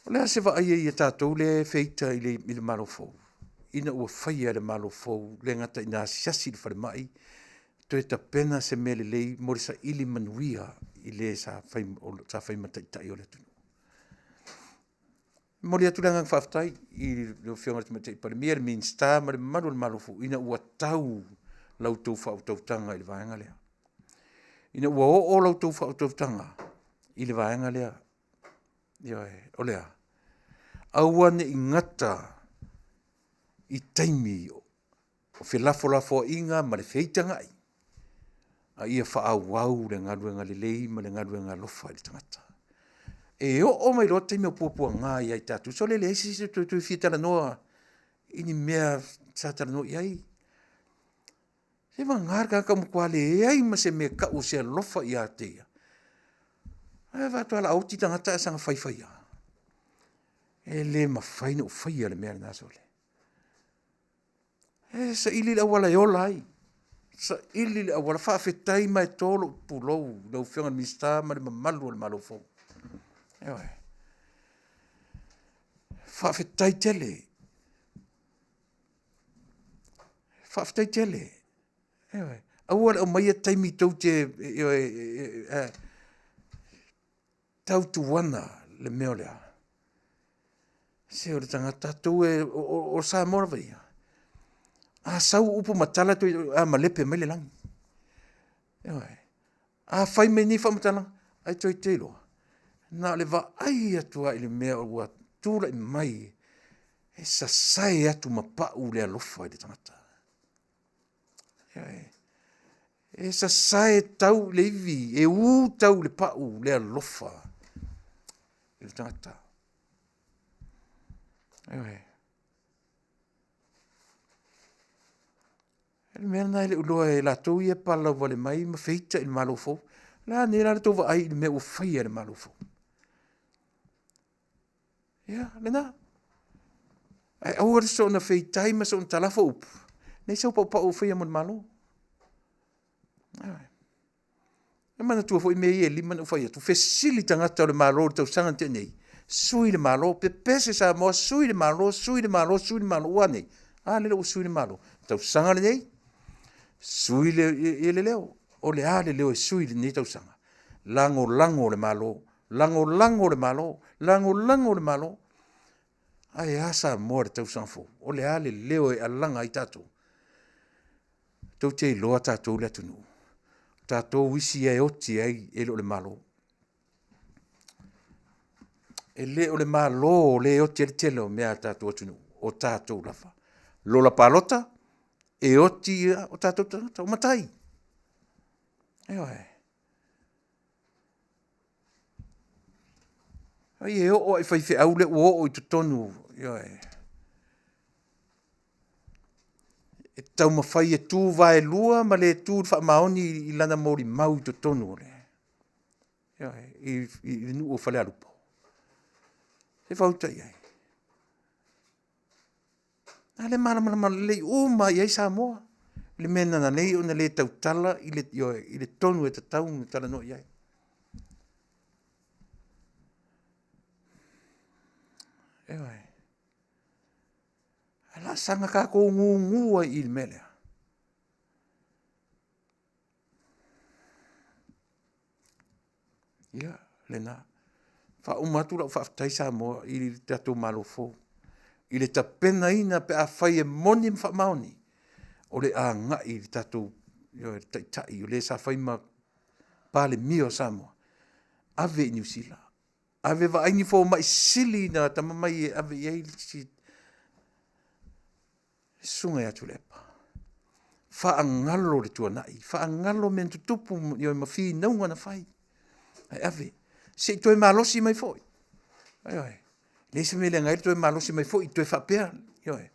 O le a se vaai i ai a tatou lea e feita i le Malo fou, ina ua faia e le Malo fou, e le gata ina asiasi i le falemai, toe tapena se mea lelei mo le saili manuia i le sa fai ma taitai o le atunuu. E momoli atu le agaga faafetai i lau Afioga i le Tamaitai Palemia, le Minisita ma le mamalu o le Malo fou ina ua tau la outou faautautaga i le vaega lea. Ina ua oo la outou faautautaga i le vaega lea. Ioe, o le a? Aua ne i gata i taimi o felafolafoaiga ma le feitagai, a ia faaauau le galuega lelei ma le galuega alofa i le tagata. E oo mai loa taimi o puapuaga ia i tatou, sole, e leai se isi e toe fia talanoa i ni mea sa talanoa i ai. Se vagana le tagata ua matua leai ma se mea e tau o se alofa ia te ia, ae vaai atu lava o le a oti le tagata ae saga faifai lava. E le mafai ona ou faia le mea lena sole. E saili le auala e ola ai, saili le auala. Faafetai ma e to lou pulou i lau Afioga i le Minisita ma le mamalu o le Malo fou. Ioe. Faafetai tele. Faafetai tele. Ioe. Aua le aumaia taimi tou te, ioe, tautuana le mea o le a? Se o le tagata tatou e, o Samoa lava ia, a sau upu ma tala, a malepe mai le lagi. Ioe. A fai mai nei faamatalaga, ae toe te iloa, na o le vaai atu lava i le mea ua tulai mai, e sasae atu ma pau le alofa i le tagata. Ioe. E sasae tau i le ivi, e u tau i le pau le alofa i le tagata. Ioe. O le mea lena e le o iloa e latou ia e palalauvale mai ma feita i le Malo fou. O le a nei la le tou vaai i le mea ua faia e le Malo fou? Ia, lena. Ae aua le soona feitai ma soona talafo upu, leai sau paupau o faia mo le Malo. E manatua foi mea ia e lima na ou fai atu, fesili tagata o le Malo i le tausaga na tea nei, sui le Malo, pepese Samoa, sui le Malo, sui le Malo, sui le Malo, ua a nei? A lele ua sui le Malo. Tausaga lenei, sui le, le leo. O le a le leo e sui i lenei tausaga? Lagolago le Malo, lagolago le Malo, lagolago le Malo. Ae a Samoa i le tausaga fou? O le a le leo e alaga ai tatou? Tou te iloa tatou le atunuu. O tatou isi ia e oti ai, e le o le Malo. E le o le Malo lea e oti ai le tele o mea a le tatou atunuu, o tatou lava. Lola palota, e oti ia o tatou tagata, o matai. Ioe. Ai e oo ai faifeau lea ua oo i totonu, ioe. E taumafai e tu vaelua ma le tu i le faamaoni i lana molimau i totonu o le, ioe, i le nuu o Falealupo. Se i fauta i ai. A lea e malamalama lelei uma lava i ai Samoa i le mea na ala ai ona le tautala i le, ioe, i le tonu e tatau ona talanoa i ai. Ioe. Ae o le a saga tatou gugu ai i i le mea lea? Ia, lena. Faauma atu lau faafetai Samoa i le tatou Malo fou i le tapenaina pe afai e moni ma faamaoni, o le agai i le tatou, ioe, le Taitai o le sa fai ma Palemia o Samoa, ave i Niu Sila, ave vaai ni fomai sili ona atamamai e ave i ai le Susuga ia Tuilaepa. Faagalo le tuanai, faagalo mea na tutupu ma finauga na fai, ae ave, se i toe malosi mai foi. Ioe. E leai se mea e leaga ai le toe malosi mai foi toe faapea, ioe.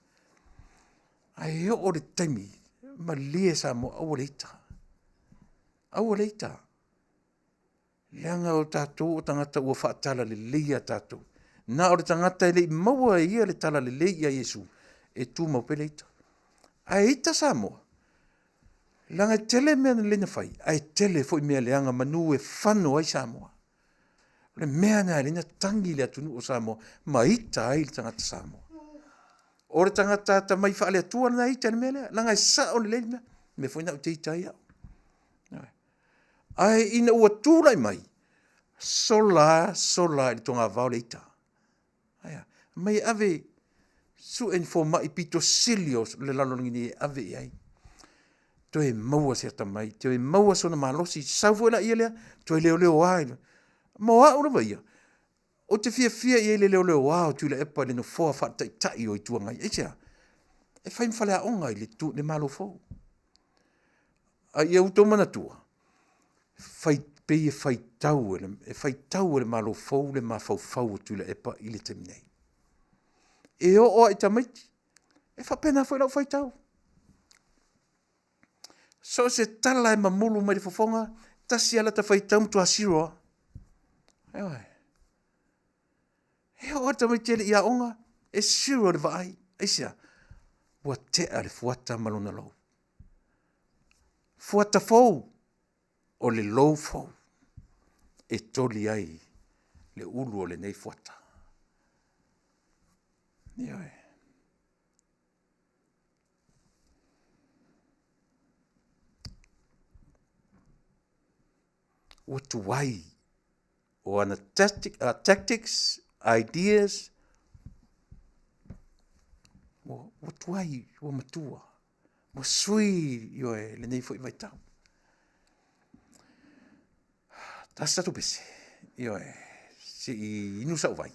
Ae oo i le taimi, malie Samoa aua le ita, aua le ita. Leaga o tatou o tagata ua faatalaleia tatou. Na o le tagata e le i maua e ia le talalelei ia Iesu e tumau pea le ita. Ae ita Samoa, leaga e tele mea lelei na fai, ae tele foi mea leaga manu e fano ai Samoa. O le mea lena e ala ai ona tagi le atunuu o Samoa ma ita ai le tagata Samoa. O le tagata atamai faale-Atua lena e ita i le mea lea, leaga e sao lelei le mea. O le mea foi lena ou te ita ai au. Ae ina ua tulai mai, sola lava, sola lava i le togavao le ita. Ae a? Aumai e ave, sue ni fomai pito sili o le lalolagi nei e ave i ai, toe maua se atamai, toe maua sona malosi, sau foi lea lea, toe leoleoa. Mo au lava ia, ou te fiafia i ai i le leoleoa o Tuilaepa i le nofoa faale-Taitai o Itu Agai. Aisea? E fai ma faleaoga i le Malo fou. A ia outou manatua, fai, pei e faitau e le, e faitau e le Malo fou le mafaufau o Tuilaepa i le taimi nei. E oo lava i tamaiti, e faapena foi lau faitau. So o se tala e mamulu mai le fofoga, tasi lava lata faitau matua zero lava. Ioe. E oo lava i le tamaiti e le i aoga, e zero le vaai. Aisea? Ua tea le fuata ma lona lou. Fuata fou, o le lou fou e toli ai le ulu o lenei fuata. Ioe. Ua tuai o ana tactics, ideas, ua tuai, ua matua, ua sui, ioe, lenei foi vaitau. Tasi tatou pese, ioe, se i inu sau vai,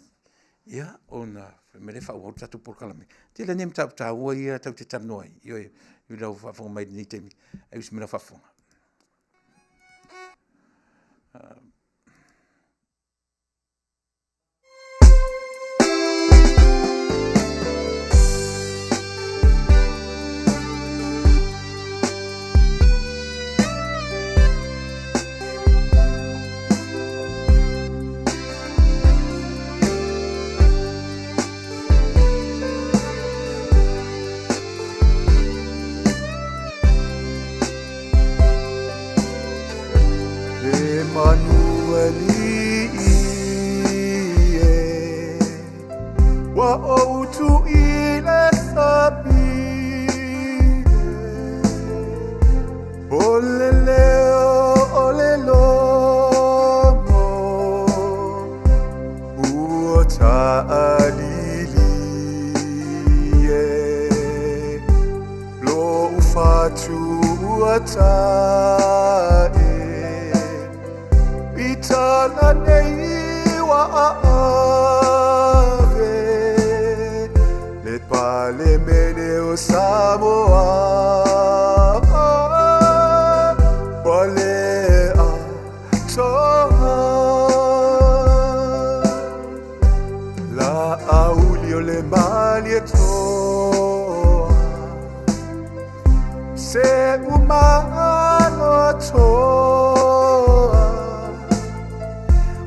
ia, ona fai mai lea faaauau le tatou polokalame. Tele nei mataupu taua ia tatou te talanoa ai, ioe, i lau faafofoga mai i lenei taimi, ae usi mai lau faafofoga. E Manueli e Ua ou tui le sabie O le leo o le logo Ua taalili e Lou fatu ua tae I tala nei ua aave Le Palemene o Samoa Ua le atoa.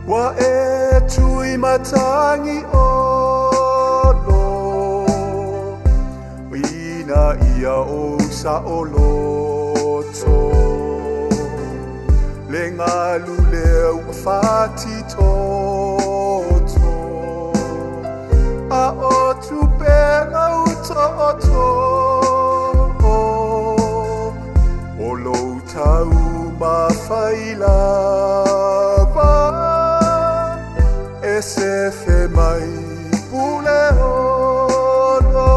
Ua e tui matagi olo ina ia ou saʻoloto le galu lea ua fatitoto a o tupega utoʻoto o lou taumafai lava e sefe mai pule ono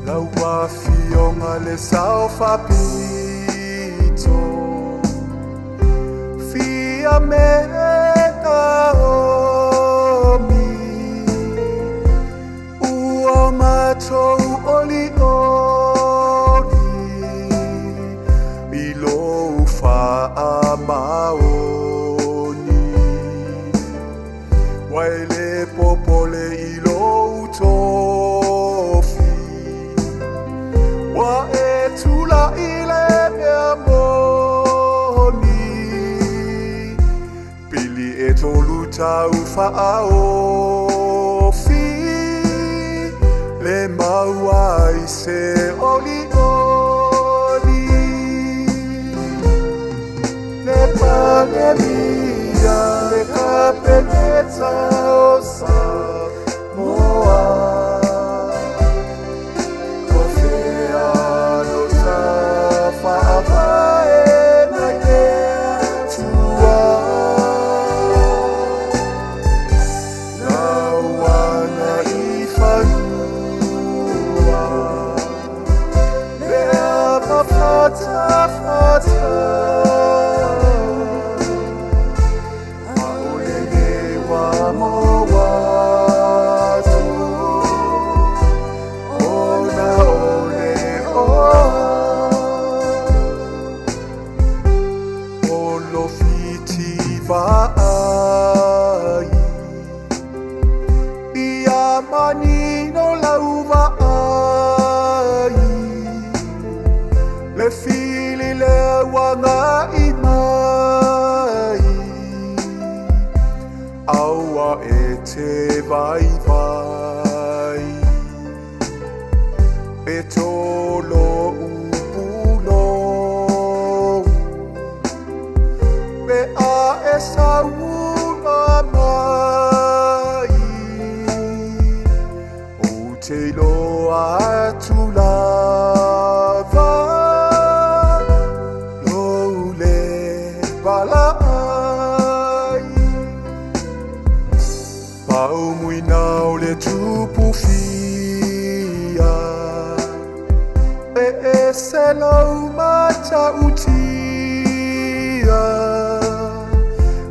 lau afioga le sao faapito fia mena omi ua matou olioli i lou faamaoni ua e lē popole i lou tofi ua e tulaʻi le mea moni pili e tolu tau faaofi le maua ai se olioli le Palemia le Kapeneta o Samoa o fea lo tafaavae nai le Atua lau agaifanua le ava fatafata ʻaʻole le ua moa atu ona o le oa o lo fiti vaai ia manino lau vaai le fili lea ua gaʻi mai aua e te vaivai e toloʻu pulou pe a e saunoa mai ou te iloa atu lava lou lē valaai paumuina o le tupu fia e ese lou matautia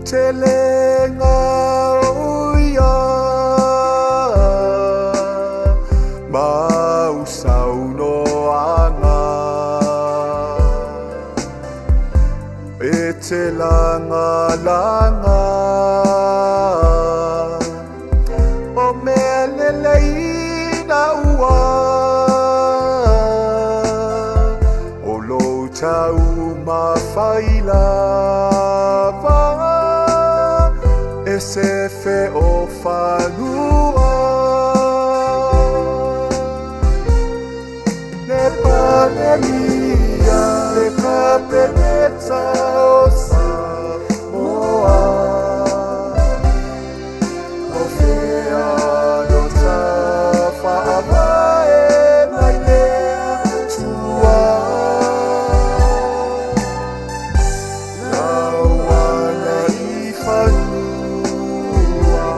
telega o ia ma u saunoaga e te lagalaga o mea lelei na ua o lou taumafai lava e sefe o fanua le Palemia le Kapeneta o Samoa o fea lo tafaavae nai le Atua lau agaifanua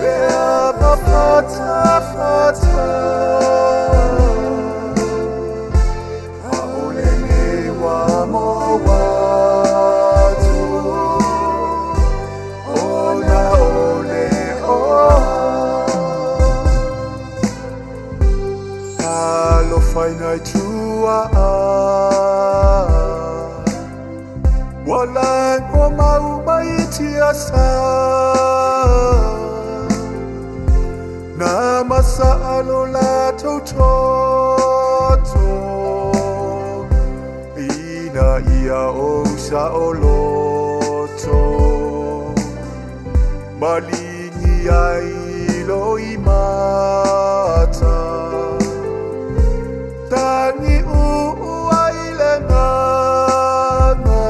le ava fatafata ʻaʻole le ua moa atu ona o le oa talofa i nai tuaa ua lago mau mai tiasa na masaʻalo latou toto ina ia ou saʻoloto. Maligi ai loimata Tagi uu ai le agaga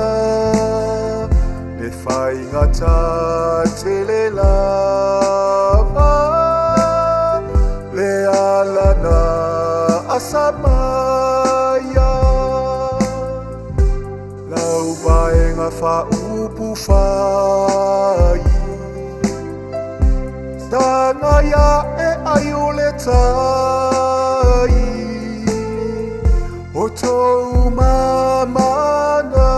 Le faigata tele lava Le ala na asa maia Lau vaega faaupu fai Tagai ae ai o le tai O tou mamana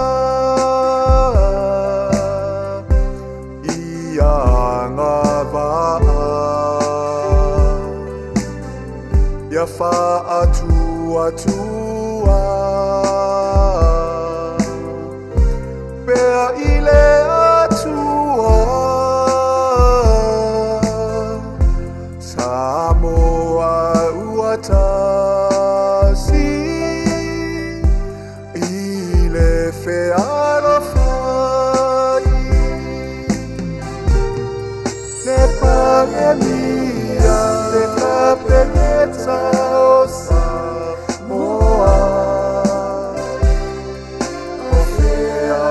I agavaa Ia faatuatua Pea i le Atua Samoa ua tasi I le fealofani Le Palemia le Kapeneta o Samoa O fea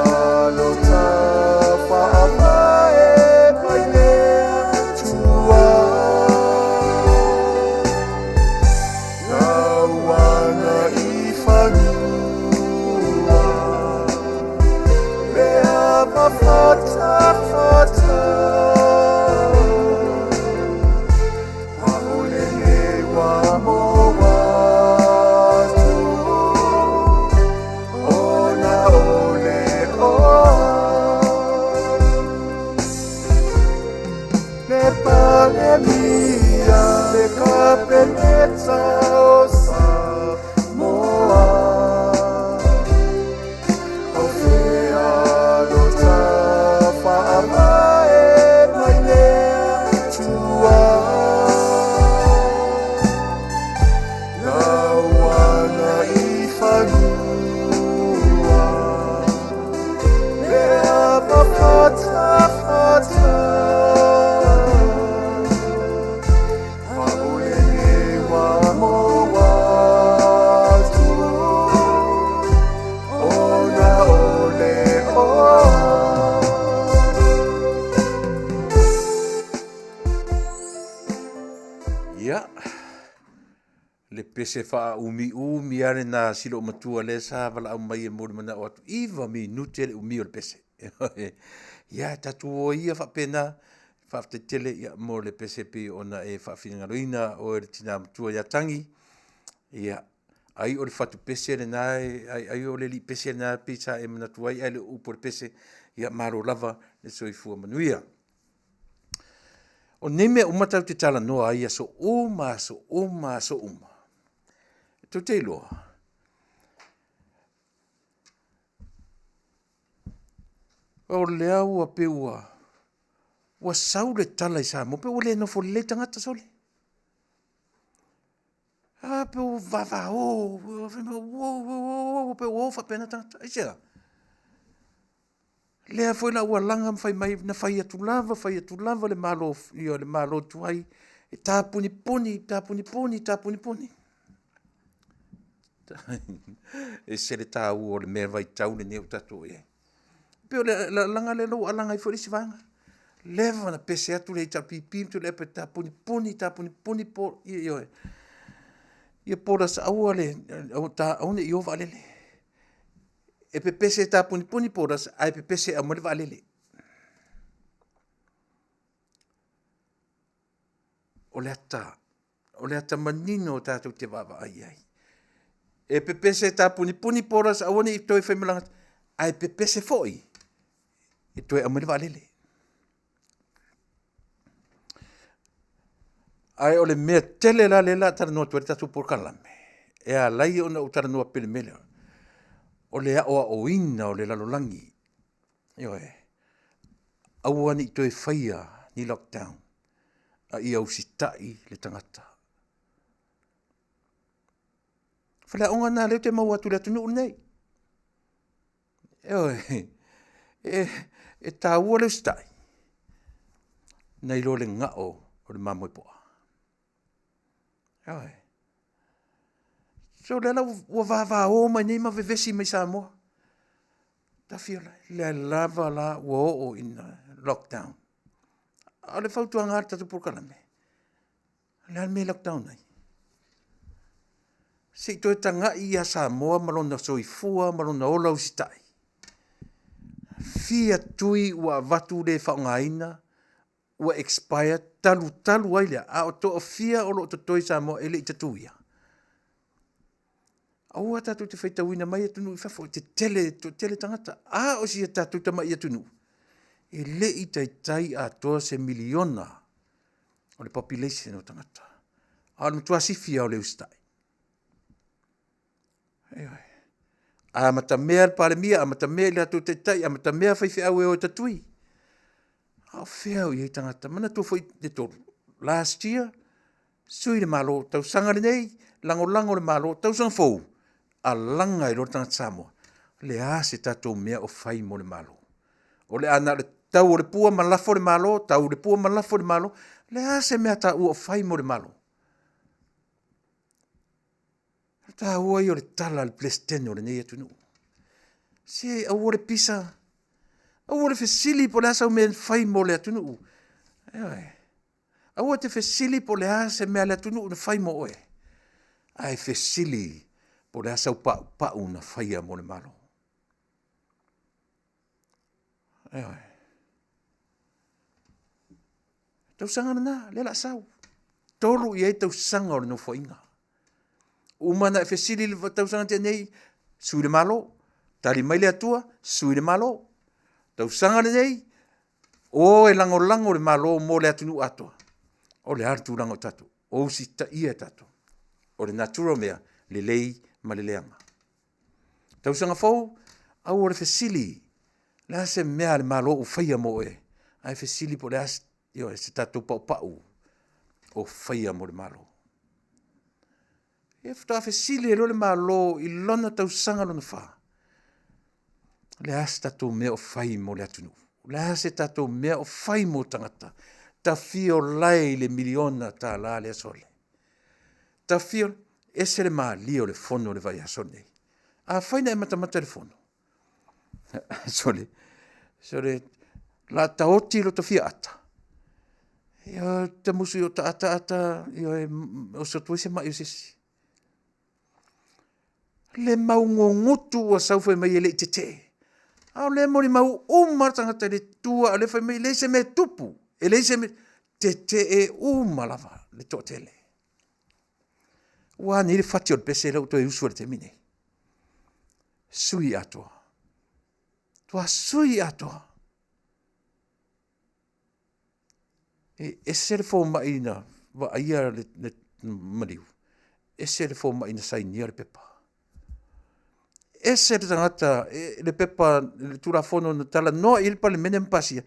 lo tafaavae mai le Atua Lauana i fanua Le ava fatafata Aole nei ua moa atu Ona o le oa Le Palemia le Kapeneta o Samoa O fea lo tafaavae mai le Atua Lauana i fanua Le ava fatafata Aole nei ua moa atu Ona o le oa Ia, le pese faaumiumi lava lena a si loomatua lea sa valaau mai e mo le manao atu, iva minute le umi o le pese. Ia, tatou o ia faapena, faafetai tele ia, mo le pese pei ona e faafinagaloina oe le tina matua ia Tagi. Ia, ai o le fatu pese lena, ai, ai o le alii pese lena pei sa e manatu ai ae le o upu o le pese. Ia, malo lava le soifua manuia. O nei mea uma tatou te talanoa ai i aso uma, aso uma, aso uma. E tou te iloa, o lea ua pei ua, ua sau le tala i Samoa, pei ua le nofo lelei tagata sole. Ah, pei ua vavao, pei ua o faapena tagata. Aisea? Lea foi la ua laga ma fai mai na fai atu lava, fai atu lava le Malo, ia le Malo tuai e tapunipuni, tapunipuni, tapunipuni. Ese le taua o le mea vaitau lenei o tatou i ai. Pei o le laga lea ua alaga ai foi le isi vaega. Leva na pese atu le HRPP ma Tuilaepa e tapunipuni, tapunipuni po, ioe. Ia borders aua le, aua ne i o vaalele. E pepese e tapunipuni borders ae pepese e aumai le vaalele. O le ata, o le ata manino tatou te vaavaai i ai. E pepese e tapunipuni borders aua ne i toe faimalaga, ae pepese foi e toe aumai le vaalele. Ae o le mea tele la lea la talanoa atu ai le tatou polokalame, e ala ai ona ou talanoa pei o le mea lea, o le aoaoina o le lalolagi. Ioe. Aua ne i toe faia ni lockdown, a ia usitai le tagata. Faleaoga na lea ou te maua atu i le atunuu lenei. Ioe. E, e taua le usitai. Nai lo le gao o le mamoe poa. Ioe. So lea la ua vavao mai nei ma vevesi mai Samoa. Tafiola, lea lava la ua oo ina lockdown. A o le fautuaga a le tatou polokalame, o le a le mea e lockdown ai? Se i toe tagai ia Samoa ma lona soifua ma lona ola usitai. Fia tui ua avatu le faaaogaina ua expire talu talu ai lea, a o toafia o lo o totoe i Samoa e le i tatuia? Aua tatou te faitauina mai atunuu i fafo e tetele, toatele tagata, a o si a tatou tamai atunuu e le i taitai atoa se miliona o le population o tagata, a o le matua sifi lava o le usitai. Ioe. Amatamea le Palemia, amatamea i latou taitai, amatamea faifeau e o e tatui. A o fea o i ai tagata? Manatua foi le tolu, last year, sui le Malo, tausaga lenei, lagolago le Malo, tausaga fou, alaga ai loa le tagata Samoa. O le a se tatou mea o fai mo le Malo? O le a na o le tau o le pua ma lafo le Malo, tau le pua ma lafo le Malo. O le a se mea taua o fai mo le Malo? O le taua ia o le tala a le Peresetene o lenei atunuu. Se aua le pisa, aua le fesili po o le a sau mea e fai mo le atunuu. Ioe. Aua te fesili po o le a se mea a le atunuu na fai mo oe, ae fesili po o le a sau paupau na faia mo le Malo. Ioe. Tausaga lena, lea la a sau. 3 i ai tausaga o le Nofoaiga. Uma ona e fesili i le tausaga tea nei, sui le Malo. Tali mai le Atua, sui le Malo. Tausaga lenei, o e lagolago le Malo mo le atunuu atoa. O le a le tulaga o tatou? O usitaia e tatou. O le natura o mea, lelei ma le leaga. Tausaga fou, aua le fesili, le a se mea a le Malo ua faia mo oe, ae fesili po o le a ioe, se tatou paupau o faia mo le Malo. E faatoa fesili ai loa le Malo i lona tausaga lona fa, o le a se tatou mea o fai mo le atunuu? O le a se tatou mea o fai mo tagata? Tafiolae i le miliona tala lea sole. Tafio, ese le malie o le fono o le vaiaso lenei. Afai na e matamata i le fono, sole, sole, la taoti lo ta fia ata, ia te musu i o ta ata ata, ia oso atu ai se mai o se isi. Le maugugutu ua sau fai mai e le i tetee. A o lea e molimau uma lava tagata i le tua, o lea fai mai e leai se mea e tupu, e leai se mea, tetee uma lava le toatele. Ua a nei le fati o le pese lea ua toe usu ai i le taimi nei? Sui atoa. Tua sui atoa. E ese le fomai na vaaia le, le maliu, ese le fomai na sainia le pepa. Ese le tagata, e, le pepa, le Tulafono na talanoa i ai le Palemene ma pasia,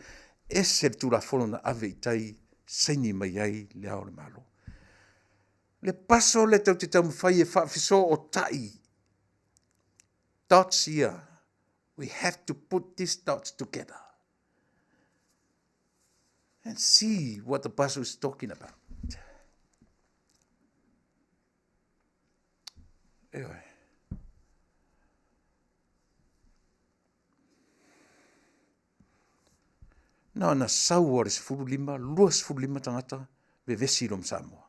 ese le Tulafono na ave i tai saini mai ai le Ao o le Malo. Le paso lea tatou te taumafai e faafesootai dots ia. We have to put these dots together and see what the puzzle is talking about. Ioe. Na ona sau o le 15, 25 tagata vevesi i loma Samoa.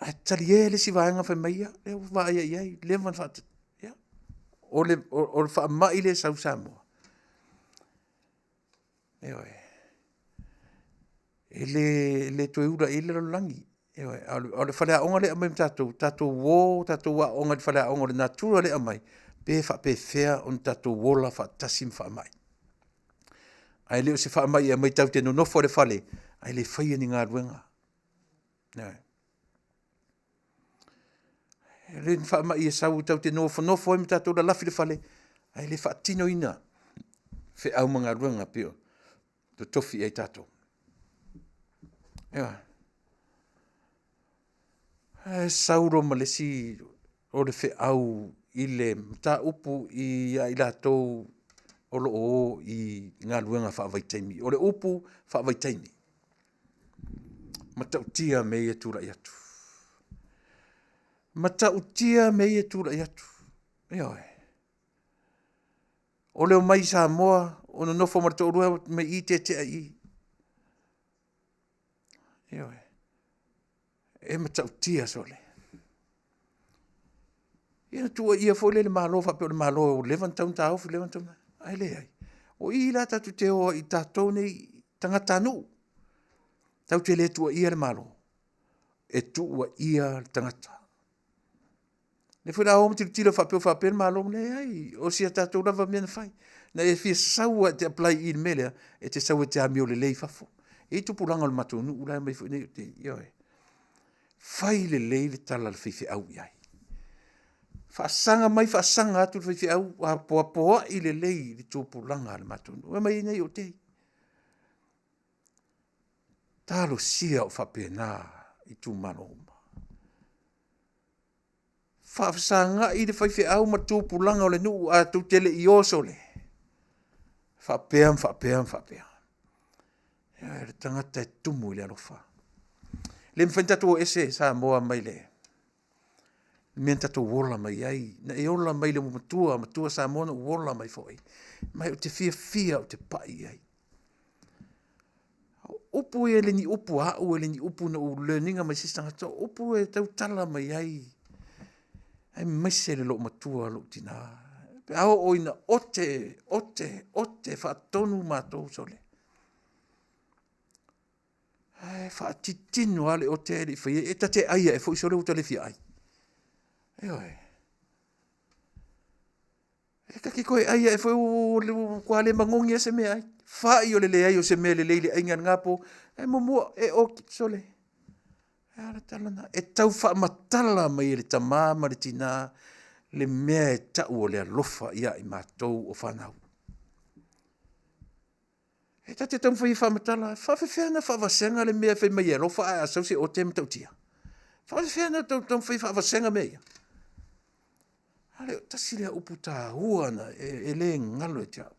Ae talie le isi vaega fai mai ia, lea ua vaaia i ai, leva ona faat... Ia, o le, o, o le faamai lea e sau Samoa. Ioe. E le, le toe ula i ai le lalolagi. Ioe. A o le faleaoga lea e aumai ma tatou, tatou o, tatou aooga i le faleaoga o le natura lea e aumai, pe faapefea ona tatou ola faatasi ma faamai. Ae le o se faamai e aumai tatou te nonofo i le fale, ae le faia ni galuega. Ioe. E le ni faamai e sau tatou te nofonofo ai ma tatou lalafi i le fale, ae le faatinoina feau ma galuega pei o totofi i ai tatou. Ioe. Ae sau loa ma le isi o le feau i le mataupu ia i latou o lo o o i galuega faavaitaimi. O le upu faavaitaimi, matautia mea ia e tulai atu. Matautia mea ia e tulai atu. Ioe. O le omai i Samoa, o nonofo ma le toalua mai i tetea i i. Ioe. E matautia sole. Ia na tuuaia foi lea i le Malo faapea o le Malo ua leva ona tatau ona taofi, leva ona tatau ona, ae leai. O i la tatou te o ai i tatou nei tagatanuu, tatou te le tuuaia le Malo, e tuuaia le tagata. O lea foi o le a o ma tilotilo faapea ua faapea le Malo, leai, o si a tatou lava mea na fai. Na e fia sau lava e te apply i i le mea lea, e te sau e te amio lelei i fafo. E i ai tupulaga o le matou nuu la e omai foi nei, ioe. Fai lelei le tala a le faifeau i ai. Faasaga mai faasaga atu le faifeau, apoapoai lelei i tupulaga a le matou nuu. E omai nei o te. Talosia o faapena itumalo uma. Faafesagai le faifeau ma tupulaga o le nuu ae tou te le i o sole, faapea ma faapea ma faapea. O le tagata e tumu i le alofa. E le mafai ona tatou o ese Samoa mai le mea na tatou ola mai ai. Na e ola mai i le matua, matua Samoa na ou ola mai foi. Ma ou te fiafia ou te pai i ai. O upu ia e le ni upu a au, e le ni upu na ou learn ina mai se isi tagata, o upu e tautala mai ai, aemaise le loomatua o lou tina. Pe a oo ina ote, ote, ote faatonu matou sole, ae faatitino lava le ote ae le i faia, e ta te ai ae foi sole ua ta le fia ai. Ioe. E ta te toe ai ae foi ua matua le manogi lava se meaai. Fai o le leai o se mea lelei i le aiga i lena po, ae muamua e oki, sole, e a le tala lena? E tau faamatala mai e le tama ma le tina le mea e tau o le alofa ia i matou o fanau. E ta te taumafai e faamatala, e faapefea ona faavasega le mea e fai mai e alofa ae a sau se ote e matautia? E faapefea ona taumafai e faavasega mea ia? A lea, tasi lea upu taua na e le galo ia te au.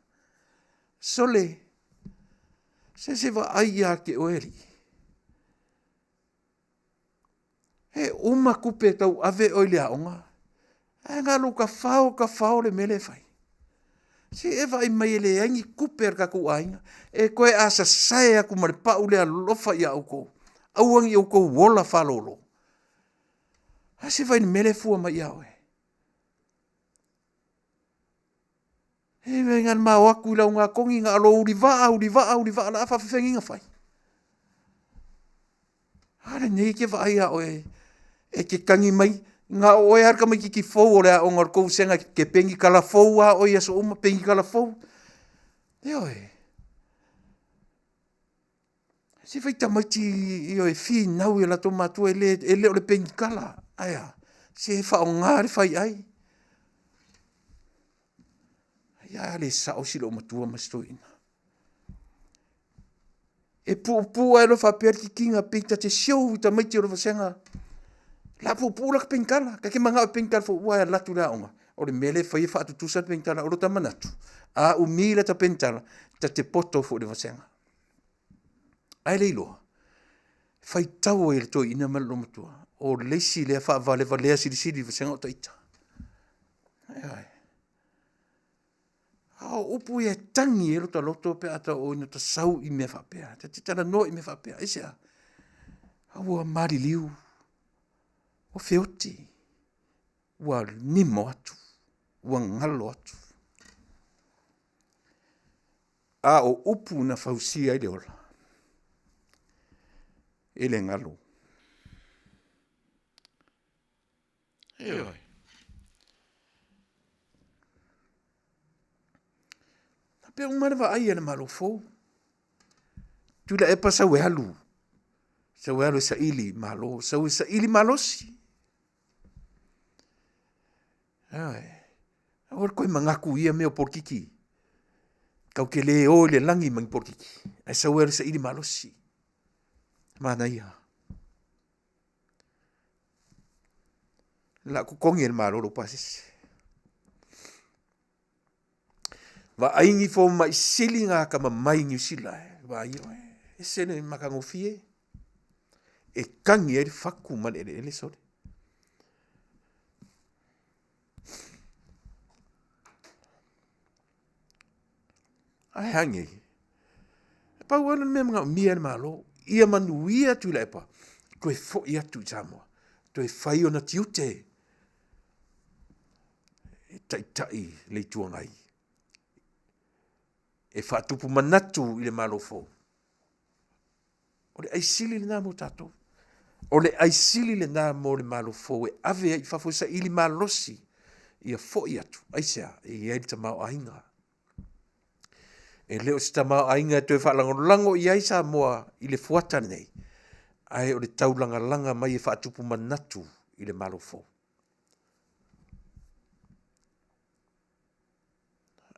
Sole, se se vaai ia te oe alii. E uma tupe e tau ave oe i le aoga, ae na o lou tafao tafao le mea lea e fai. Se i e vaai mai e leai ni tupe a le tatou aiga, e toe asasae atu ma le pau le alofa ia outou, aua ne i outou ola faalolo. Ae se vaai i le mea lea e fua mai ia oe. E mea na ma o atu i lau gatoni na o lou ulivaa, ulivaa, ulivaa, la a faafefea nei na fai? A lenei e te vaai ia oe, e te tagi mai, na o oe lava le tamaititi fou o le aoga o le tou vasega e te penikala fou lava oe i aso uma, penikala fou. Ioe. Se fai tamaiti ioe, finau i o latou matua, e le, e le o le penikala, ae a? Se faaaoga le faiai. Ia a le sao si loomatua ma si toeaina. E puupuu ae loa faapea le titina pei ta te show i tamaiti o le vasega. La puupuu lata penitala, ta te manao e penitala fou aua e alu atu i le aoga. O le mea lea e fai e faatutusa le penitala. O lota manatu, a umi lata penitala, ta te poto foi i le vasega. Ae le iloa, faitau ai e le toeaina ma le loomatua, o le isi lea faavalevalea silisili i le vasega o ita. Ioe. A o upu ia e tagi ai lota loto pe a tau oo ina tasau i mea faapea. Ta te talanoa i mea faapea. Aisea? A ua maliliu, ua feoti, ua nimo atu, ua galo atu. A o upu na fausia ai le ola, e le galo. Ioe. Faapea uma le vaai a le Malo fou. Tuilaepa sau e alu, sau e alu e saili malo, sau e saili malosi. Ioe. Aua le toe manatu i ia mea o polokiki. Tatou te le o i le lagi ma ni polokiki, ae sau e alu e saili malosi. Manaia. O le a totogi e le Malo lou pasese. Vaai ni fomai sili na akamamai i Niu Sila e vaai oe. Ese le matagofie e tagi ai le fatu ma le eleele sole. Ae a nei? E pau lava le mea manaomia e le Malo, ia manuia Tuilaepa, toe foi atu i Samoa, toe fai ona tiute e taitai le Itu Agai, e faatupu manatu i le Malo fou. O le aisili lena mo tatou. O le aisili lena mo le Malo fou e ave ai i fafo e saili malosi ia foi atu. Aisea? E i ai le tamaoaiga. E le o se tamaoaiga e toe faalagolago i ai Samoa i le fuata lenei, ae o le taulagalaga mai e faatupu manatu i le Malo fou.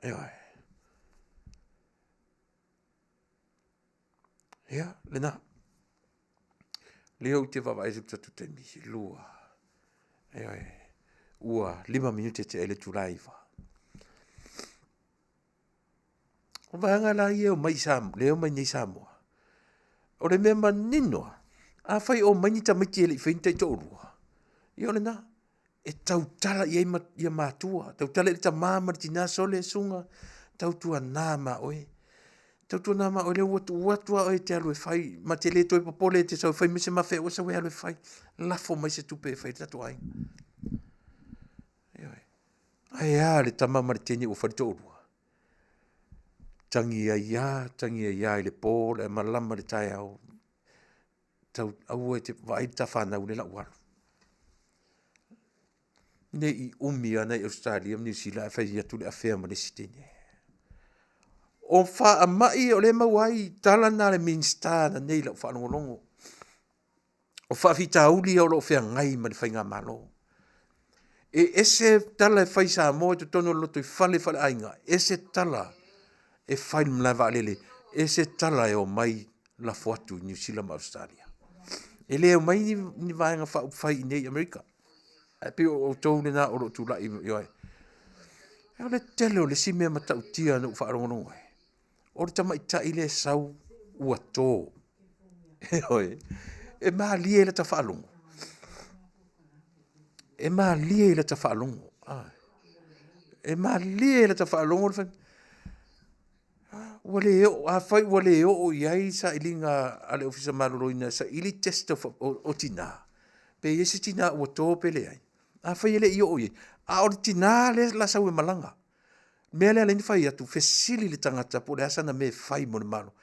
Ioe. Ia, lena. Lea ou te vaavaai atu i le tatou taimi, 2, ioe, ua 5 minute tea i le itula e 9. O vaega la ia e omai i Samoa, lea e omai nei i Samoa, o le mea manino lava, afai o omai ni tamaiti e le i faia ni taitoalua, ia o lena. E tautala i ai ia matua, tautala i le tama ma le tina, sole susuga, tautuana ma oe. Tautuana ma oe lea ua tuu atu lava oe e te alu e fai, ma te le toe popole e te sau e fai ma se mafea ua sau e alu e fai, lafo mai se tupe e fai ai le tatou aiga. Ioe. Ae a le tama ma le teine ua fai le toalua? Tagi ai lava, tagi ai lava i le po, le malama i le taeao, tau aua e te vaai le ta fanau lea o le a ou alu. Ne i umi ana i Ausetalia ma Niu Sila ae fai atu le afea ma le isi teine. O faamai o lea e maua ai tala na a le Minisita ananei i lau faalogologo. O faafitauli ia o lo o feagai ma le faigamalo. E ese tala e fai i Samoa i totonu o le lotoifale faaleaiga, ese tala e fai i le malae vaalele, ese tala e omai lafo atu i Niu Sila ma Ausetalia. E le omai ni, ni vaega faaupufai i inei i Amerika. Ae pei o outou lena o lo o tulai i oe. O le tele o le isi mea matautia na ou faalogologo ai, o le tamaitai lea e sau ua to. Ioe. E malie i lata faalogo. E malie i lata faalogo. E malie i lata faalogo le fai ua le oo, afai ua le oo i ai sailiga a le Ofisa Maloloina e saili test o tina, pe i ai se tina ua to pe leai. Afai e le i oo i ai, a o le tina lea o le a sau e malaga. O le mea lea e ala ai ona fai atu, fesili le tagata po o le a sana mea e fai mo le Malo.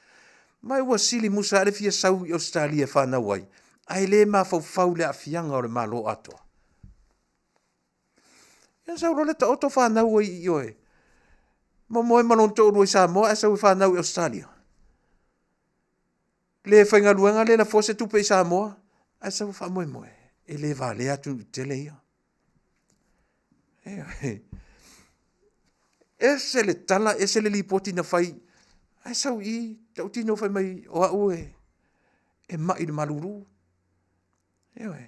Ma ua sili musa lava le fia sau i Ausetalia e fanau ai, ae le mafaufau i le aafiaga o le Malo atoa. Ia sau loa lea taoto fanau ai i oe. Momoe ma lona toalua i Samoa ae sau e fanau i Ausetalia. Le faigaluega le lafoa se tupe i Samoa ae sau e faamoemoe. E le valea atunuu tetele ia. Ese le tala, ese le lipoti na fai, ae sau i i, tautino fai mai o au e, e mai i le malulu. Ioe.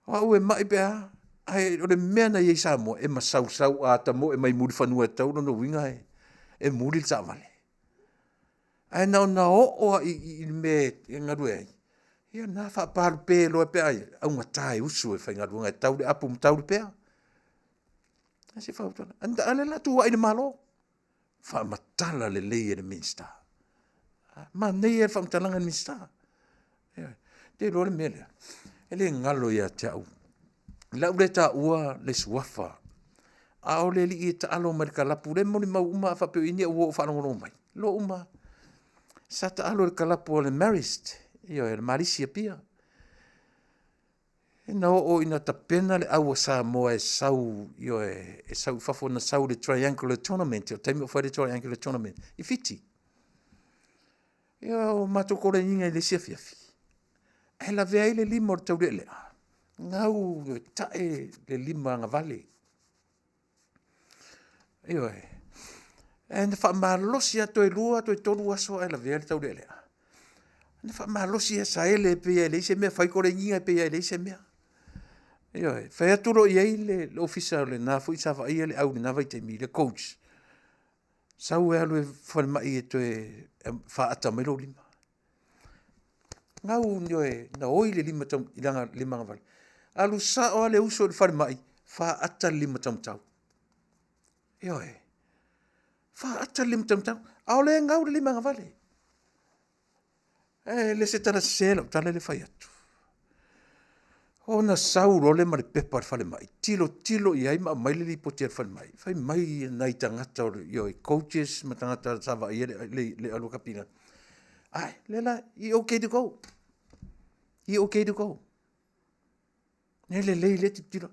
O au e mai pe a, ae o le mea na i ai i Samoa, e masausau a tamoe mai Mulifanua e tatau lona uiga e, e muli le taavale. Ae na ona oo lava i le mea e galue ai, ia na faapalupe loa pe a augata e usu e faigaluega e tau le apu ma tau le pea. A se fautuaga. A lea la tuuai le Malo. Faamatala lelei e le Minisita. Manaia le faamatalaga a le Minisita. Te iloa le mea lea, e le galo ia te au. I lau lea taua le suafa, a o le alii e taalo mai le kalapu, lea e molimau uma a faapea o i ai ni au uo o faalogologo mai, iloa uma lava. Sa taalo i le kalapu a le Marist, ioe, le Malisi i Apia. Na oo ina tapena le au a Samoa e sau, ioe, e sau i fafo na sau i le Triangular Tournament, o le taimi o fai le Triangular Tournament i Fiti. Ia o matou koleniga i le isi afiafi, ae lavea ai le lima o le taulealea, gau e tae le lima agavale. Ioe. Ae na faamalosi lava toe 2 toe 3 aso ae lavea le taulealea. Na faamalosi lava saele pei lava e leai se mea, fai koleniga pei lava e leai se mea. Ioe. Fai atu loa i ai le ofisa o lena foi sa vaaia le au i lena vaitaimi, le coach. Sau e alu e falemai e toe faata mai lou lima. Gau ioe, na oi le lima i lana lima agavale. Alu sao lava le uso i le falemai, faata le lima taumatau. Ioe, faata le lima taumatau, a o lea e gau le lima agavale. E le se tala sese lau tala lea e fai atu. Ona sau loa lea ma le pepa a le falemai, tilotilo i ai ma aumai le lipoti a le falemai, fai mai nai tagata o le coaches ma tagata sa vaaia le alu a Kapina, ae, lea la, he okay to go. He okay to go. E lelei lea tilotilo.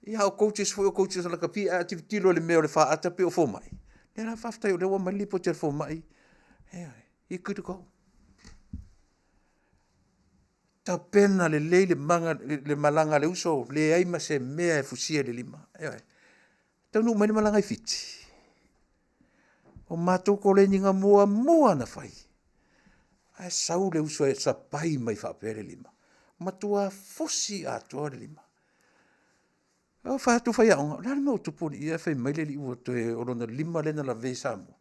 Ia a o coaches foi o coaches o lakapi, ae a tilotilo i le mea o le faata pei o fomai. Lea la faafetai o lea ua aumai le lipoti a le fomai, he good to go. Tapena lelei le maga, le malaga a le uso, leai ma se mea e fusia i le lima. Ioe. Taunuu mai le malaga i Fiti. O matou koleniga muamua na fai, ae sau le uso e sapai mai faapea le lima. Matua fusi atoa le lima. O fai atu faiaoga, o le a le mea ua tupu alii? Ae fai mai le alii ua toe, o lona lima lea na lavea i Samoa.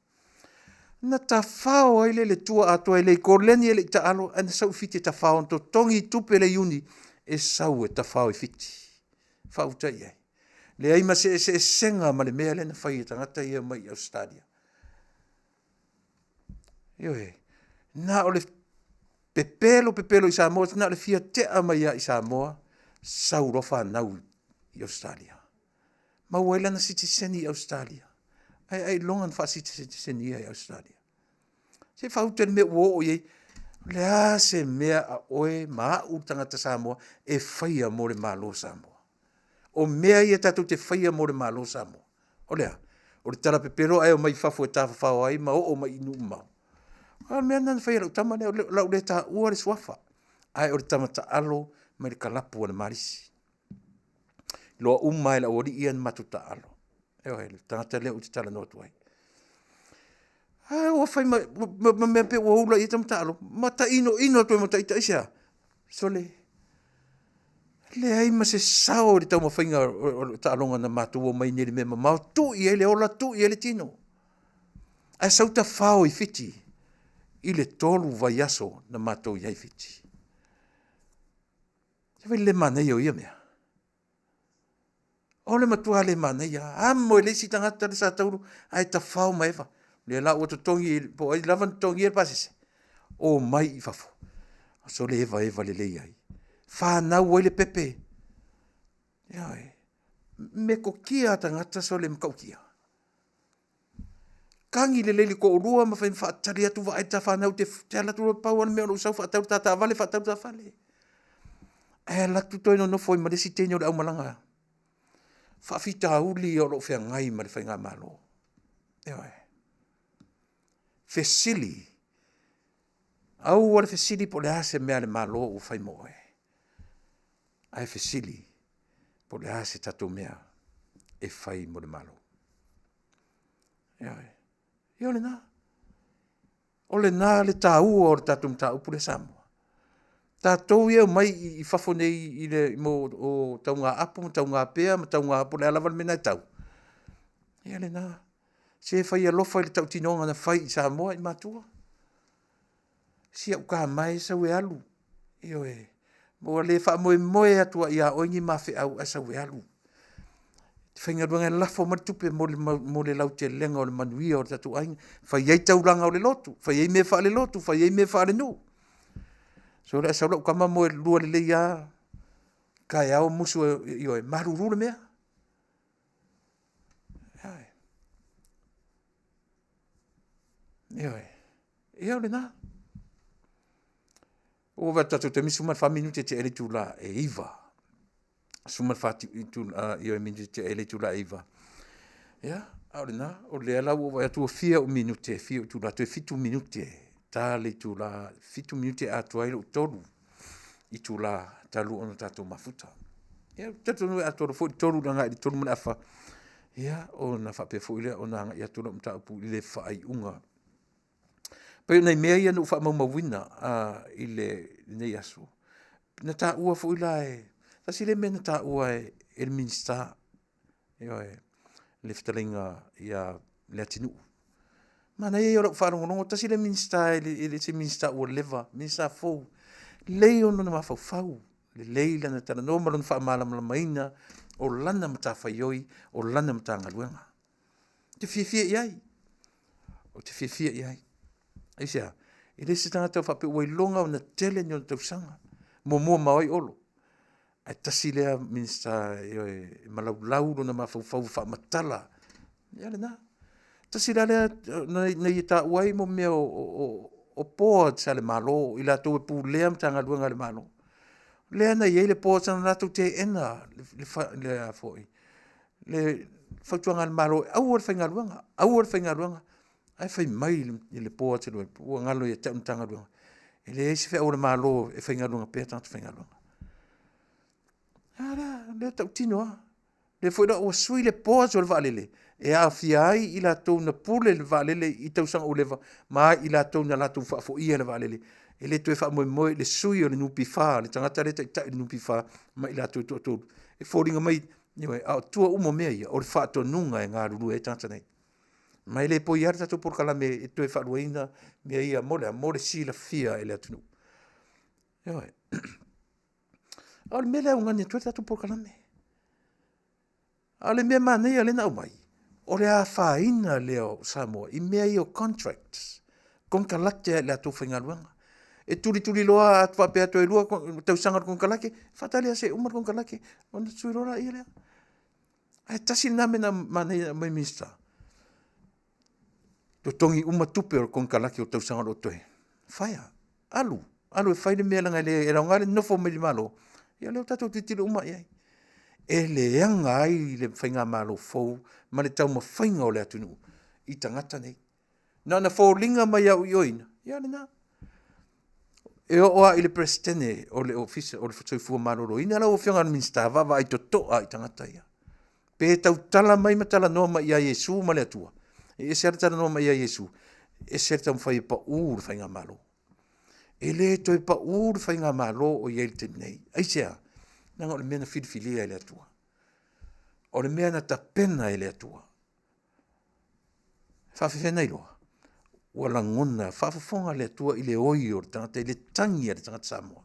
Na tafao ai lea i le tua atoa, e le i koleni e le i taalo, ae na sau i Fiti e tafao, na totogi tupe a le iuni e sau e tafao i Fiti. Faauta i ai. Leai ma se eseesega ma le mea lea na fai e tagata ia mai Ausetalia. Ioe, na o le pepelo pepelo i Samoa, na o le fia tea mai lava i Samoa, sau loa fanau i Ausetalia. Maua ai lana sitiseni i Ausetalia. Ae ailoga na faasitiseni i Ausetalia. Se i faauta i le mea ua oo i ai, o le a se mea a oe ma au le tagata Samoa e faia mo le Malo o Samoa? O mea ia tatou te faia mo le Malo o Samoa, o le a? O le tala pepelo ae omai i fafo e tafafao ai ma oo mai i nuu mamao. A o le mea lena na fai e lau tama lea, o le a ou le taua le suafa, ae o le tama taalo mai le kalapu a le Malisi. Iloa uma lava e le aualii ia na matou taaalo. Ioe, le tagata lea ou te talanoa atu ai. A ua fai ma, ma mea pei ua ula i ai tama taalo, ma tainoino atu ai ma ita, aisea? Sole, leai ma se sao i le taumafaiga o le taaloga na matou omai nei i le mea mamao, tuu i ai le ola, tuu i ai le tino. Ae sau tafao i Fiti i le 3 vaiaso na matou i ai i Fiti. Se fai le manaia o ia mea. O le matua le manaia. Amo e le isi tagata le sa taulu ae tafao ma eva. Lea la ua totogi, po o ai lava na totogia le pasese, omai i fafo. Sole eva eva lelei ai. Fanau ai le pepe. Ioe. Metokia a tagata sole matautia. Tagi lelei le toalua ma fai faatali atu vaai ta fanau te, te ala atu loa pau lava le mea o lou sau faatau le ta taavale faatau le ta fale. Ae alu atu toe nonofo ai ma le isi teine o le aumalaga. Faafitauli ia o lo o feagai ma le faigamalo. Ioe. Fesili. Aua le fesili po o le a se mea a le Malo ua fai mo oe. Ae fesili po o le a se tatou mea e fai mo le Malo. Ioe. Ia o lena. O lena le taua o le tatou mataupu lea Samoa. Tatou ia e omai i fafo nei i le mo o taugaapo ma taugapea ma tauga po o le a lava le mea na e tau. Ia lena. Se fai alofa i le tautinoga na fai i Samoa i matua. Si au tama e sau e alu. Ioe. Ua le faamoemoe atu ai ia oe ni mafeau ae sau e alu. Te faigaluega e lafo mai le tupe mo le, mo le lautelega o le manuia o le tatou aiga. Fai ai taulaga o le lotu, fai ai mea faale-lotu, fai ai mea faale-nuu. So le sau lau tama moe lua lelei lava, taeao musu ioe, malulu le mea. Ioe. Ia o lena. Ua vaai atu tatou taimi 14 minute tea ai le itula e 9. 14 itula, ioe minute tea ai le itula e 9. Ia, a o lena, o lea la ua ou vaai atu ua fia ou minute, fia ou itula, toe 7 minute ta le itula, 7 minute atoa ai lou 3 itula talu ona tatou mafuta. Ia, ou te talitonu e atoa foi le 3 agai i le 3 ma le afa. Ia, ona faapea foi lea ona agai atu lau mataupu i le faaiuga. Pei o nai mea ia na ou faamaumauina i lenei aso. Na taua foi la e, tasi lea mea na taua e le Minisita, ioe, le fetalaiga ia Leatinuu. Manaia ia o lau faalogologo, tasi lea Minisita e le se Minisita ua leva, Minisita fou, lelei ona mafaufau, lelei lana talanoa ma lona faamalamalamaina o lana matafaioi, o lana Matagaluega. Ou te fiafia i ai, ou te fiafia i ai. Aisea? E le se tagata faapea ua iloga ona tele ni ona tausaga, muamua mao ai Olo. Ae tasi lea Minisita ioe, e malaulau lona mafaufau e faamatala, ia lena. Tasi la lea na ia taua ai mo mea o boards a le Malo, i latou e pulea Matagaluega a le Malo. Lea na i ai le board na latou teena le fautuaga a le Malo e aua le faigaluega, aua le faigaluega. Ae fai mai le board ua galo ia te au le Matagaluega, e leai se feau a le Malo e faigaluega pea tagata faigaluega. A lea, o lea e tautino lava. O lea foi la ua sui le board o le vaalele e aofia ai i latou na pule le vaalele i tausaga ua leva ma i latou na latou faafoia le vaalele. E le toe faamoemoe i le sui o le NPF, le tagata lea e taitai le NPF ma i latou e toatolu. E foliga mai, ioe, a o tua uma o mea ia, o le faatonuga e galulue ai tagata nei. Ma e le poi lava le tatou polokalame e toe faaluaina mea ia mo le a? Mo le silafia e le atunuu. Ioe. A o le mea lea e augani atu ai le tatou polokalame. A o le mea manaia lea na aumai, o le afaina lea o Samoa i mea ia o contracts, konekarate a i latou faigaluega. E tulituliloa a faapea toe 2 tausaga o le konekarate, faatali lava seia uma le konekarate ona sui loa lea. Ae tasi lena mea na manaia na aumai e le Minisita, totogi uma tupe o le konekarate o tausaga o lo o totoe, fire, alu, alu e fai le mea leaga e le aoga le nofo mai le Malo, ia o lea ua tatou tilotilo uma lava i ai. E leaga ai le faigamalo fou ma le taumafaiga o le atunuu i tagata nei. Na ona foliga mai lava ua ioeina, ia o lena. E oo lava i le Peresetene o le Ofisa o le Soifua Maloloina lau Afioga i le Minisita, vaavaai totoa i tagata ia. Pe tautala mai ma talanoa mai ia Iesu ma le Atua, e ese lava le talanoa mai ia Iesu, ese le taumafai e pau le faigamalo. E le toe pau le faigamalo o i ai i le taimi nei. Aisea? Leaga o le mea na filifilia e le Atua. O le mea na tapena e le Atua. E faapefea ona iloa? Ua lagona, faafofoga le Atua i le oi o le tagata, i le tagi a le tagata Samoa.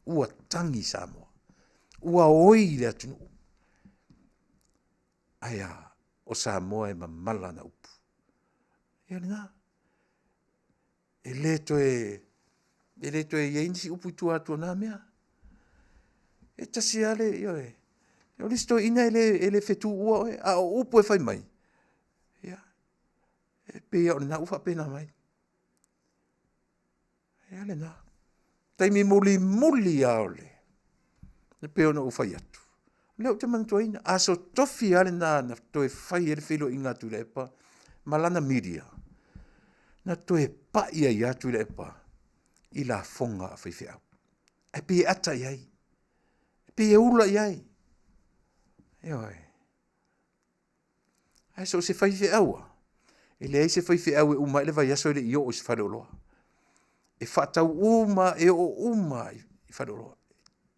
Ua tagi Samoa. Ua oi le atunuu. Ae a? O Samoa e mamala ana upu. Ia lena. E le toe, e le toe i ai nisi upu i tua atu o na mea. E tasi lava le, ioe, o le isi toeaina e le fetuua oe, a o upu e fai mai, ia, e pei lava o lena ua faapena mai. Ia lena. Taimi mulimuli lava o le, e pei ona ou fai atu, o lea ou te manatuaina, aso tofi lava lena na toe fai ai le feiloaiga a Tuilaepa ma lana media, na toe pai ai lava Tuilaepa i lafoga a faifeau. Ae pei e ata i ai, pei e ula i ai. Ioe. Ae so o se faifeau lava, e leai se faifeau e uma ai le vaiaso e le i oo i se faleoloa. E faatau uma, e oo uma i faleoloa.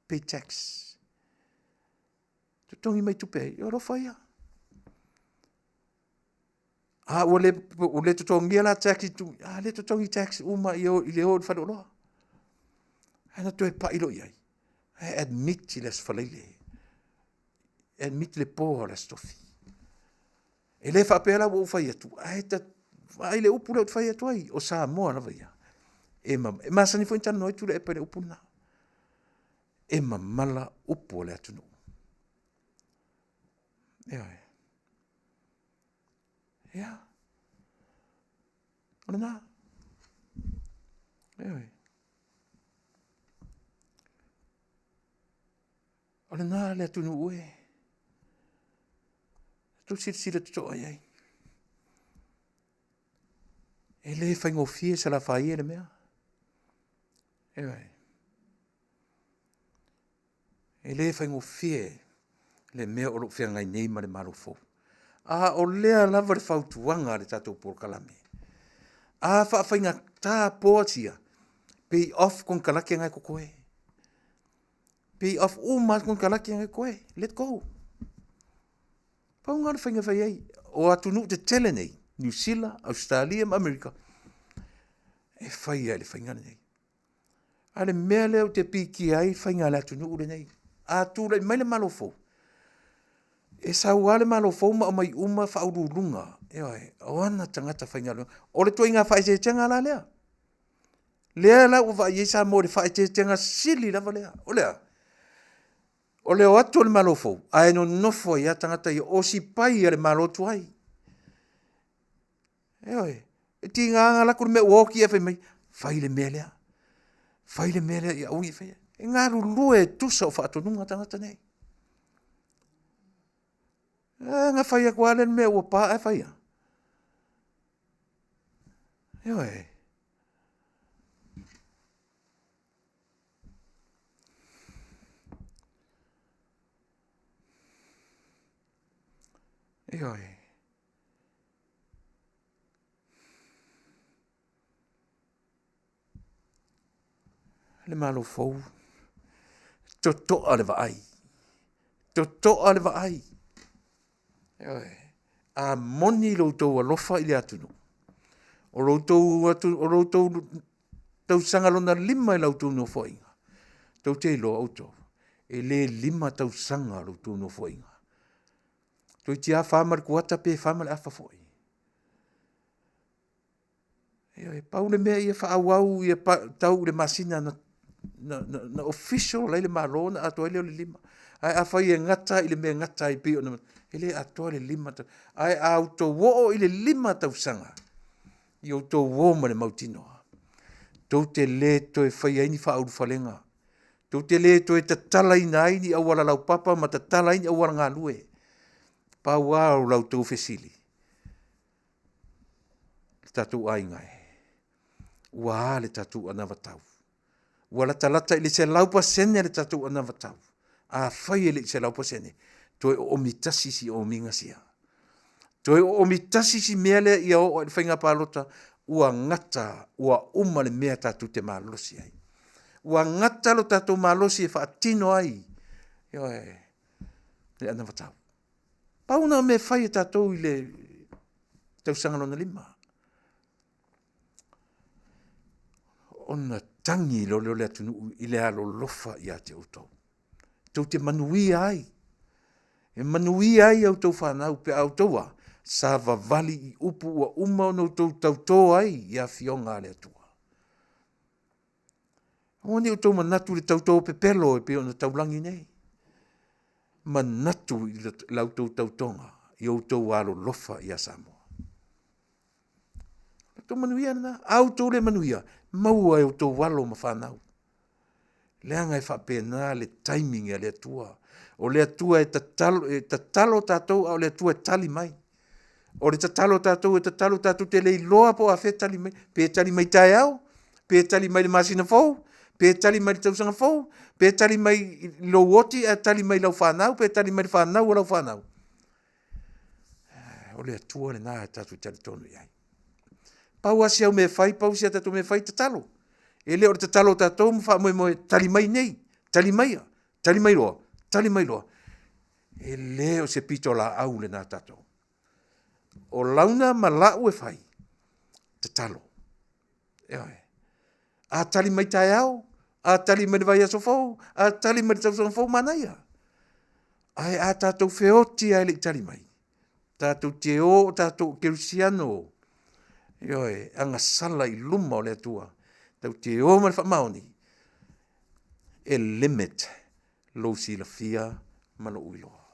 Pay tax. Totogi mai tupe ai, o alofa ia. A ua le, ua le totogia la tax i tu, a le totogi tax uma i, o, i le o i le faleoloa. Ae na toe pai loa i ai. Ae admit i le Aso Faraile. Admit le po o le Aso Tofi. E le faapea la ua ou fai atu, ae ta vaai le upu lea ou te fai atu ai, o Samoa lava ia. E, ma, e masani foi ona talanoa ai Tuilaepa i le upu lena. E mamala upu a le atunuu. Ioe. Ia. O lena. Ioe. O lena le atunuu e. Tou silasila totoa i ai. E le faigofie Salafai le mea. Ioe. E le faigofie le mea o lo o feagai nei ma le Malo fou. A o lea lava le fautuaga a le tatou polokalame. A faafaigata boards ia, pay off konekarate na e totoe. Pay off uma lava konekarate na e totoe. Let go. Pau lena o le faiga e fai ai. O atunuu tetele nei, Niu Sila, Ausetalia ma Amerika, e fai ai le faiga lenei. A o le mea lea ou te pikia ai faiga a le atunuu lenei, a tulai mai le Malo fou, e sau lava le Malo fou ma aumai uma faauluuluga, ioe, o ana tagata faigaluega. O le ituaiga faaeteetega la lea. Lea la ua vaai ai Samoa i le faaeteetega sili lava lea. O le a? O le o atu o le Malo fou, ae nonofo ai lava tagata ia o sipai a le Malo tuai. Ioe, e tiga ona alu atu le mea ua oti ae fai mai, fai le mea lea, fai le mea lea, ia aua ne i faia. E galulue e tusa o faatonuga tagata nei. E na fai atu lava lea le mea ua pa ae fai lava. Ioe. Ioe. Le Malo fou, totoa le vaai, totoa le vaai. Ioe. A moni lo outou alofa i le atunuu, o lo outou, atu, o lo outou tausaga lona lima i la outou nofoaiga, tou te iloa outou, e le lima tausaga o la outou nofoaiga. Toeitiiti lava fa ma le kuata pe fa ma le afa foi. Ioe, pau le mea ia faaauau ia tau i le masina na official ai le Malo ona atoa ai lea o le lima. Ae afai e gata i le mea e gata ai pei ona, e le atoa le lima. Ae a outou oo i le lima tausaga, ia outou o ma le mautinoa, tou te le toe faia ai ni faaulufalega, tou te le toe tatalaina ai ni auala laupapa ma tatala ai ni auala galue. Pau lava o la outou fesili, le tatou aiga e, ua a le tatou anavatau? Ua latalata i le 100% le tatou anavatau. Afai e le i 100%, toe oomi tasi si oomiga sia. Toe oomi tasi si mea lea ia oo i le faiga palota ua gata, ua uma le mea tatou te malosi ai. Ua gata lo tatou malosi e faatino ai, ioe, le anavatau. Pau lena o mea e fai e tatou i le tausaga lona lima. Ona tagi loa lea o le atunuu i le alolofa ia te outou. Tou te manuia ai. E manuia ai a outou fanau pe a outou a savavali i upu ua uma ona outou tauto ai i afioga a le Atua. Aua ne i outou manatu i le tauto pepelo e pei ona taulagi nei. Manatu i la outou tautoga i outou alolofa ia Samoa. O le manuia lena. A outou le manuia, maua e outou alo ma fanau. Leaga e faapena le timing a le Atua. O le Atua e tatalo, e tatalo tatou a o le Atua e tali mai. O le tatalo tatou e tatalo tatou te le iloa po o afea e tali mai. Pe tali mai taeao, pe tali mai le masina fou, pe tali mai le tausaga fou, pe tali mai i lou oti ae tali mai i lau fanau, pe tali mai i le fanau a lau fanau. O le Atua lena e tatou talitonu i ai. Pau lava si au mea e fai, pau si a tatou mea e fai, tatalo. E le o le tatalo o tatou ma faamoemoe, tali mai nei, tali maia, tali mai loa, tali mai loa. E le o se pitolaau lena a tatou. O launa ma lau e fai, tatalo. Ioe. A tali mai taeao, a tali mai le vaiaso fou, a tali mai le tausaga fou, manaia. Ae a tatou feoti lava e le i tali mai, tatou te o o tatou kerisiano, ioe, agasala i luma o le Atua, tatou te o ma le faamaoni, e limit lou silafia ma lou iloa.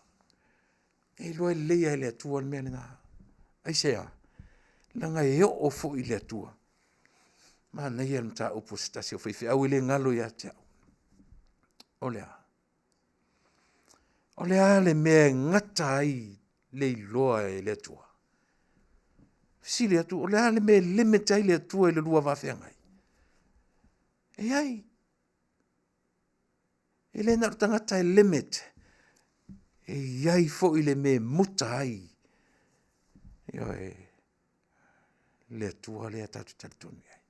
E iloa lelei lava e le Atua le mea lena. Aisea? Leaga e oo foi i le Atua. Manaia le mataupu a se tasi o faifeau e le galo ia te au. O le a? O le a le mea e gata ai le iloa e le Atua? Fesili atu, o le a le mea e limit ai le Atua i le lua va feagai? E i ai. E le na o le tagata e limit, e i ai foi le mea e muta ai. Ioe, le Atua lea tatou te talitonu i ai.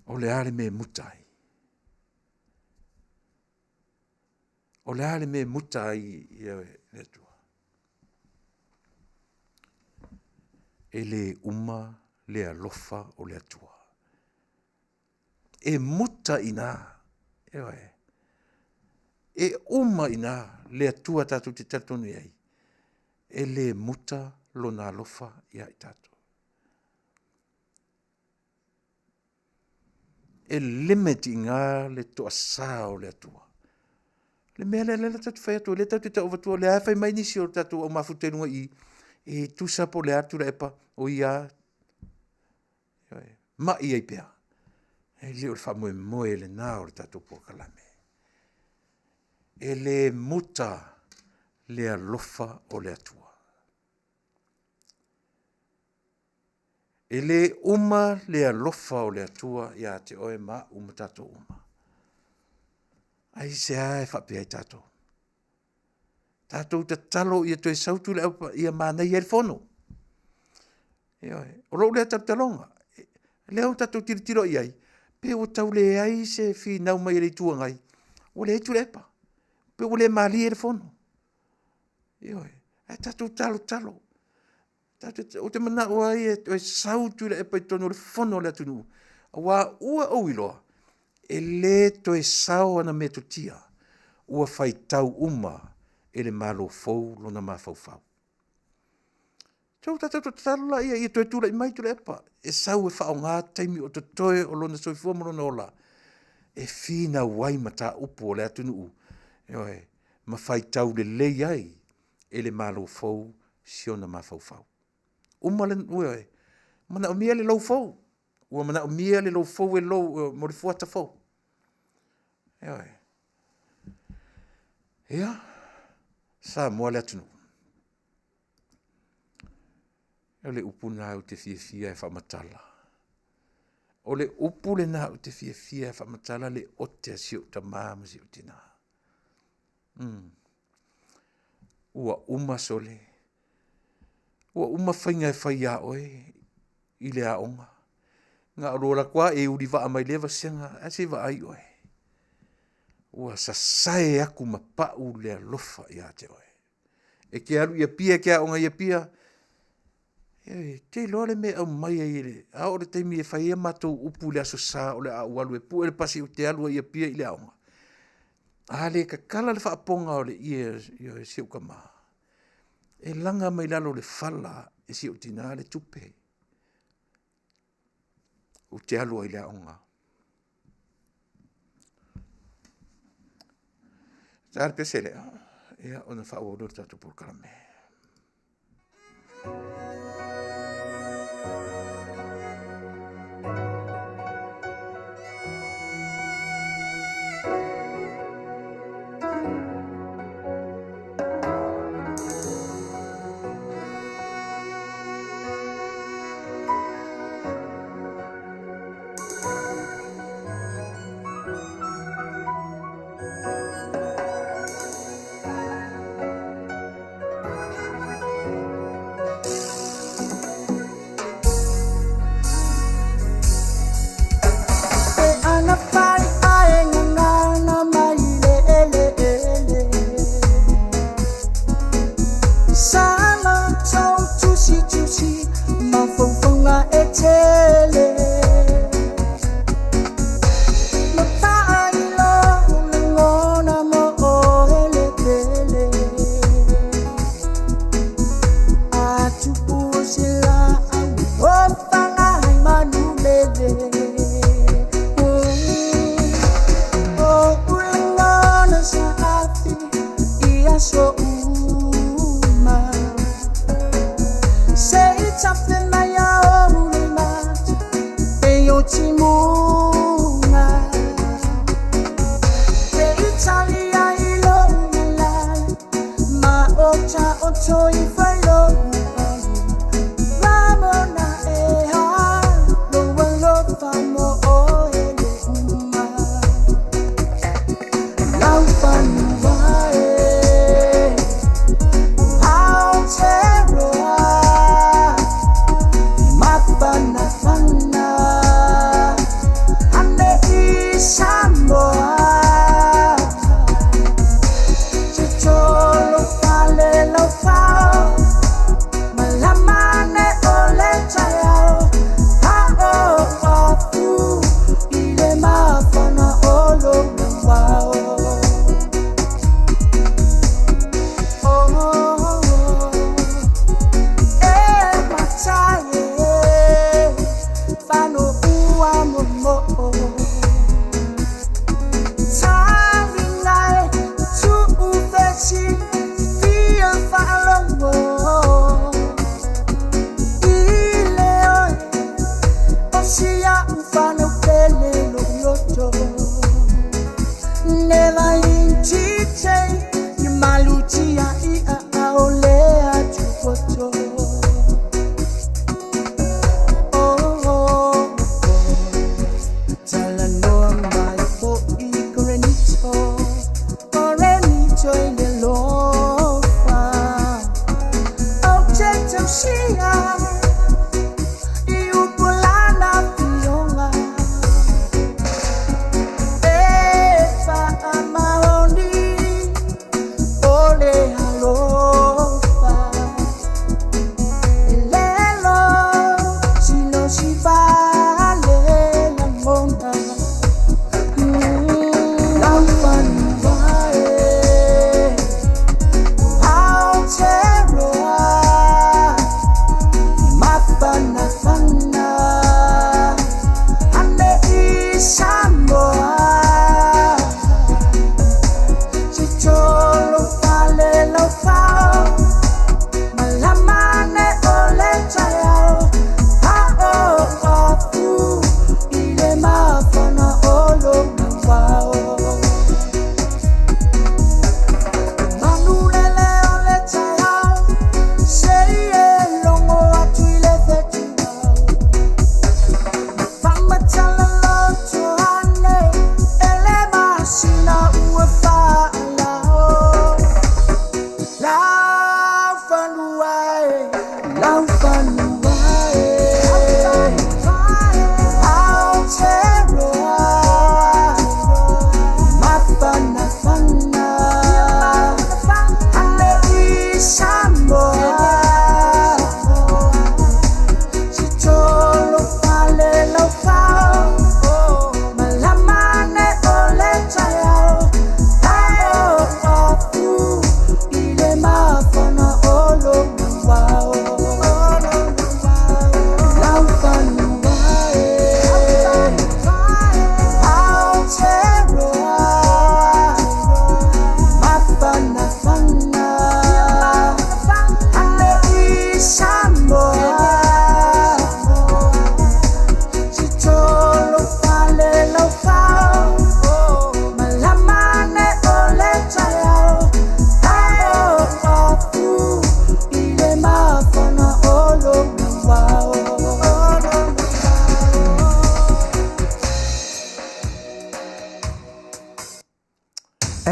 O le a le mea e muta ai? O le a le mea e muta ai le Atua? E lē uma le alofa o le Atua. E muta i ina, ioe. E uma i ina le Atua tatou te talitonu i ai, e le muta lona alofa ia i tatou. E limit i ina le toasa o le Atua. Le mea lea lea tatou te fai atu, lea tatou te tau avatua, lea lava e fai mai nisi o tatou au mafuta i luga i i, e tusa po o le a Tuilaepa, o ia lava, mai ai pea. E le o le faamoemoe lena o le tatou polokalame. E le muta le alofa o le Atua. E le uma le alofa o le Atua ia te oe ma au ma tatou uma. Aisea e faapea ai tatou? Tatou tatalo ia toe sau Tuilaepa ia manaia ai le fono. Ioe. O lou lea talotaloga, lea ua tatou tilotilo i ai, pei ua tau leai se finau mai a le Itu Agai, ua leai Tuilaepa, pei ua le malie le fono. Ioe. Ae tatou talotalo. Ou te manao ai e toe sau Tuilaepa i totonu o le fono a le atunuu, aua ua ou iloa, e le toe sao ana metotia, ua faitau uma e le Malo fou lona mafaufau. Tou tatou tatalo laia ia toe tulai mai Tuilaepa e sau e faaaoga taimi o totoe o lona soifua ma lona ola e finau ai mataupu a le atunuu, ioe, ma faitau lelei ai e le Malo fou si ona mafaufau. Uma le, ioe, manaomia le lou fou, ua manaomia le lou fou e lou mo le fuata fou. Ioe. Ia, Samoa le atunuu. O le upu lena ou te fiafia e faamatala. O le upu lena ou te fiafia e faamatala le ote a si ou tama ma si ou tina. Ua uma sole, ua uma faiga e fai ia oe i le aoga. Na o lou alu atu lava e ulivaa mai lea vasega, ae se i vaai oe. Ua sasae atu ma pau le alofa ia te oe. E te alu i Apia e te aoga i Apia, e te iloa le mea e aumai ai e le, a oo i le taimi e fai ai a matou upu i le Aso Sa o le a ou alu e pue le pasi ou te alu ai i Apia i le aoga, a le tatala le faapoga o le ie a si ou tama, e laga mai lalo o le fala e si ou tina le tupe ou te alu ai i le aoga. Ta le pese lea, ia, ona faaauau lea o le tatou polokalame.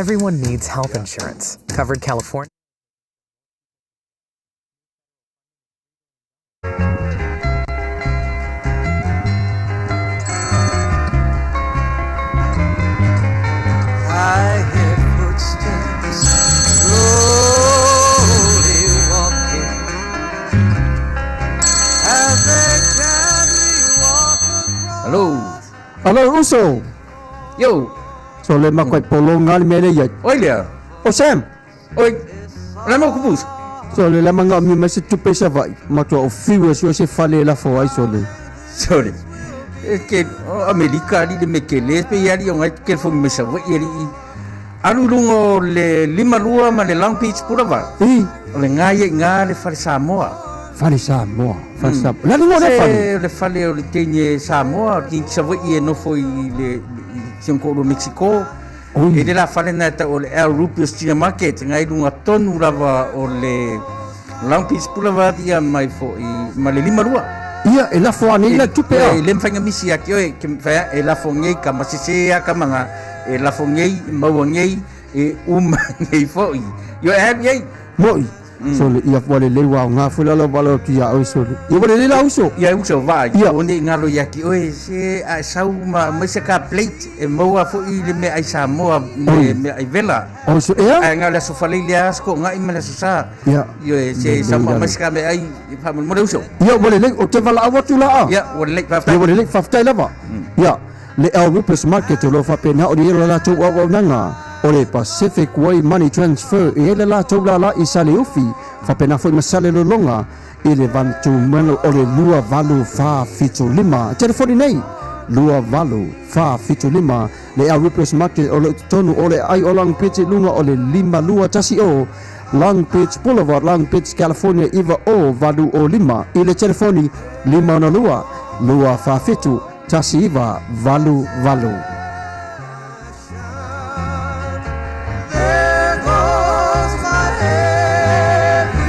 Everyone needs health insurance. Covered California. I hear footsteps slowly walking as they gently walk across. Hello. Hello, uso. Yo. So le makwai polo ngali mele ia. Oi lea. O Sam. Oi. La mo kupusa. So le lama ngā mi mai se tupe sa vai. Matua o fiu e sua se fale e lafo ai so le. Sorry. E ke o Amerika ali le me ke le pe ali o ngai ke fongi me sa vai ali. Alu lunga o le 52 ma le Long Beach Boulevard. I. O le ngai e ngā le fale Samoa. Fale Samoa. Fale Samoa. La lunga o le fale. Se le fale o le teine Samoa, ki sa vai e nofo i le i si ko Mexico. Oi. E le la fale na ta o le El Rupios China Market, ngai lunga tonu lava o le Long Beach Boulevard ia mai fo i ma le 52. Ia, e lafo ane i la tupe a. E le mawhainga misi a ki oe, ke whaia, e lafo ngei ka masese a ka manga, e lafo ngei, maua ngei, e uma ngei fo i. Io e hapi ei. Moi. So le ia wale le wa ngā fula la wale ki ia oi so. Ia wale le la uso. Ia uso va. Ia. O nei ngalo ia ki oe se a sau ma mai se ka plate e maua fo i le me ai Samoa me me ai vela. O so ea? Ai ngalo so fale le asko ngai ma le so sa. Ia. Io e se Le sau ma le mai se ka me ai fa mo le uso. Ia wale le o te wala au atu la a. Ia wale le fa. Ia wale le fa lava. Ia le El Rupes Market o lo whapena o ni ero la tau au nanga. O le Pacific Way Money Transfer e ele la tau la la i sale ufi. Whapena foi masale lolonga i le vantu mano o le 2845. Telefoni nei 2845 le El Rupes Market o le tonu o le ai o Long Beach lunga o le 52 o Long Beach Boulevard, Long Beach, California, iva o valu o lima. I le telefoni 562 247 1988. There goes my everything.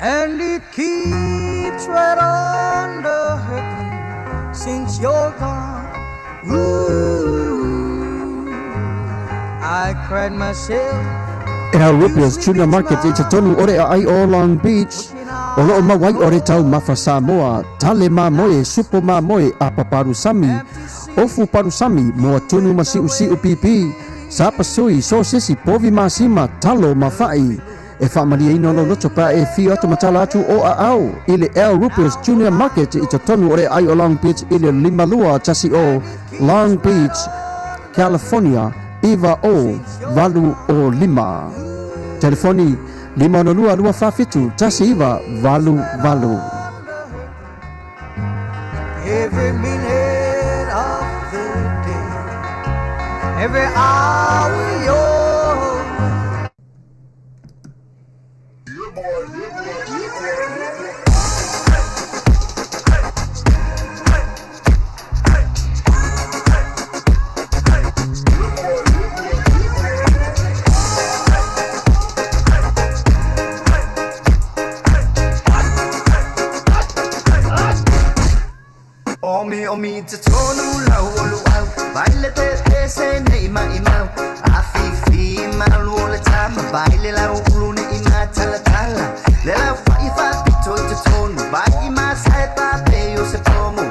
And it keeps right on the hurting since you're gone. Ooh, I cried myself. El Rupias Junior Market i te tonu ore a ai o Long Beach. O loo mawai o re tau mafa Samoa, tale mā moe, supo mā moe, a paparu sami, ofu paru sami, moa tunu ma siu siu pipi, sapa sui, sosesi, povi masima, talo mawhai. E whaamalia ina lo loto pa e whio atu matala atu o a au i le El Rupias Junior Market i te tonu ore ai o Long Beach i le 52 o Long Beach, California, iva o valu o lima. Telefoni 562 247 1988. Every minute of the day, every hour you're O mi o mi te tonu lau o luau Baile te te se nei mai mau A fi fi malu o le tama Baile lau ulu ne i ngā tala tala Le lau fai fa pito i te tonu Vai i ma sai pa pe o se pomo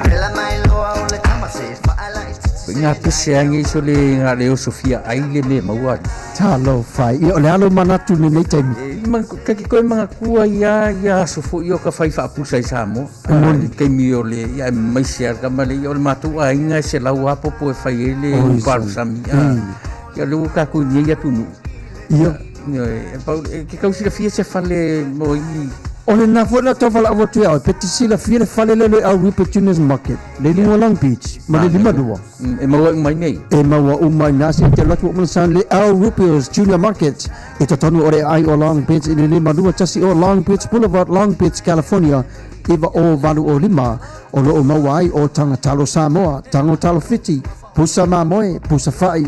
Vela mai loa o le tama se whaala i te Ngā pese ange iso le ngā leo Sofia ai le me maua. Talo fai. Ia o le alo manatu ni nei taimi. Ka ki koe mga kua ia ia aso fo i o ka whai whaapusa i Samoa. Moni. Keimi o le ia mai se ka male ia o le mātou a inga se lau apopo e whai e le uparu sami. Ia le uka ku ni ia tunu. Ia. E pau e ke kausira fia se fale mo i O lena foi la tau valaau atu ia oe pe te silafia le fale lea o le El Rupert Juniors Market le luga o Long Beach ma le 52. E maua uma i nei. E maua uma i ina se te alu atu ua uma ona sauni le El Rupert's Junior Market i totonu o le aai o Long Beach i le 521 o Long Beach Boulevard, Long Beach, California 90805 o lo o maua ai o taga talo Samoa, tago talo Fiti, pusa mamoe, pusa fai,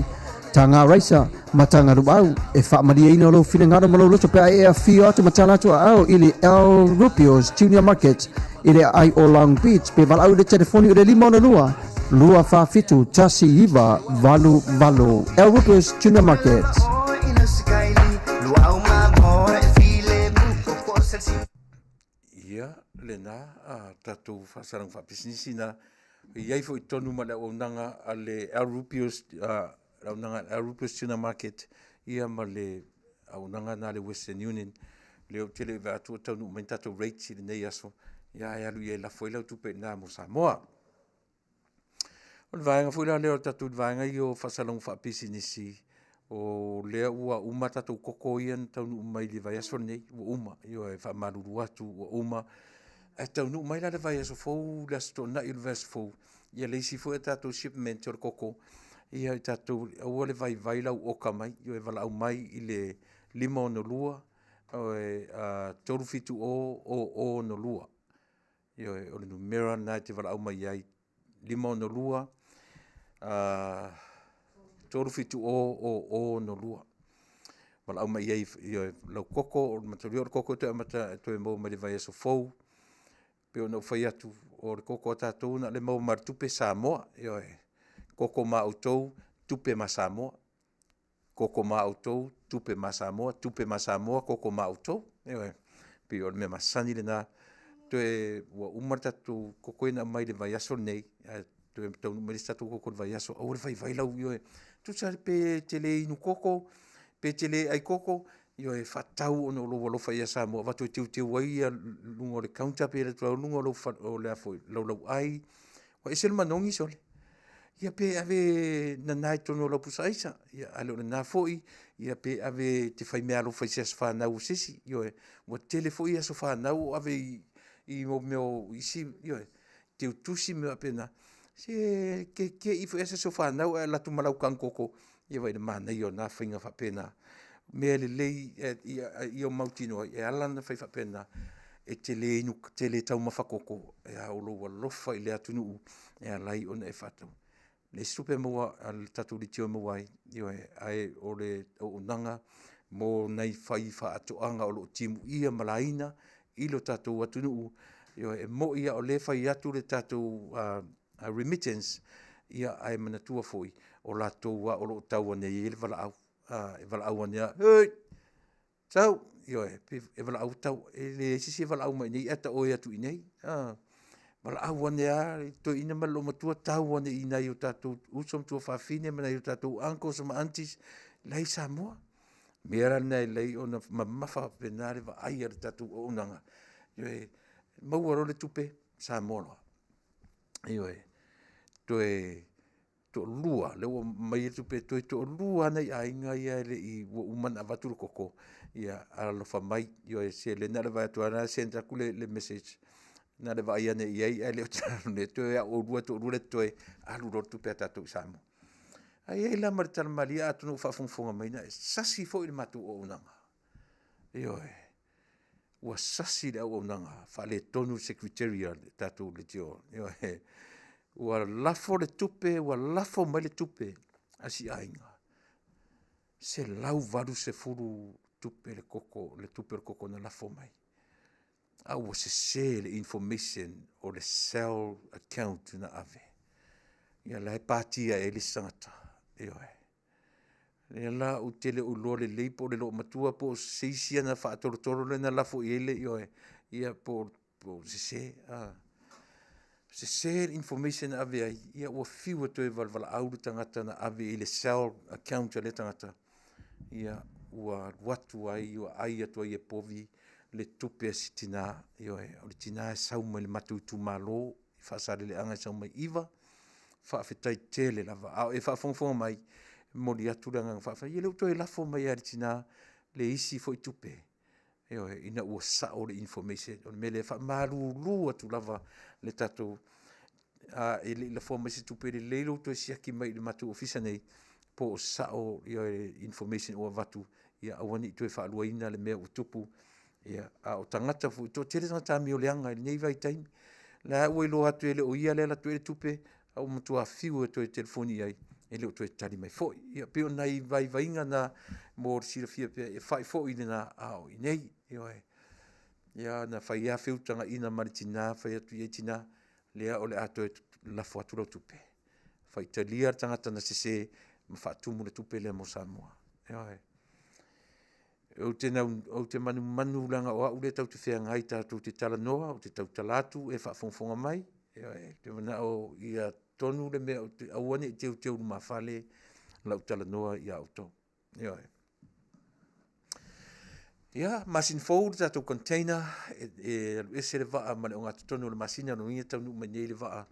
taga raisa, ma taga luau. E faamalieina lou finagalo ma lou loto pe a e afio atu ma tala atu aao i le El Rubio's Junior Market i le aai o Long Beach pe valaau i le telefoni o le 562 247 1988. El Rubio's Junior Market. Ia, lena a tatou faasalaga faapisinisi na i ai foi tonu ma le auaunaga a le El Rubio's, le auaunaga a le El Rubio's Tuna Market, ia ma le auaunaga na a le Western Union. Lea ou te le i vaai atu ua taunuu mai ni tatou rates i lenei aso, ia ae alu i ai e lafo ai lau tupe i ina mo Samoa. O le vaega foi la lea o le tatou vaega ia o faasalalauga faapisinisi, o lea ua uma tatou koko ia na taunuu mai le vaiaso lenei, ua uma. Ioe, e faamalulu atu ua uma. Ae taunuu mai la le vaiaso fou le Aso Toonai o le vaiaso fou, ia le isi foi a tatou shipment o le koko, ia i tatou, aua le vaivai lau oka mai, ioe, valaau mai i le 562 370 0062. Ioe, o le numera lena e te valaau mai ai, 562 370 0062. Valaau mai i ai, ioe, lau koko, mataulia o le koko e toe amata e toe maua mai i le vaiaso fou. E pei ona ou fai atu, o le koko a tatou na o le maua mai lava o le tupe Samoa. Ioe, koko ma outou, tupe ma Samoa. Koko ma outou, tupe ma Samoa, tupe ma Samoa, koko ma outou. Ioe, pei o le mea masani lena. Toe ua uma le tatou koko ia na aumai i le vaiaso lenei, ae toe taunuu mai le isi tatou koko i le vaiaso. Aua le vaivai lau, ioe, tusa pe e te le inu koko, pe te le ai koko, ioe, faatau ona o lou alofa ia Samoa, avatu e teuteu ai luga o le counter pe alu atu i luga o lau lauai. Ua ese le manogi sole. Ia pe ave e nana i totonu o lau pusa aisa, ia a le o lena foi, ia pe ave e te fai meaalofa i se aso fanau o se isi. Ioe, ua tele foi aso fanau o ave i mea o isi, ioe, teutusi ma mea faapena. Se e te i foi lava se aso fanau ae alu atu ma lau tanu koko, ia vaai i le manaia o na faiga faapena. O mea lelei ia mautinoa e ala ona fai faapena, e te le taumafa koko, a o lou alofa i le atunuu e ala ai ona e faatau. E leai se tupe a le tatou leitio e maua ai, ioe, ae o le auaunaga mo nai faifaatoaga o lo o timuia ma laina i lo tatou atunuu. Ioe, e moni lava o lea e fai atu le tatou remittance, ae manatua foi, o latou lava o lo o tau ane ai le valaau, e valaau ane lava, oi, sau, ioe, e valaau tau, e leai se isi e valaau mai i inei ae taoi atu i inei, a. Valaau ane lava le toeaina ma le olomatua, tau ane i nai o tatou uso ma tuafafine ma nai o tatou uncles ma aunties la e i Samoa. O le mea la lena e lelei ona mamafa faapena le vaai a le tatou auaunaga, ioe, maua loa le tupe, Samoa loa. Ioe, toe toalua, lea ua aumai le tupe, toe toalua lava nai aiga ia e le i, ua uma ona avatu le koko, ia alolofa mai, ioe se lea na o le vaai atu lava o la e send atu le message, na o le vaai ane i ai ae le o toe lava o oulua e toalua lea e totoe, alu loa le tupe a tatou i Samoa. Ae i ai la ma le tala malie, atonu o faafogafoga mai, na e sasi foi le matou auaunaga. Ioe, ua sasi le auaunaga, faaletonu le secretary a le tatou leitio. Ioe, ua lafo le tupe, ua lafo mai le tupe a si aiga, $180 tupe le koko, le tupe o le koko na lafo mai. A ua sese le information o le cell account na ave. Ia la e pati ae ai le isi tagata. Ioe. Lea la ou te le o iloa lelei po o le loomatua po o se isi ana faatolotolo lea na lafo i ai le ioe, ia po o sese, a. Sese le information na ave ai, ia ua fiu e toe valevalaau le tagata na ave i le cell account a lea tagata, ia ua alu atu ai, ua ai atu ai e povi le tupe a si tina, ioe, o le tina e sau mai le matou itumalo i Faasaleleaga e sau mai 9. Faafetai tele lava. A o e faafogafoga mai, e momoli atu le agaga faafetai. Ia lea ua toe lafo mai lava e le tina le isi foi tupe. Ioe, ina ua sao le information. O le mea lea e faamalulu atu lava le tatou a e le i lafoa mai se tupe, lelei lou toe siaki mai i le matou ofisa nei po o sao ia information ua avatu, ia aua ne i toe faaluaina le mea ua tupu. Ia, a o tagata foi, toatele tagata amioleaga i lenei vaitaimi, la ua iloa atu e le o ia lea e alu atu ai le tupe, a ua matua fiu e toe telefoni i ai, e le o toe tali mai foi. Ia pei o nai vaivaiga na mo le silafia pea, e fai foi lena a o i inei. Ioe. Ia na fai lava feutagaiga ma le tina, fai atu i ai tina, lea o le a toe lafo atu lau tupe. Faitalia le tagata na sese ma faatumu le tupe lea mo Samoa. Ioe. Ou te manumanu leaga o au lea tatou te feagai tatou te talanoa, ou te tautala atu, e faafogafoga mai. Ioe. Ou te manao ia tonu le mea, aua ne i teuteu lumafale lau talanoa ia outou. Ioe. Ia, masina fou le tatou container e alu ese le vaa ma le ogatotonu o le masina, lona uiga e taunuu mai nei le vaa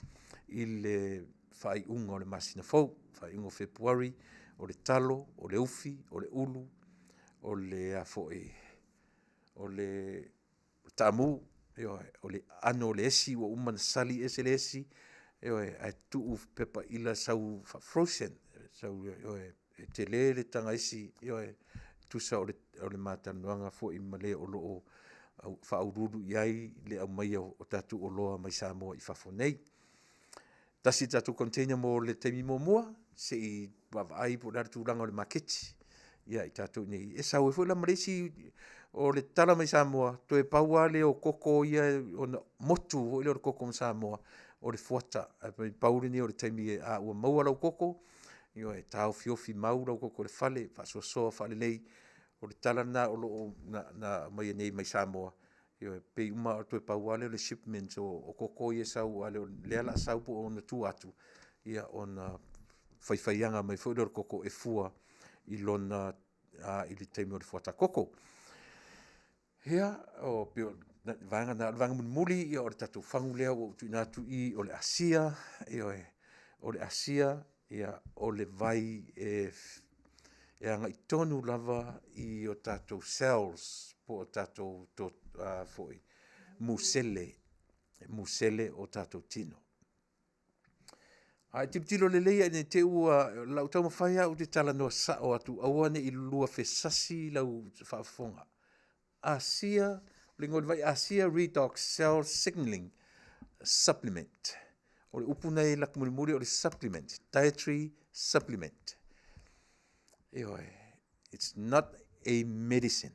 i le faaiuga o le masina fou, faaiuga o Fepuari. O le talo, o le ufi, o le ulu, o le a foi, o le taamu, ioe, o le aano o le esi ua uma ona sali ese le esi, ioe, ae tuu pepa ila sau faa-frozen, sau, ioe, e tele le taga esi, ioe, tusa o le ma talanoaga foi ma le o lo o faauluulu i ai le aumaia o tatou oloa mai Samoa i fafo nei. Tasi le tatou container mo le taimi muamua se i vaavaai po o le a le tulaga o le maketi ia i tatou i inei. E sau ai foi la ma le isi, o le tala mai Samoa, toe pau lava lea o koko ia ona motu foi lea o le koko ma Samoa, o le fuata. Ae pau lenei o le taimi a ua maua lau koko, ioe, taofiofi mau lau koko i le fale, faasoasoa faalelei. O le tala lena o lo o na aumaia nei mai Samoa, ioe, pei uma toe pau lava lea o le shipment o koko ia e sau, a o lea o le a sau po o ona tua atu, ia ona faifaiaga mai foi lea o le koko e fua i lona i le taimi o le fuata koko. Ia, pei o le vaega lena. O le vaega mulimuli, ia o le tatou fagu lea ua ou tuuina atu i i o le asia, ioe, o le asia, ia, o le vai e agai tonu lava i o tatou cells po o tatou foi musele, musele o tatou tino. A e tilotilo lelei lava ne i te i ua lau taumafai lava ou te talanoa sao atu aua ne i lua fesasi lau faafofoga. Asia, o le igoa o le vai Asia Redox Cell Signaling Supplement. O le upu na e alu atu mulimuli o le supplement, dietary supplement. Ioe, it's not a medicine.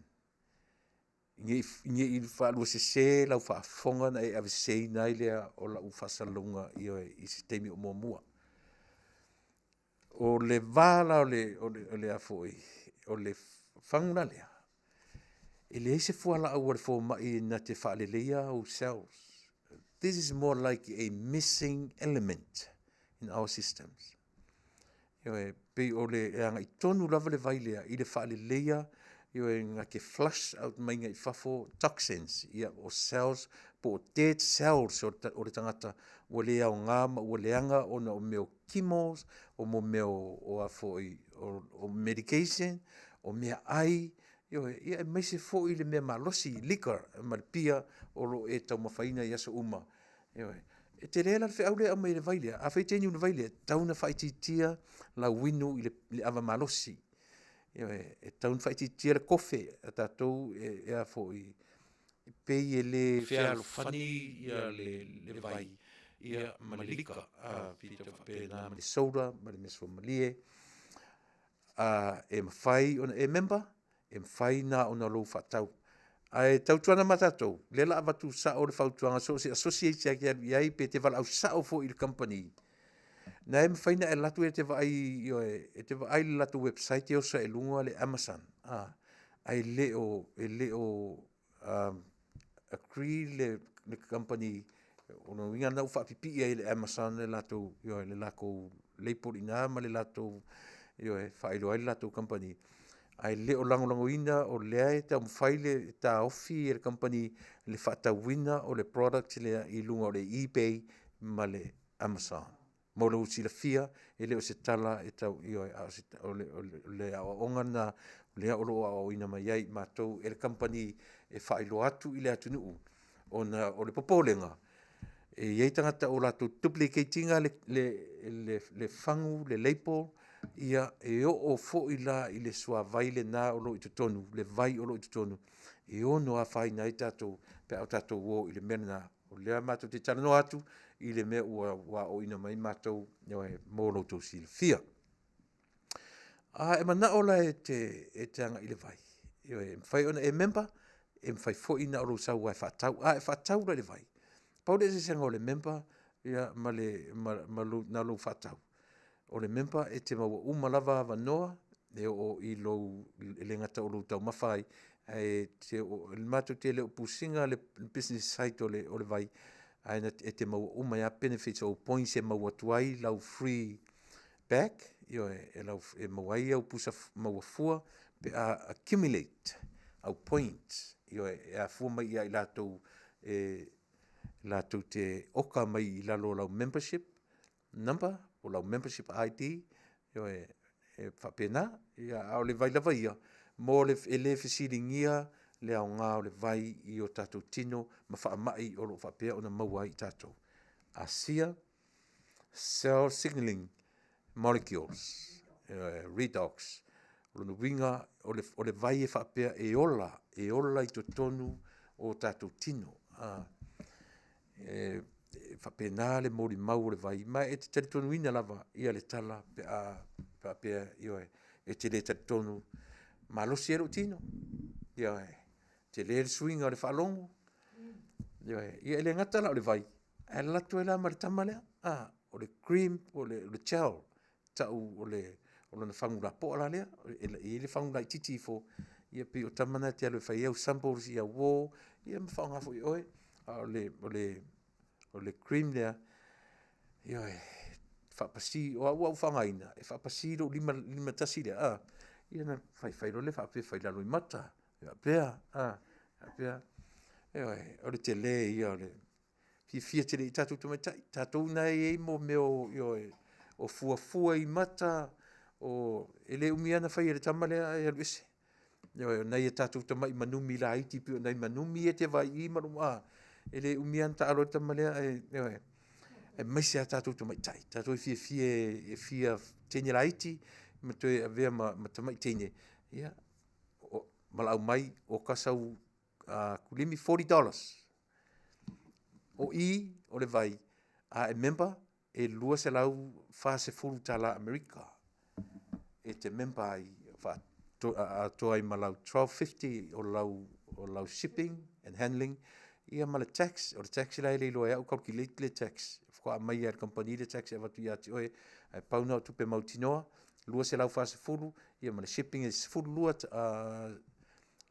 Ne i faaluasese lau faafofoga ona e aveseseina ai lea o lau faasalalauga, ioe, i se taimi o muamua. O le va la o le a foi, o le fagu la lea, e leai se fualaau a le fomai na te faaleleia au cells. This is more like a missing element in our systems. Ioe, pei o le e agai tonu lava le vai lea i le faaleleia, ioe, na te flush out mai i fafo toxins, ia, o cells po o dead cells o le tagata ua le aoga ma ua leaga ona o mea o chemos, o mo mea o a foi o medication, o meaai, ioe, ia aemaise foi le mea malosi, liquor ma le pia o lo o e taumafaina i aso uma. Ioe. E tele la le feau lea e aumai e le vai lea, afai e te inu i le vai lea, e tatau ona faaitiitia lau inu i le ava malosi. Ioe. E tatau ona faaitiitia le kofe a tatou e a foi, e pei e le fealofani le vai ia ma le liquor, a, pei e tau faapena ma le soda ma le mea suamalie. A, e mafai ona e member, e mafai na ona lou faatau. Ae tautuana ma tatou, lea la avatu sao le fautuaga so o se associate lava e te alu i ai pe te valaau sao foi i le company, na e mafai ona e alu atu e te vaai, ioe, e te vaai i le latou website e oso ai i luga le Amazon, a, ae le o, e le o agree le company, o lona uiga lena ua faapipii ai e le Amazon le latou, ioe, le latou label i ina ma le latou, ioe, faailoa ai le latou kamupani, ae le o lagolagoina o lea e taumafai le taofi e le kamupani le faatauina o le product lea i luga o le eBay ma le Amazon. Mo lou silafia, e le o se tala e tau, ioe, a o le aoaoga lena. Lea o lo o aoaoina mai ai i matou e le kamupani e faailoa atu i le atunuu ona o le popolega e i ai tagata o latou duplicate ina le fagu, le label, ia e oo foi la i le suavai lena o lo o i totonu, le vai o lo o i totonu, e ono afaina ai tatou pe a o tatou o i le mea lena. O lea matou te talanoa atu i le mea ua aoaoina mai ai matou, ioe, mo lo outou silafia. A e manao la e te agai i le vai, ioe, e mafai ona e member, e mafai foi na o lou sau lava e faatau. A e faatau la i le vai, pau le eseesega o le member ma na o lou faatau, o le member e te maua uma lava avanoa e oo i lou, e le gata o lou taumafa ai, ae matou te le o push ina le business side o le vai, ae e te maua uma ai lava benefits o points e maua atu ai lau free bag, ioe, e maua ai au pusa maua fua pe a accumulate au points, ioe, e afua mai ia i latou e latou te oka mai i lalo o lau membership number po o lau membership ID, ioe, e faapena. Ia, a o le vai lava ia, mo le, e le fesiligia le aoga o le vai i o tatou tino ma faamai o lo o faapea ona maua ai i tatou. Asia Cell Signaling Molecules, Redox. O lona uiga o le vai e faapea e ola, e ola i totonu o tatou tino. E faapena le molimau o le vai, ma e te talitonuina lava ia le tala pe a faapea, ioe, e te le talitonu, malosi ai lou tino, ioe, tele le suiga o le faalogo, ioe. Ia e le gata la o le vai, ae alu atu ai la ma le tama lea, a, o le cream po o le gel, tau o lona fagu lapoa la lea, e i ai le fagu laitiiti ifo, ia pei o tama na e te alu e fai ai au samples i au uo, ia ma faaaoga foi e oe. A o le cream lea, ioe, e faapasi, o au ua ou faaaogaina, e faapasi lou lima tasi lea, a, ia ona faifai loa lea faapea fai i lalo i mata, faapea, a, faapea. Ioe, o le tele ia o le fiafia tele i tatou tamaitai, tatou na e i ai mo mea o, ioe, o fuafua i mata, o, e le umi lava ona fai e le tama lea ae alu ese. Ioe, o nai a tatou tamai manumi laiti pei o nai manumi ia e te vaai i i ma lou, a, e le umi lava ona taalo ai le tama lea ae, ioe, aemaise lava tatou tamaitai, tatou e fiafia e fia teine laiti ma toe avea ma tamai teine, ia, valaau mai, oka sau kulimi, $40. O i o le vai, a e member, e $240 Amerika e te member ai, atoa ai ma lau $12.50 o lau shipping and handling, ia ma le tax. O le tax la e le iloa e au calculate le tax, faatoa aumai lava e le kamupani le tax e avatu ia te oe, ae pau lena o tupe mautinoa, $240 ia ma le shipping e 12,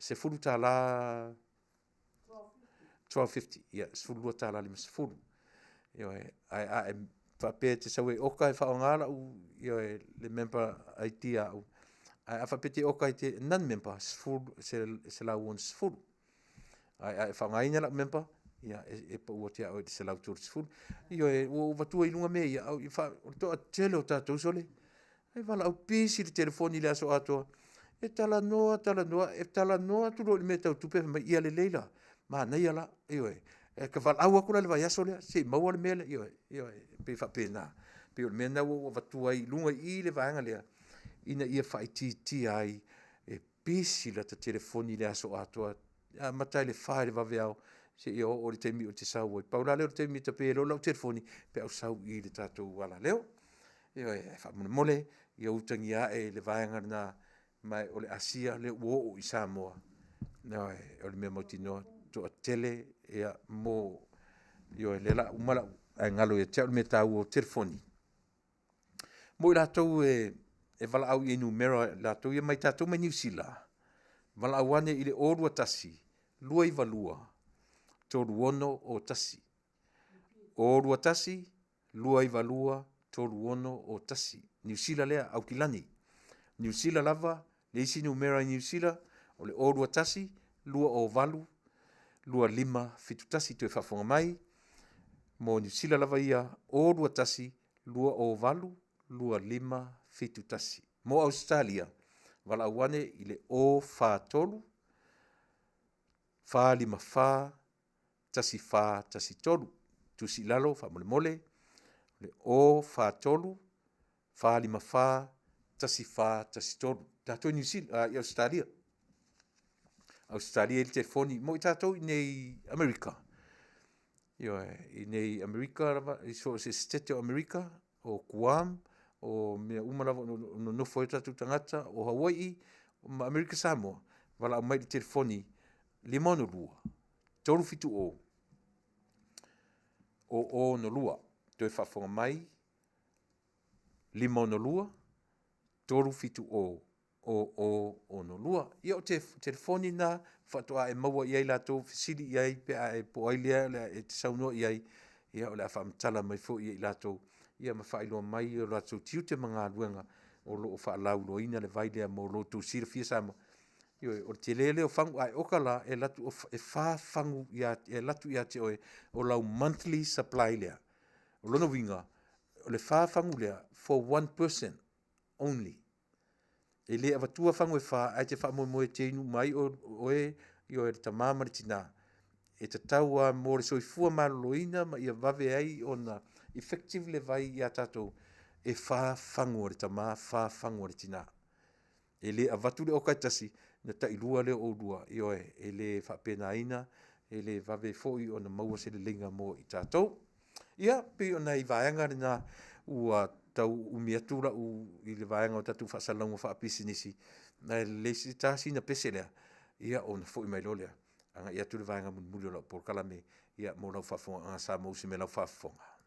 $10 12.50, ia, $12.50. Ioe, ae a e faapea e te sau e oka e faaaoga lau, ioe, le member ID a au, ae a faapea e te oka e te non member, $160. Ae a e faaaogaina lau member, ia, e pau atu ia oe i le $130. Ioe, ua ou avatua i luga mea ia, o le toatele o tatou sole, E valaau pisi le telefoni i le aso atoa, e talanoa, talanoa, e talanoa atu loa i le mea tau tupe, fai mai, ia lelei la, manaia la, ioe. E valaau atu la i le vaiaso lea se i maua le mea lea, ioe, ioe, e pei e faapena. E pei o le mea lena ua ou avatua ai i luga i i le vaega lea, ina ia faaitiitia ai, e pisi lata telefoni i le aso atoa, e amata i le 4 i le vaveao seia oo i le taimi ou te sau ai. Pau la lea o le taimi e tape ai loa lau telefoni pe a ou sau i le tatou alaleo. Ioe, ae faamolemole ia utagia ae le vaega lena, ma o le Asia lea ua oo i Samoa. Ioe, o le mea mautinoa toatele ia mo, ioe, lea o le a uma lau, ae galo ia te au le mea taua o telefoni. Mo i latou e valaau i numera, latou ia mai tatou mai Niu Sila, valaau ane i le 021 292 3601. 021 292 3601. Niu Sila lea, Aukilani. Niu Sila lava, le isi numera i Niu Sila, o le 021 208 2571. Toe faafofoga mai, mo Niu Sila lava ia, 021 208 2571. Mo Ausetalia, Valaau ane i le 043 454 1413. Tusi i lalo faamolemole, o le 043 454 1413. Tatou i Niu Sila, i Ausetalia. Ausetalia i le telefoni, mo i tatou i nei Amerika. Ioe, i nei Amerika lava, i so o se setete o Amerika, o Guam, o mea uma lava o nonofo ai o tatou tagata, o Hawaii, ma Amerika Samoa, valaau mai i le telefoni 562 370 0062. Toe faafofoga mai, 562 370 0062. Ia o te telefoni na faatoa e maua i ai latou fesili i ai pe a e po o ai lea o le a e te saunoa i ai, ia o le a faamatala mai foi e i latou ia ma faailoa mai o latou tiute ma galuega o lo o faalauiloaina le vai lea mo lo outou silafia Samoa. Ioe, o le tele lea o fagu, a e oka la, e alu atu e fa fagu e alu atu ia te oe, o lau monthly supply lea. O lona uiga, o le fa fagu lea for one person only. E le avatua fagu e fa ae te faamoemoe e te inu uma ai oe, ioe, le tama ma le tina. E tatau lava mo le soifua maloloina ma ia vave ai ona effective le vai ia tatou, e fa fagu a le tama, fa fagu a le tina. E le avatu le oka e tasi ona tailua lea o oulua, ioe, e le faapenaina, e le vave foi ona maua se leleiga mo i tatou. Ia, pei o nai vaega na ua tau umi atu lau i le vaega o tatou faasalalauga faapisinisi, ae lelei se ta sina pese lea, ia ona foi mai loa lea agai atu i le vaega mulimuli o lau polokalame mo lau faafofogaaga Samoa ua usi mai i lau faafofoga.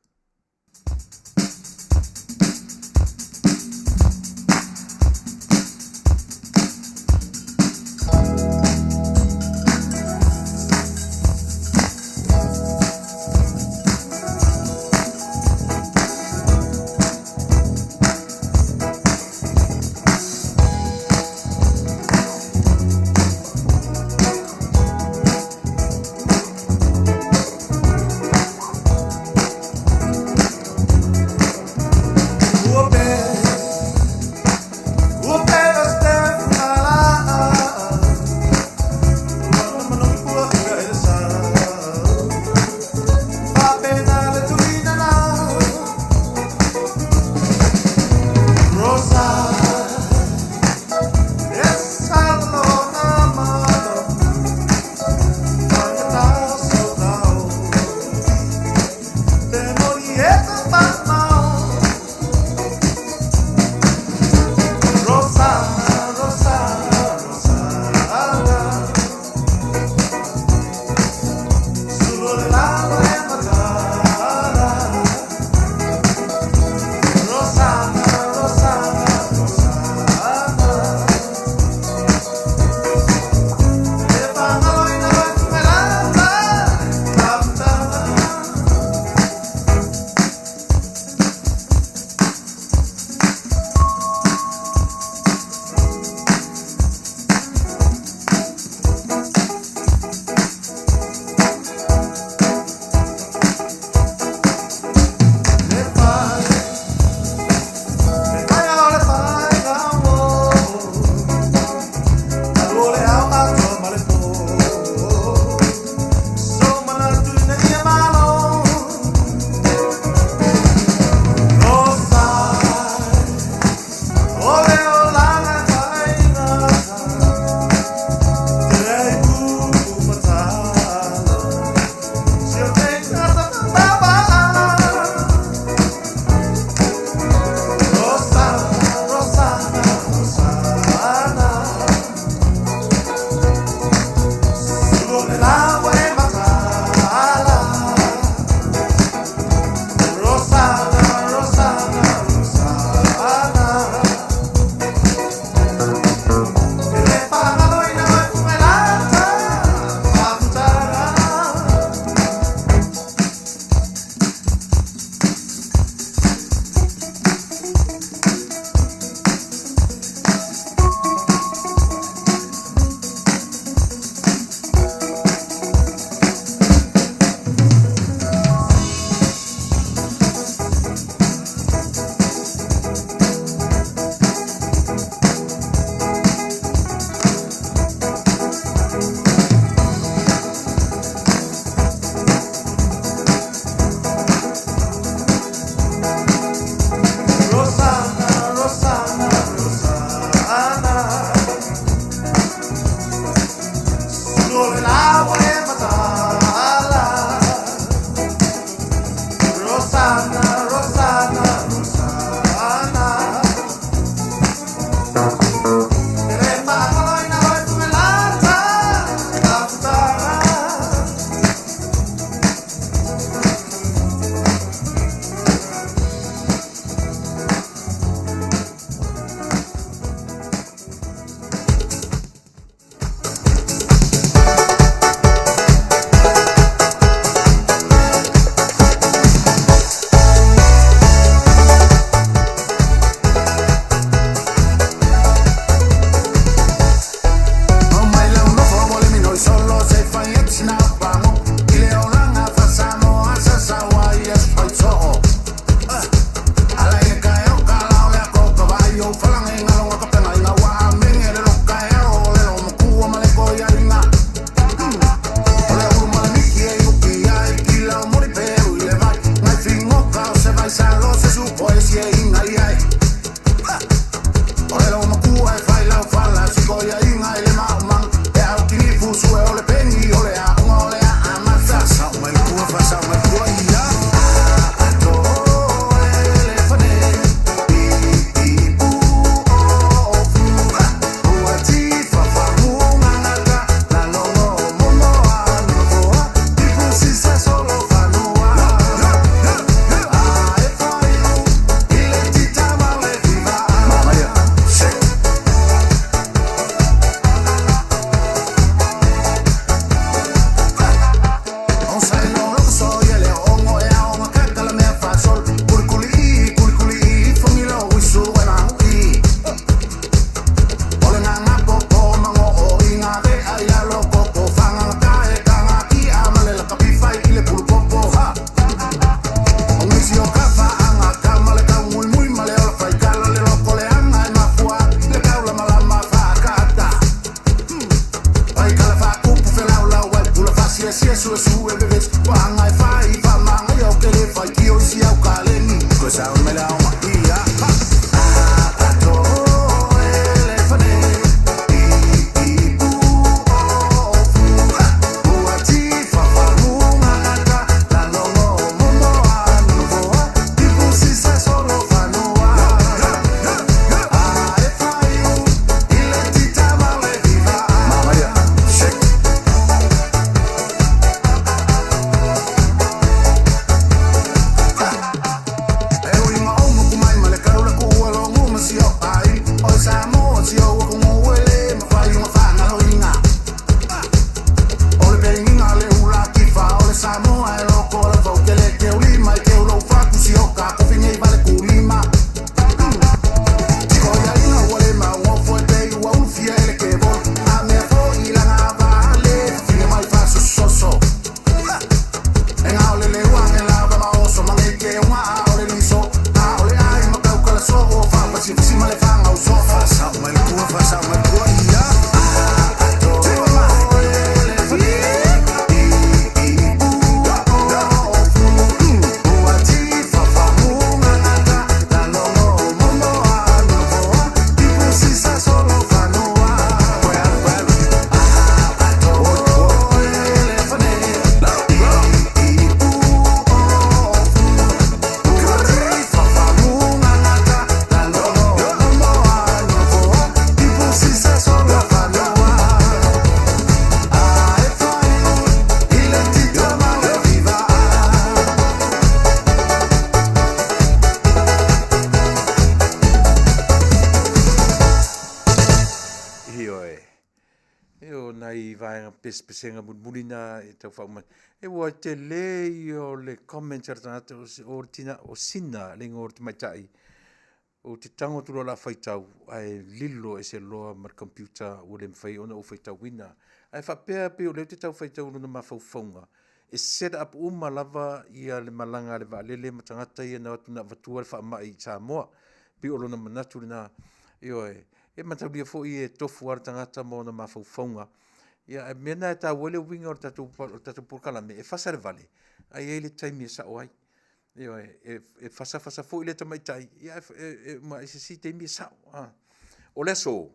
Ioe. E o nai vaega pesepesega mulimuli na e tau faauma. E ua tele ia o le comments a le tagata o le tina o Sina le igoa o le tamaitai. Ou te tago atu loa o le a faitau ae lilo ese loa ma le computer ua le mafai ona ou faitauina. Ae faapea pei o lea ou te tau faitau i lona mafaufauga, e set up uma lava ia le malaga a le vaalele ma tagata ia na o atu na avatua le faamai i Samoa. Pei o lona manatu lena. Ioe. E mataulia foi e tofu lava le tagata ma ona mafaufauga. Ia, ae mea lena e taua ai le uiga o le tatou, o le tatou polokalame, e fasa le vale, ae i ai le taimi e sao ai. Ioe, e, e fasafasa foi le tamaitai, ia, e, e, e uma i se isi taimi e sao. Ah. O le aso,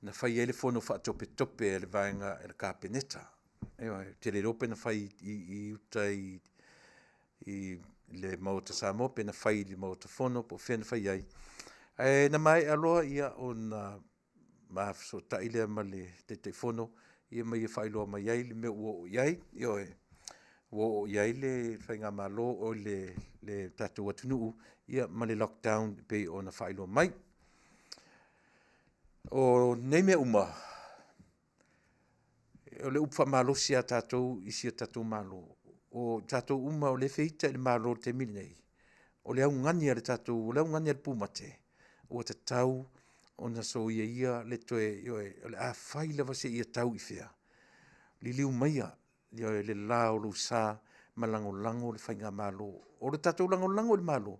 na fai ai le fono faatopetope a le vaega a le Kapeneta. Ioe, ou te le iloa pe na fai i uta i le Maota Samoa pe na fai i le Maota Fono po o fea na fai ai. Ae na maea loa ona ma fesootai lea ma le Taitaifono ia ma ia faailoa mai ai le mea ua oo i ai, ioe, ua oo i ai le faigamalo oi le tatou atunuu ma le lockdown e pei ona faailoa mai. O nei mea uma, o le upu faamalosi a tatou i si o tatou Malo, o tatou uma o lea e feita i le Malo i le taimi lenei, o le augani a le tatou, o le augani a le pumate, ua tatau ona soia ia le toe, ioe, o le a fai lava seia tau i fea, liliu maia, ioe, le la o lou sa ma lagolago le faigamalo. O le tatou lagolago i le Malo,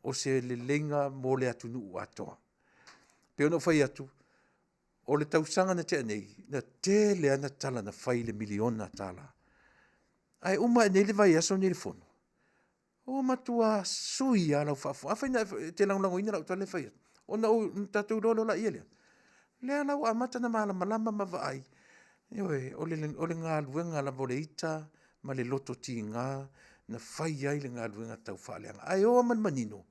o se leleiga mo le atunuu atoa. E pei ona ou fai atu, o le tausaga na tea nei, na tele lava tala na fai i le miliona tala, ae uma ae nei le vaiaso nei i le Fono, ua matua sui lava lau faafofoga. Afai na e te lagolagoina lau tala lea e fai atu, ona tatou iloa loa lea. O lea la ua amata ona malamalama ma vaai, ioe, o le galuega lava o le ita ma le loto tiga na fai ai le galuega taufaaleaga. Ae o lava ma le manino,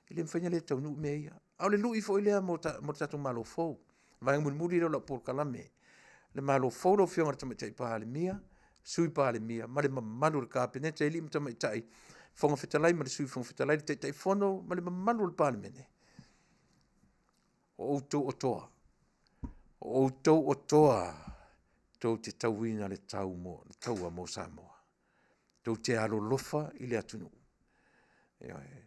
e le mafai ona le taunuu mea ia. A o le lui foi lea mo le tatou Malo fou. O le vaega mulimuli lea o lau polokalame. Le Malo fou lau Afioga i le Tamaitai Palemia, Sui Palemia ma le mamalu o le Kapeneta i alii ma tamaitai, Fofoga Fetalai ma le Sui Fofoga Fetalai, le Taitaifono ma le mamalu o le Palemene, o outou o toa. O outou o toa tou te tauina le taua mo Samoa. Tou te alolofa i le atunuu. Ioe.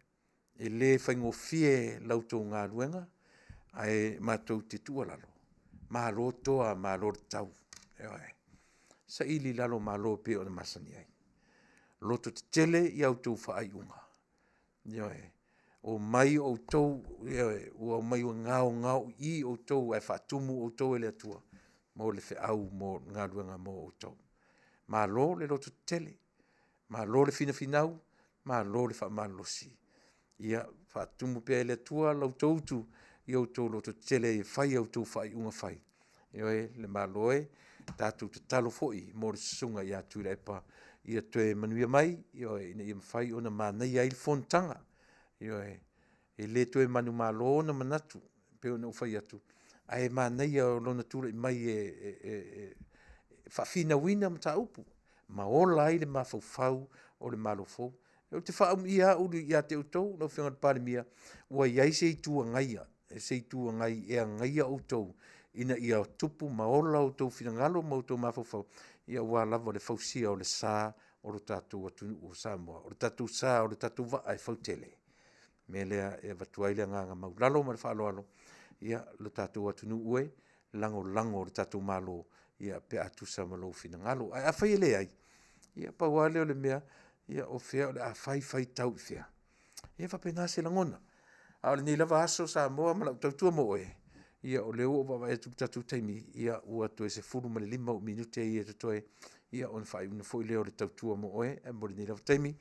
E le faigofie la outou galuega, ae matou te tuualalo, malo toa malo le tau. Ioe. Saili i lalo malo e pei ona masani ai. Lototetele i a outou faaiuga. Ioe. Omai outou, ioe, ua omai ua gaogaoii outou ae faatumu outou e le Atua mo le feau mo le galuega mo outou. Malo le lototetele, malo le finafinau, malo le faamalolosi. Ia faatumu pea e le Atua la outou utu ia outou lototetele e fai a outou faaiuga fai. Ioe, le Malo e, tatou tatalo foi mo le susuga ia Tuilaepa ia toe manuia mai, ioe, ina ia mafai ona manaia ai le fonotaga. Ioe, e le toe manumalo ona manatu e pei ona ou fai atu, ae manaia lona tulai mai e faafinauina mataupu ma ola ai le mafaufau o le Malo fou. Ou te faaumiumia lava au ia te outou lau Afioga i le Palemia, ua i ai se Itu Agaia, se Itu Agai e agaia outou ina ia tupu ma ola outou finagalo ma outou mafaufau aua lava le fausia o le sa o lo tatou atunuu o Samoa. O le tatou sa, o le tatou vaa e fautele. O le mea lea e avatu ai le agaga maualalo ma le faaaloalo, ia lo tatou atunuu e, lagolago i le tatou Malo pe a tusa ma lou finagalo. Ae afai e leai, ia pau lava lea o le mea, ia o fea o le a fai fai tau i fea? Ia e faapena se lagona. A o lenei lava aso Samoa ma lau tautua mo oe, ia o lea ua ou vaavaai atu i le tatou taimi, ia ua toe 15 ou minute ia e totoe, ia ona faaiuina foi lea o le tautua mo oe mo lenei lava taimi.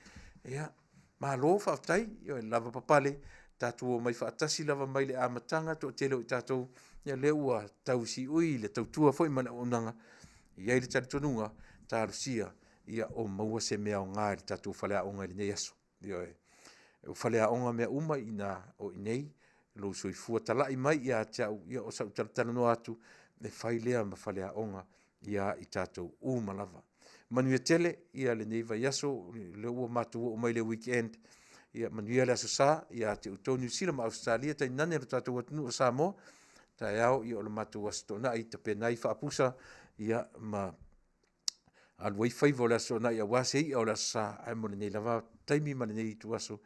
Ia, malo faafetai, ioe, lavapapale, tatou omai faatasi lava mai le amataga, toatele o i tatou, ia lea ua tau i siui le tautua foi ma le auaunaga. E i ai le talitonuga, talosia ia o maua se mea aoga i le tatou faleaoga i lenei aso. Ioe. O faleaoga mea uma i ina o i inei, lou soifua talai mai ia te au, ia o sau talatalanoa atu, e fai lea ma faleaoga ia i tatou uma lava. Manuia tele ia lenei vaiaso, o lea ua matou oo mai i le weekend, ia manuia le Aso Sa ia te outou Niu Sila ma Ausetalia tainane lo tatou atunuu o Samoa. Taeao o le matou Aso Toonai e tapena ai faapusa ma alu ai faiva o le Aso Toonai aua se i'a o le Aso Sa, ae mo lenei lava taimi ma lenei ituaso,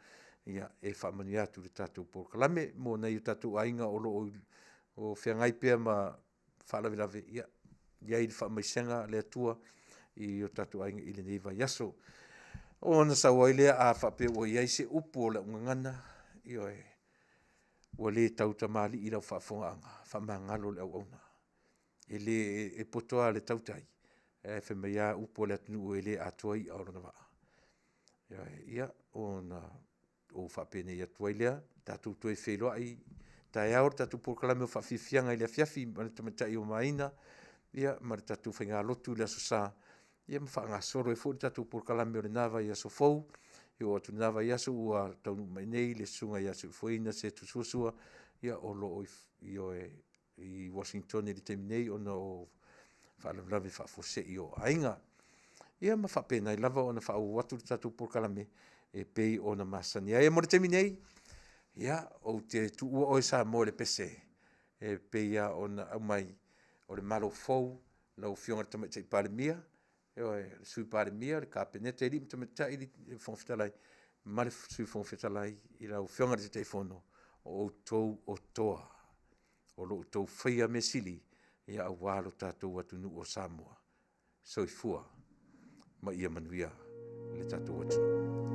ia e faamanuia atu i le tatou polokalame mo nai o tatou aiga o lo o feagai pea ma faalavelave, ia i ai le faamaisega a le Atua i o tatou aiga i lenei vaiaso. Ona sau ai lea a faapea ua i ai se upu o lau gagana, ioe, ua le tautamalii i lau faafofogaaga, faamagalo le auauna. E le e poto lava i le tautai, ae fai mai lava upu a le atunuu e le atoa ia o lona vaa. Ia, ona ou faapenei atu ai lea, tatou toe feiloai. Taeao le tatou polokalame o faafiafiaga i le afiafi ma le tamaitai o Maina, ia, ma le tatou faigalotu i le Aso Sa, ia ma faagasolo ai foi le tatou polokalame o lena vaiaso fou. E oo atu i lena vaiaso ua taunuu mai nei le Susuga ia Seufoina Setu Suasua, ia o lo o ioe, i Uasinitone i le taimi nei ona o faalavelave faafuasei o aiga. Ia ma faapena ai lava ona faaauau atu le tatou polokalame e pei ona masani ai. Mo le taimi nei, ia, ou te tuua oe Samoa i le pese e pei lava ona aumai o le Malo fou, lau Afioga i le Tamaitai Palemia, ioe, le Sui Palemia, le Kapeneta i alii ma tamaitai, le Fofoga Fetalai ma le Sui Fofoga Fetalai, i lau Afioga i le Taitaifono, o outou o toa o lo outou faia mea sili aua lo tatou atunuu o Samoa. Soifua ma ia manuia le tatou atunuu.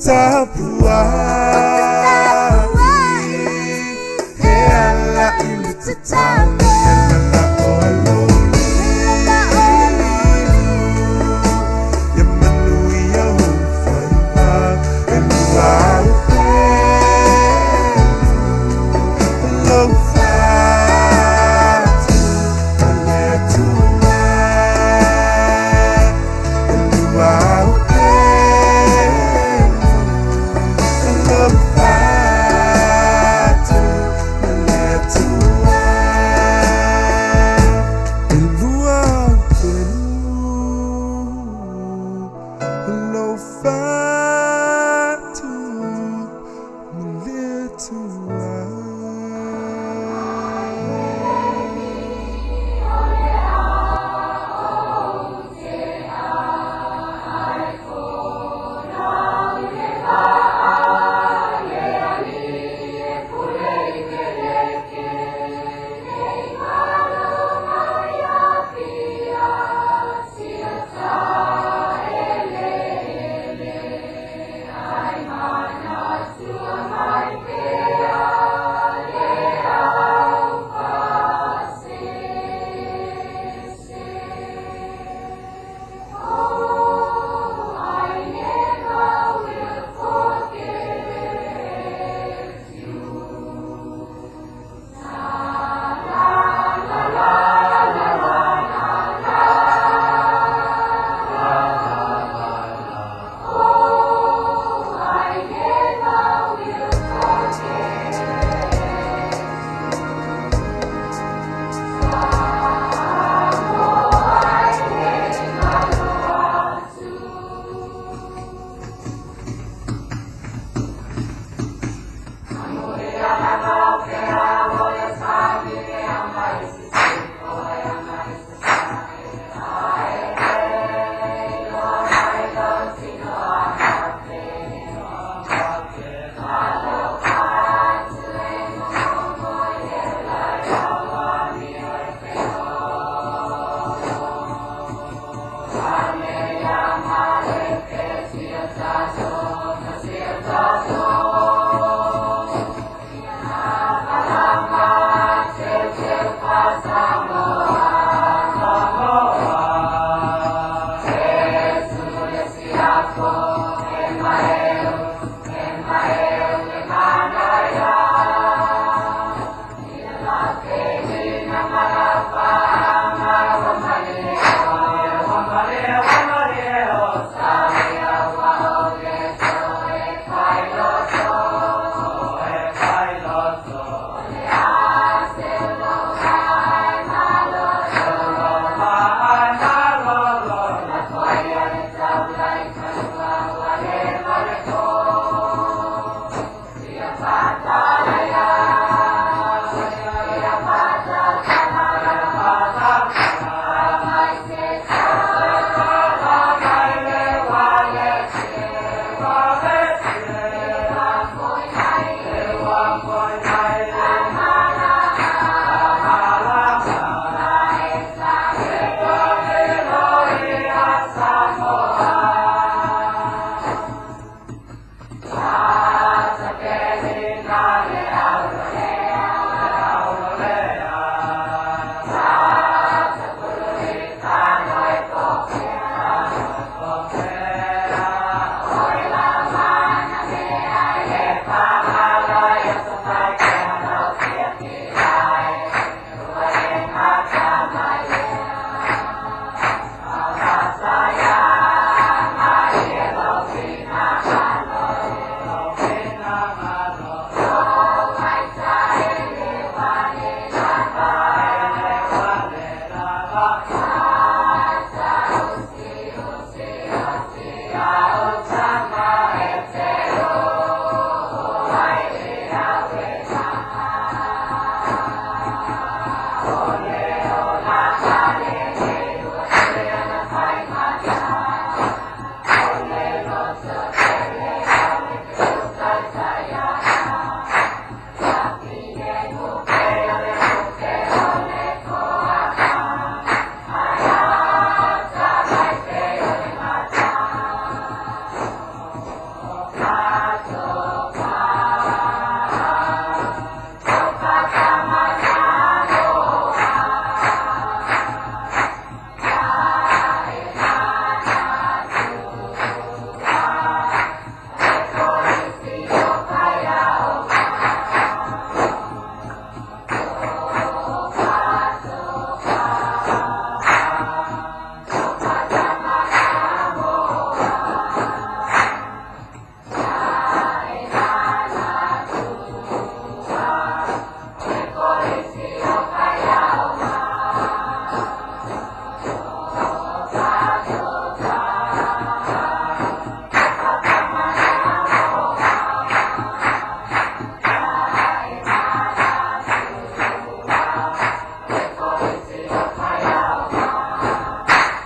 Tapua'i e ala i le tatalo Ia manuia ou faiva e lua au pelu Lou fatu ma le Atua E lua au pelu Lou fatu ma le Atua E lua au pelu Lou fatu ma le Atua.